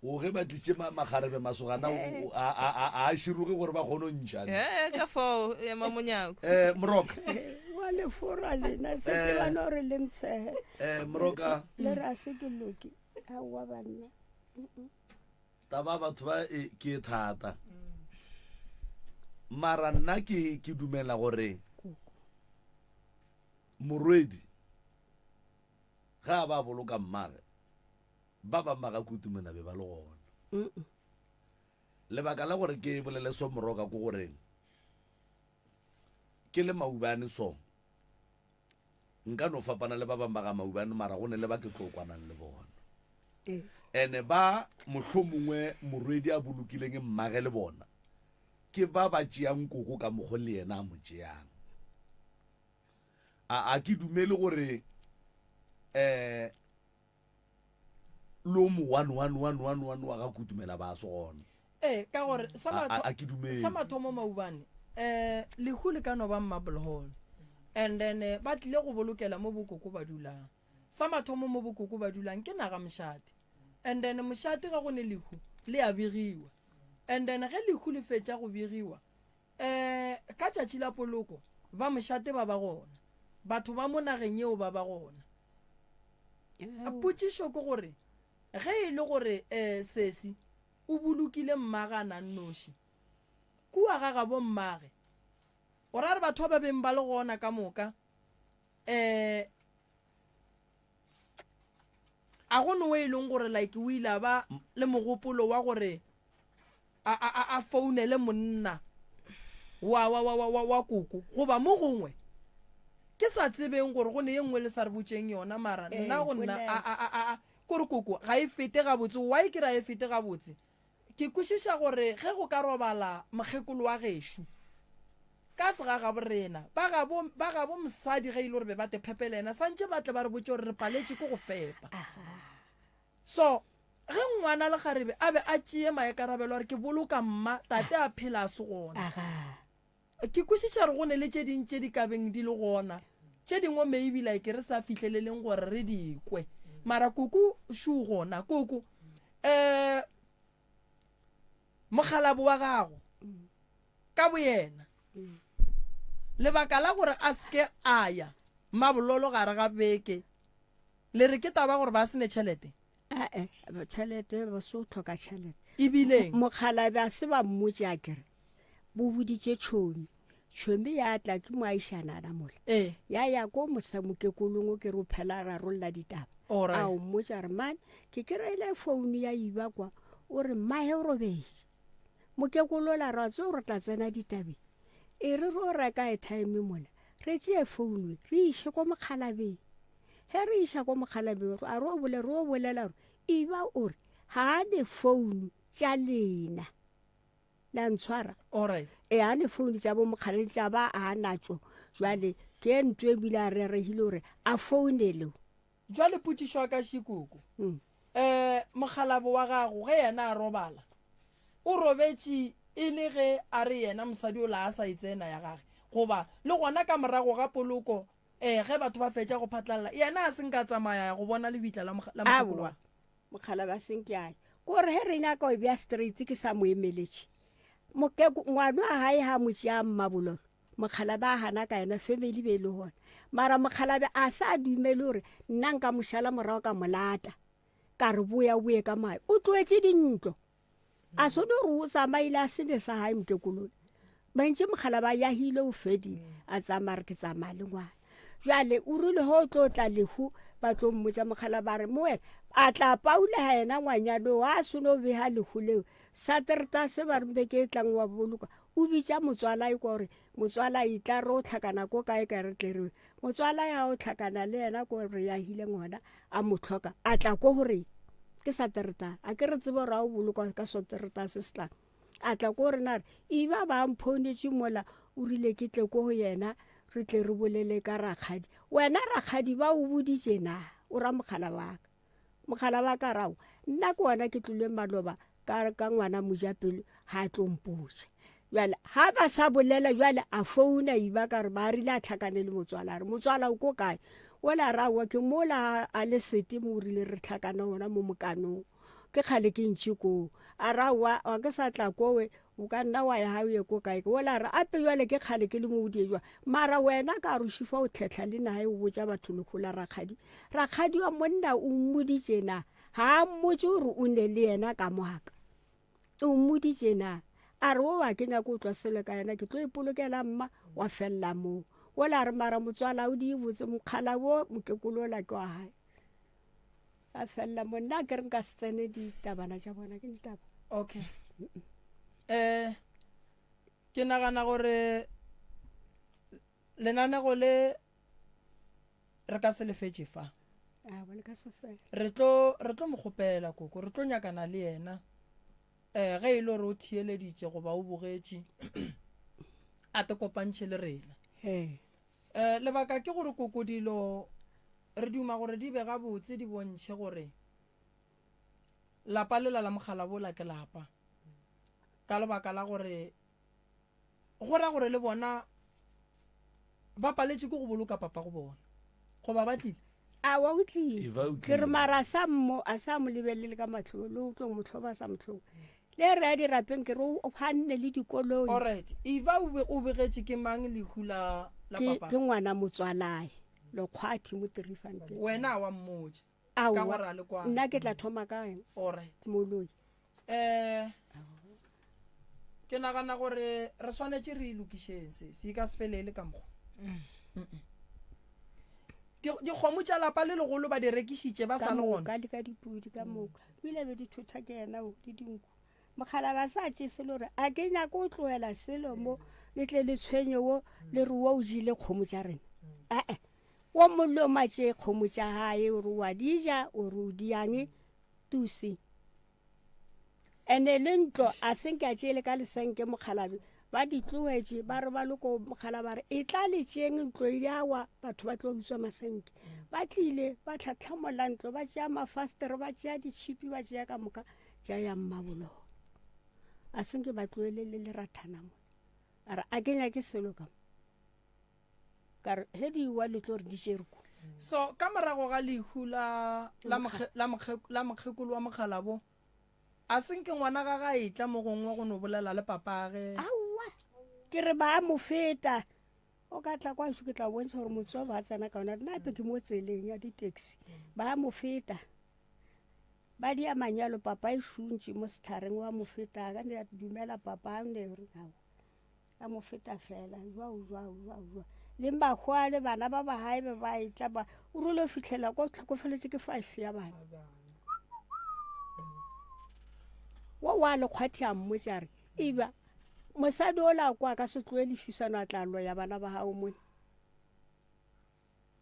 O ge ba tliše makgarebe masogana a a široge gore ba kgone go ntšha. Ee, ka fao ema monyako. Moroka. Wa le fora lena se se ba no re le ntshehe. Moroka. Le re a se ke loke. Aowa banna. Taba batho ba e ke e thata. Mara nna ke ke dumela gore morwedi ga a ba boloka mmage ba bang ba ga kutumela be ba le gona. Lebaka la gore ke bolele so moroka ko gore ke le maubane so nka no fapana le ba bang ba ga maubane mara go ne le ba ke tlo kwanang le bona. Ene ba mohlomongwe morwedi a bolokileng mmage le bona ke ba ba tšeang koko ka mokgo le yena a mo tšeang. A a ke dumele gore eh lo mo one one one one one wa ga kutumela ba se gona. Ee, ka gore sa A- a- matho a ke dumele. sa mathomo maubane um lehu le ka no ba marble hall and then eh, ba tlile go bolokela mo bokoko ba dulang sa mathomo mo bokoko ba dulang ke naga mošate and then mošate ga go ne lehu le a begiwa and then ge lehu le fetša go begiwa um ka tšatši la poloko ba mošate ba ba gona batho ba mo nageng yeo ba ba gona potšišo ke gore ge e le gore um sesi o bolokile mmage a na nnoši kua ga gabo mmage o ra re batho ba ba beng ba le gona ka moka um a go nowe e leng gore like o ile a ba le mogopolo wa gore a, a, a, a founele monna wa, wa, wa, wa, wa, wa koko goba mo gongwe ke sa tsebeng gore go ne ye nngwe le sa re botšeng yona mara Eh, nna go nna bolela. a, a, a, a, a, kore koko ga e fete gabotse why ke ra e fete gabotse ke kwešiša gore ge go ka robala mokgekolo wa gešo ka segagabo rena ba gabo ba gabo mosadi ge e le gore be ba te phepele yena santše ba tle ba re botše gore re paletše ke go fepa so ge ngwana lekgarebe a be a tšee maikarabelo a re ke boloka mma tate a phela a se gona ke kwešiša gore go ne le tše ding tše di ka beng di le gona tše dingwe maybe like re sa fihleleleng gore re di kwe mara koko šo gona koko um mokgalabo wa gago ka boyena lebaka la gore a seke a ya mabololo gare ga beke le re ke taba gore ba se ne tšhelete ae tšhelete ba se o tlhoka tšhelete ebileng mokgalabe a se ba mmotse a kere bo boditše tšhomi tšhomi ya tla ke moaišanana mola ee ya ya ko mosamokekolong o ke re o phela a rarolla ditaba Alright. a o mmotsa re mane ke kry-ile founu ya iba kwa o re mmahe o robetše mokekolo la ra tse re tla tsena ditabeng e re ro reka airtime mola re tšee founu re iše ko mokgalabeng Ge re iša ko mokgalabeng a ro bole ro bolela gore iba o re ga a ne founu tša lena la ntshwara Alright. e a ne founu tša bo mokgalabeng tla ba a natšo jwale ke ntho ebile a reregile gore a founele Jwale potšišo ya ka šikoko. Um mokgalabo wa gago ge yena a robala o robetše e le ge a re yena mosadi ola a sa e tsena ya gage goba le gona ka morago ga poloko Ee, ge batho ba fetša go phatlalla, yena a se nka tsamaya ya go bona lebitla la mokgekolo Aowa, wa. mokgalabje a se nke a ya. Kore ge re nyaka go bea straight ke sa mo emeletše. Mokeko, ngwana wa gae ga mo tšea mmabololo, mokgalabje a gana ka yena, family be e le gona. Mara mokgalabje a sa dumele gore nna nka mo šala morago ka mo lata, ka re boya o boye ka mae. O tloetše dintlo. A sone gore o tsamaile a sene sa gae mokekolola bantše mogala ba yahile o fedile a tsamaya re ke tsamaya le ngwana jale o rile ge o tlo tla lehu ba tlo mmotsa mogala ba re mo wena a tla paulega yena ngwanyano a sone o bega lehu leo saterta se ba re beke e tlang wa boloka o bitša motswala e kwa gore motswala e tla re o tlhakana ko kae ka re tle re motswala ya o tlhakana le yena ko re yahileng gona a mo tlhoka a tla ko gore ke saterta a ke re tsebe gore a o bolokwa ka saterta se se tlang a tla ko rena re eba ba mphounetše mola o rile ke tle ko go yena re tle re bolele ka rakgadi wena rakgadi ba o boditše na o ra mogala wa ka Mogala wa ka rao, nna ke wona ke tlile maloba ka, ka ngwana mojapelo ga a tlo mpotša. Bjale ga ba sa bolela bjale a founa iba ka re ba rile a tlhakane le motswala a re motswala o ko kae ola rawa ke mola a le sete mo rile re tlhakana gona mo mokanong. Ke kgale ke ntšhi koo. A re, Aowa, ga ke sa tla kowe, o ka nna wa ya ga o ye ko kae. Wola a re, Ape bjale ke kgale ke le mo o die jwa. Mara wena ka re o šifa o tlhetlha le nae o botša batho lehu la rakgadi. Rakgadi wa monna o mmoditše na? Ga a mmotše gore o ne le yena ka mo ga ka. O mmoditše na? A re, O a ke nyake go tlwa selo ka yena, ke tlo ipolokela mma, wa felela moo. Wola a re, Mara motswala o di botse, mokgala wo mokekolo ola ke wa gae. A felela mo, nna ke re nka se tsene ditabana tša bona, ke ditaba. Okay. Eh, ke nagana gore lenanego le re ka se le fetše fa. A bone ka se fela. Re tlo re tlo mo kgopela koko, re tlo nyakana le yena. Eh ge e le gore o theeleditše goba o bogetše a te kopantšhe le rena. He. Eh lebaka ke gore koko dilo re duma gore di be gabotse di bontšhe gore lapa lela la Mokgalabola ke lapa. Ka lebaka la gore go ra gore le bona ba paletše ke go boloka papa go bona goba ba tlile awa o tlile Eva o ke re tlile. mara a sa mmo a sa mo lebelele ka matlho le o tlo mo tlhoba sa motlhoba le re ya dirapeng ke re o kganne le dikoloi alright eva o be o begetše ke mang lehu la la ke papa ke ngwana motswalae lekgwathi mo tirifanteng wena a wa mmotša ka aowa gore a le kwana nna ke tla thoma ka eng alright moloi um ke nagana gore re swanetše re lokišeng se se ka se felele ka mokgwa dikgomo tša lapa le legolo ba di rekišitše ba ka sa le gona moka le ka dipudi ka moka o ile be di thotha ke yena o le dinku mogala ba sa tše selo re a ke nyako o tlohela selo mo le tle le tshwenye wo le re wo o jile kgomo tša rena ee wo mollo matše kgomo tša gae o re wa di ja o re o diang tusi Ene le ntlo a se nke a tšeele ka lesenke mokgalabe ba di tlogetše ba re ba loko mokgala ba re e tla le tšeeng ntlo e awa batho ba tlo utswa masenke ba tlile ba tlhatlhamolla ntlo ba tšea mafastere ba tšea ditšhipi ba tšea ka moka tša ya mmabolong a se nke ba tloele le lerathana mo a re a ke nyake selo ka mo ka re he di wa le tlo re di tšere ko so ka morago ga lehu la la mokge, la mokge, la mokgekolo wa mokgalabo a senke ngwana ga ga etla mo gongwe go no bolela le papage aowa ke re ba mo feta o ka tla kwa ke tla bontsha gore motse wa ba tsena ka ona nna ape ke mo tseleng ya di-taxi ba mo feta ba dia manyalo papa e šuntše mo setlhareng wa mo feta ka ne dumela papa ne re ao a mo feta fela jwao jwao jwao jwao le makgoa le bana ba ba gae be ba etla ba o rile o fitlhela kwa o tlhokofeletse ke five ya bana wo wa lekgwathi a mmotsa re eba mosadi o la kwa ka se tloe lefisano a tla loya bana ba gago mone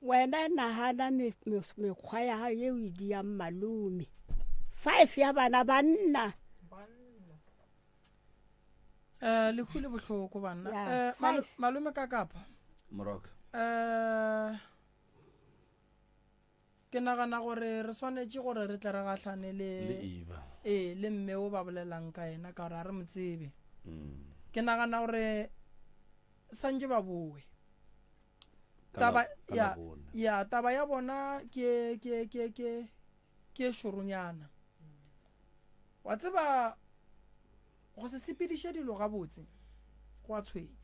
Wena nagana mekgwa ya gago ye o e diang malome. Five ya bana banna. Eh, lehu le bohloko banna. Ya, Eh, five. malome ka kapa. Moroka. Eh, ke nagana gore re swanetše gore re tle re gahlane le Le Eva. ee le mme o ba bolelang ka yena ka gore a re mo tsebe. Ke nagana gore santše ba boe. taba ya ya taba ya bona ke ke ke ke ke šoronyana wa tseba go se sepediše dilo gabotse go a tshwenya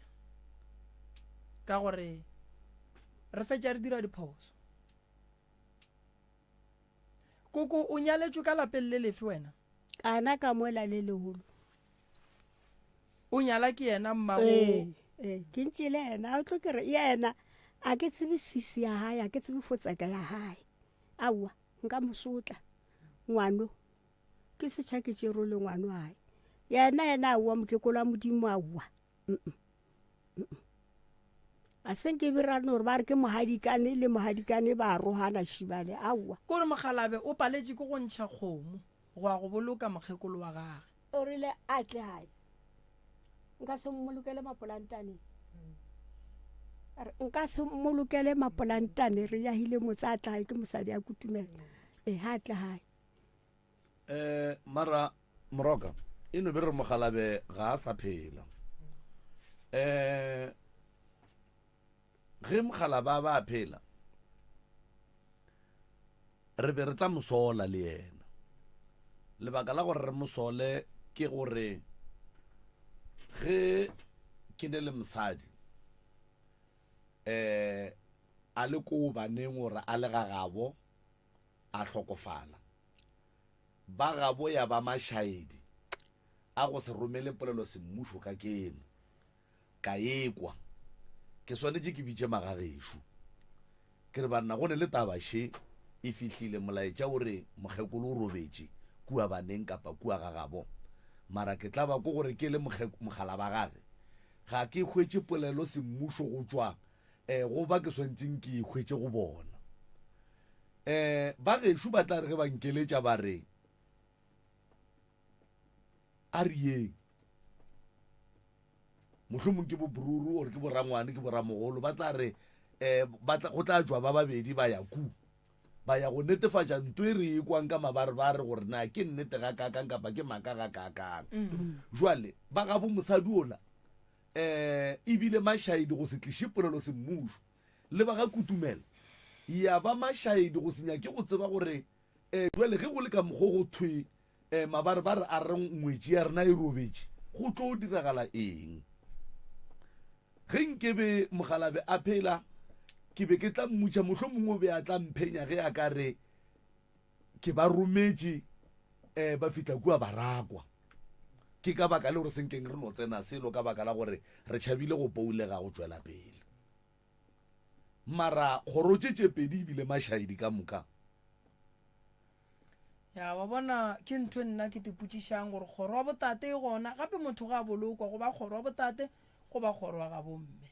ka gore re fetša re dira diphoso koko o nyaletšwe ka lapeng le lefe wena Kana ka mola le legolo O nyala ke yena mmago. Ee, ee, ke ntše le yena a tlo ke re yena a ke tsebe sisi ya gae a ke tsebe fotseka ya gae aowa nka mo sotla ngwano ke setšha ke tšero le ngwano gae yena yena aowa mokekolo wa modimo aowa a se nke be ra no gore ba re ke mohadikane le mohadikane ba arogana šibale aowa Kore mokgalabe o paletše ke go ntšha kgomo go ya go boloka mokgekolo wa gage. O rile a tle gae nka se mmolokele mapolantaneng A re, nka se mmolokele mapolantane re yahile motse a tla gae ke mosadi a kutumela ee ga a tle gae um mara moroka e no be re mogalabe ga a sa phela um ge mogalabe a ba a phela re be re tla mosola le yena. Lebaka la gore re mo sole ke gore ge ke ne le mosadi um a le ko baneng gore a le gagabo a hlokofala ba gabo ya ba mašaedi a go se romele polelo semmušo ka keno Ka ekwa ke swanetše ke bitše magagešo. Ke re, Banna, go ne le taba še e fihlile, molaetša o re mokgekolo o robetše kua baneng kapa kua ga gabo. Mara ke tlaba ko gore ke le mokgalabagage ga ke hwetše polelo semmušo go tšwa go ba ke swanetšeng ke e hwetše go bona. Ba gešo ba tla re ge ba nkeletša ba re, A re yeng. Mohlomong ke bobruru or ke borangwane ke boramogolo ba tla re um ba tla go tla tšwa ba babedi ba ya ku ba ya go netefatša nto e re e kwang ka mabarebare gore na ke nnete ga kakang kapa ke maaka ga kakang. Jwale ba gabo mosadi ola um ebile mašaedi go se tliše polelo semmušo le ba ga Kutumela ya ba mašaedi go se nyake go tseba gore um jwale ge go le ka mokgo go thwe um mabarebare a re ngwetši ya rena e robetše, go tlo diragala eng? Ge nkebe mogalabe a phela, ke be ke tla mmutša, mohlomongwe o be a tla mphenya ge a ka re ke ba rometše um ba fihla kua ba rakwa. Ke ka baka le gore senkeng re no tsena selo ka baka la gore re tšhabile go poulega go tšwela pele. Mara kgoro tše tše pedi ebile mašaedi ka moka. Ya wa bona ke ntho e nna ke tepotšišang gore kgoro wa botate e gona gape motho ga a bolokwa go ba kgoro wa botate go ba kgoro wa ga bomme.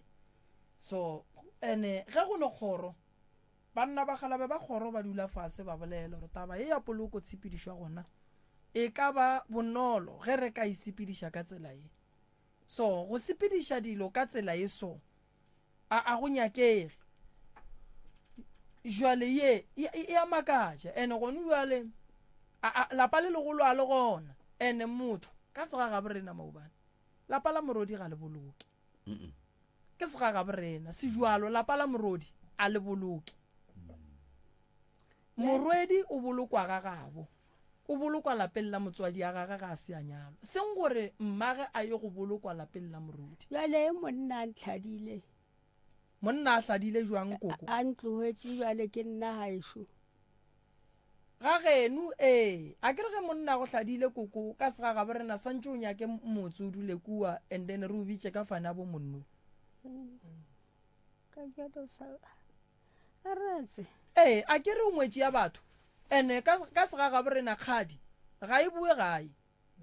So ene ge go ne kgoro banna ba galabe ba kgoro ba dula fase ba bolela gore taba ye ya poloko tshepedišo ya gona e ka ba bonolo ge re ka e sepediša ka tsela ye. So go sepediša dilo ka tsela ye so a a go nyakege jwale ye e, e, e a makatša ene gone jwale lapa le legolo a le gona ene motho ka segagabo rena maubane lapa la morodi ga le boloke ke segagabo rena sejwalo lapa la morodi a le boloke Morwedi o bolokwa ga gabo. O bolokwa lapeng la motswadi ya gage ga a se a nyalwa. Seng gore mmage a ye go bolokwa lapeng la morwedi. Bjale monna a ntlhadile. Monna a hladile jwang koko? A ntlogetše bjale ke nna gaešo. Ga geno ee. A ke re ge monna a go hladile koko ka segagabo rena swantše o nyake motse o dule kua and then re o bitše ka fane a bo monno. Ka jalo sa A retse. Ee, a ke re o ngwetši ya batho. Ene ka, ka segagabo rena kgadi ga e boe gae.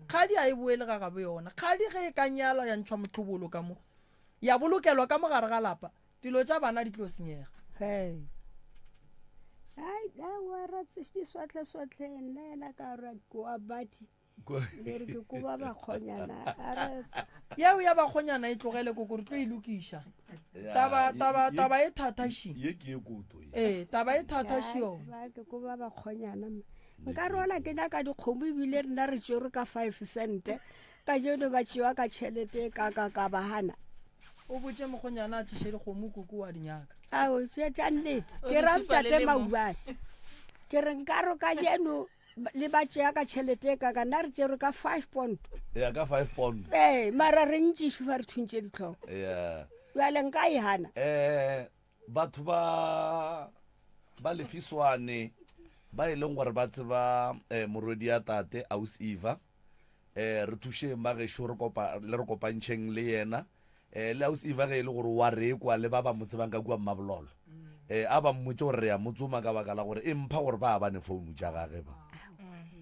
Kgadi ga e boele ga gabo yona. Kgadi ge e ka nyalwa ya ntšhwa mohlobolo ka mo, ya bolokelwa ka mo gare ga lapa, dilo tša bana di tlo senyega. Hei. Ai, aowa retse di swatle-swatle nna yena ka re ke wa batho. Le re ke koba bakgonyana a re Yeo ya bakgonyana e tlogele koko re tlo e lokiša. Taba, taba, taba e thata ši. Ye ke ye koto ye. Ee, taba e thata ši yona. Ba ke koba bakgonyana mme. Nka rola ke nyaka dikgomo ebile rena re tšerwe ka 5 cent. Kajeno ba tšewa ka tšhelete e ka ka ka ba gana. O botše mokgonyana a tšiše dikgomo koko wa di nyaka. Ao, tše tša nnete. O Ke di ra šupa le ntate le mo. Maubane. Ke re nka ro kajeno le ba tšea ka tšhelete e kaka nna re tšerwe ka five pond ya ka five pond ee mara re ntšišo fa re thuntše ditlhoko ya bjale nka e gana eh batho ba ba lefiswane ba e leng gore ba tseba eh, morwedi ya tate aus eva eh re thušeng ba gešo re kopa le re kopantšheng le yena eh le aus eva ge e le gore wa re kwa le ba ba mo tsebang ka kua mmabololo eh a ba mmotse gore re ya mo tsoma ka baka la gore e mpha gore ba bane founu tša gage ba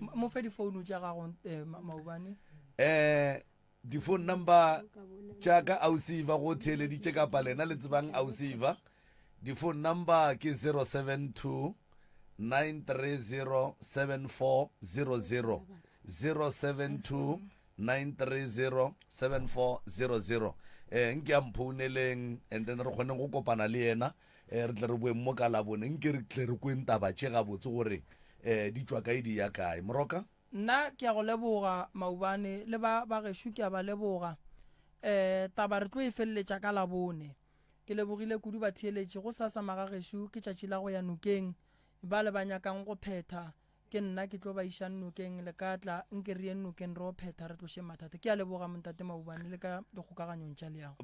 Mo fe difounu tša gago eh, maubane. Eh di-phone number tša ka ausiva go theeleditše kapa lena le tsebang ausiva di-phone number ke 072 930 7400 072 930 7400 eh nke a mphouneleng and then re kgoneng go kopana le yena eh re tle re boeng mo ka labone nke re tle re kweng taba tše gabotse gore eh di tšwa kae di ya kae moroka Nna ke a go leboga Maubane le ba ba gešo ke a ba leboga. Um taba re tlo e feleletša ka Labone. Ke lebogile kudu batheeletši. Gosasa magagešo ke tšatši la go ya nokeng. Bale ba nyakang go phetha. Ke nna ke tlo ba išang nokeng, le ka tla, nke re yeng nokeng re o phetha re tlošeng mathata. Ke a leboga Montate Maubane le ka dikgokaganyong tša leago.